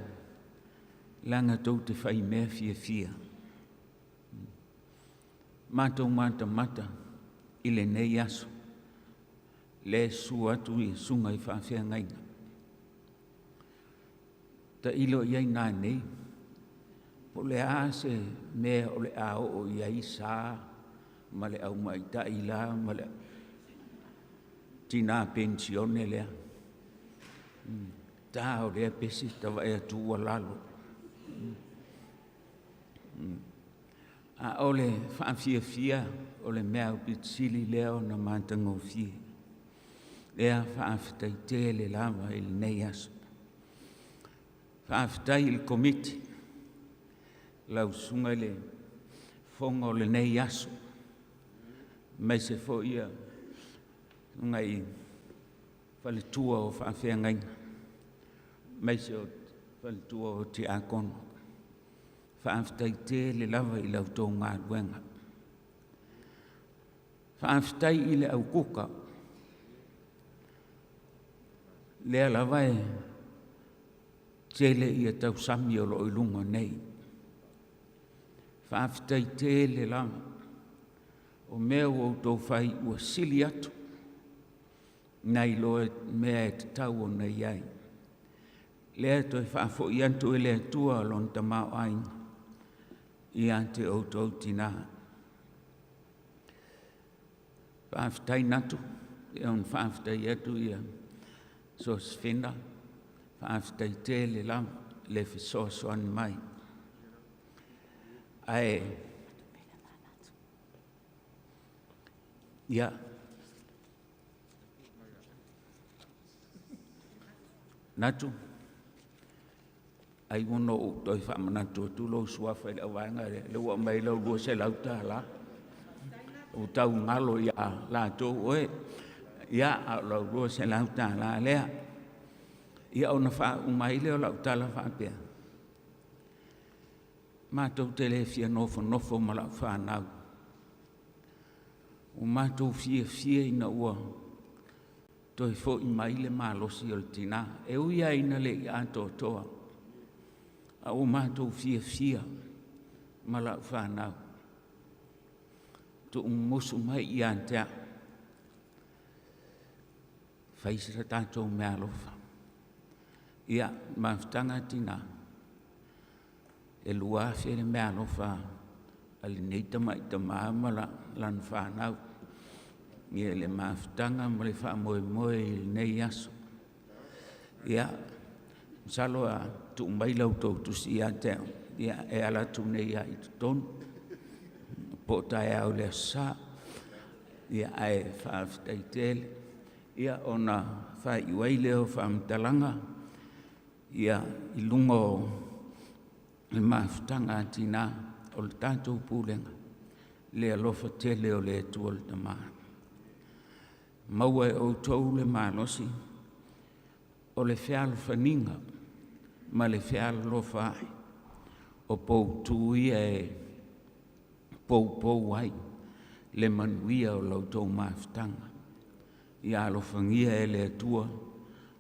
Leaga tou te fai mea fiafia. Matou matamata i lenei aso, le susu atu i susuga i faafeagaiga. Tailo i ai nanei, po o le a se mea o le a oo i ai sa ma le aumaitai la ma le tinā penisione lea. Ta o lea pese tavae atu ua lalo. A o le faafiafia o le mea aupito sili lea ona matagofie. Lea faafetai tele lava i lenei aso. Faafetai i le Komiti, lau susuga i le fofoga o lenei aso, aemaise foi ia susuga i faletua o faafeagaiga, aemaise o faletua o tiakono. Faafetai tele lava i la outou galuega. Faafetai i le aukuka, lea lava e tele ia tausami o lo o i luga nei. Faafetai tele lava, o mea ua outou fai ua sili atu nai lo mea e tatau ona i ai. Lea toe faafoi atu e le Atua lona tamaoaiga ia te outou tinā. Faafetai Natu, e ona faafetai atu ia Sosefina, faafetai tele lava le fesoasoani mai. Ae, ia, Natu, ai ua na ou toe faamanatu atu lou suafa i le auvaega lea, lea ua aumai lau $200. Ua tau galo ia latou oe. Ia, a o lau $200 lea. Ia ona faauma ai lea o lau tala faapea, matou te le fia nofonofo ma lau fanau. Ua matou fiafia ina ua toe foi mai le malosi o le tinā. E ui lava ina le i atoatoa, a ua matou fiafia ma lau fanau. Tuumumusu mai ia te au, fai se tatou meaalofa. Ia, mafutaga tinā, e 2,000 le meaalofa a lenei tamai tamā ma lana fanau. Ia le mafutaga ma le faamoemoe i lenei aso. Ia, masalo a tuu mai la outou tusi ia te au, ia e ala atu nei lava i totonu, po o taeao i le aso Sa. Ia, ae faafetai tele. Ia, ona faaiu ai lea o faamatalaga. Ia, i luga o le mafutaga a tinā o le tatou pulega, le alofa tele o le Atua le Tama. Maua e outou le malosi o le fealofaniga ma le fealolofaai o poutu ia e poupou ai le manuia o la outou mafutaga. Ia alofagia e le Atua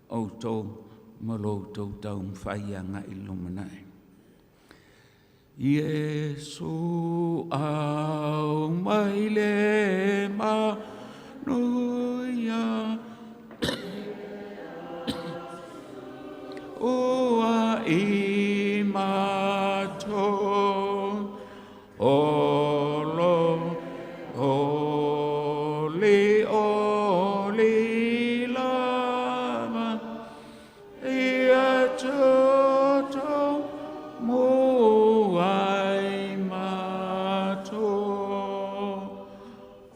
outou ma lo outou taumafai agai i le lumanai. Iesu au mai le manuia ua i matou o lo oli oli lava ia toto mu ai matou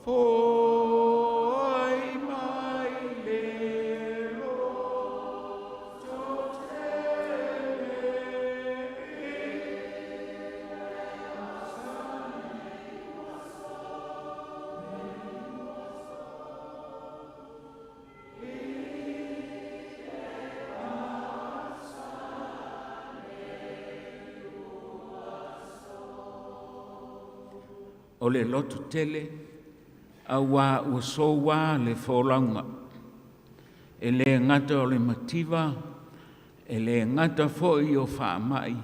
foi mai le loto tele. O le loto tele auā ua soua le folauga. E le gata o le mativa, e le gata foi o faamai,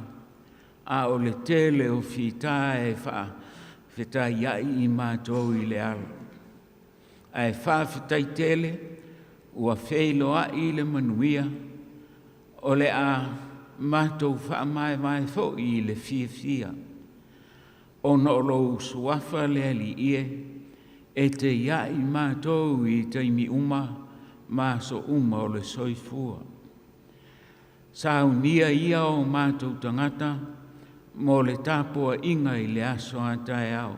a o le tele o fita e faafetaiai i matou i le alo. Ae faafetai tele ua feiloai le manuia o le a matou faamaevae foi i le fiafia ona o lou suafa le Alii e, e te iai matou i taimi uma ma aso uma o le soifua. Saunia ia o matou tagata mo le tapuaiga i le aso a taeao.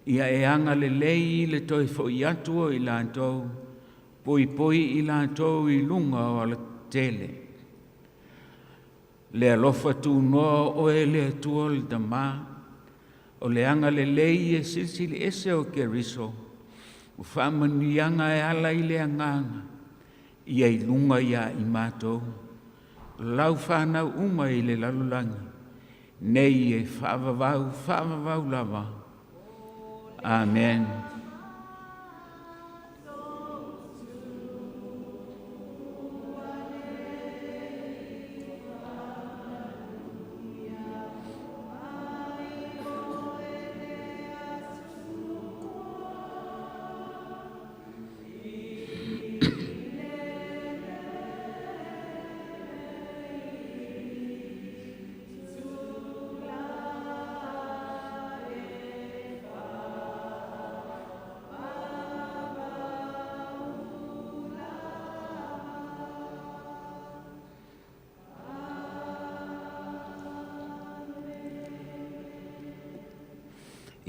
Ia e agalelei i le toe foi atu o i latou, poipoi i latou i luga o alatetele. Le alofa tunoa o oe le Atua le Tama, o le agalelei e silisili ese o Keriso, o faamanuiaga e ala i le agaga, ia i luga ia i matou, lau whanau uma i le lalolagi, nei e faavavau, faavavau lava. Amen.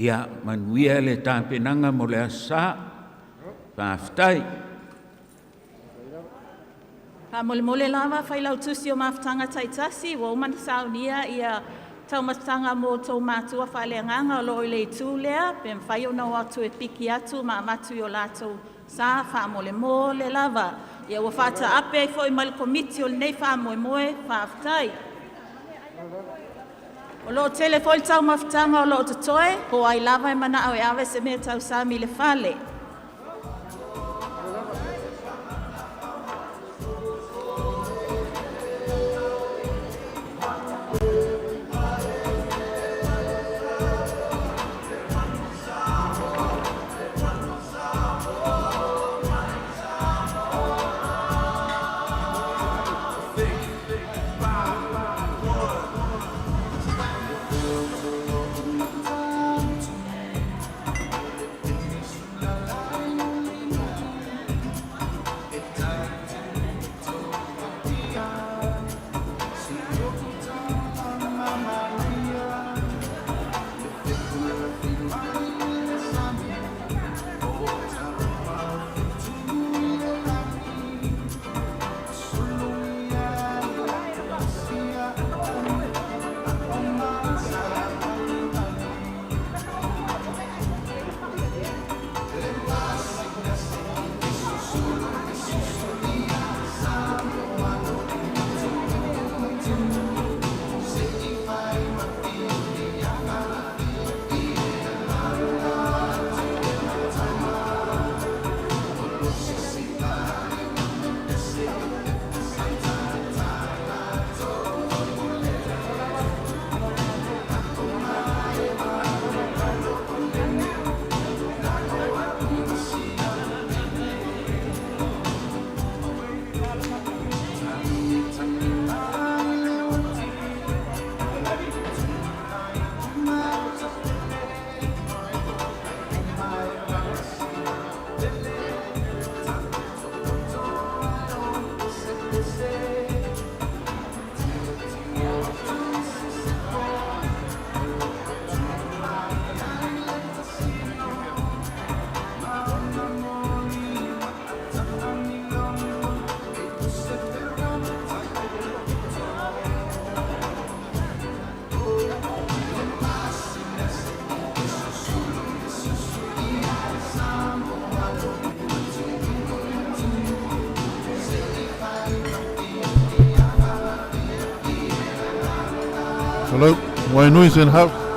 Ia, manuia le tapenaga mo le aso Sa. Faafetai. Faamolemole lava Failautusi o Mafutaga Taitasi, ua uma ona saunia ia taumafataga mo outou matua faaleagaga o lo o i le itu lea, pe mafai ona o atu e piki atu ma avatu i o latou sa faamolemole lava. Ia ua faataape ai foi ma le Komiti o lenei faamoemoe, faafetai. O lo o tele foi le taumafataga o lo o totoe, po o ai lava e manao e ave se mea tausami i le fale. Hello, Wainui's in house.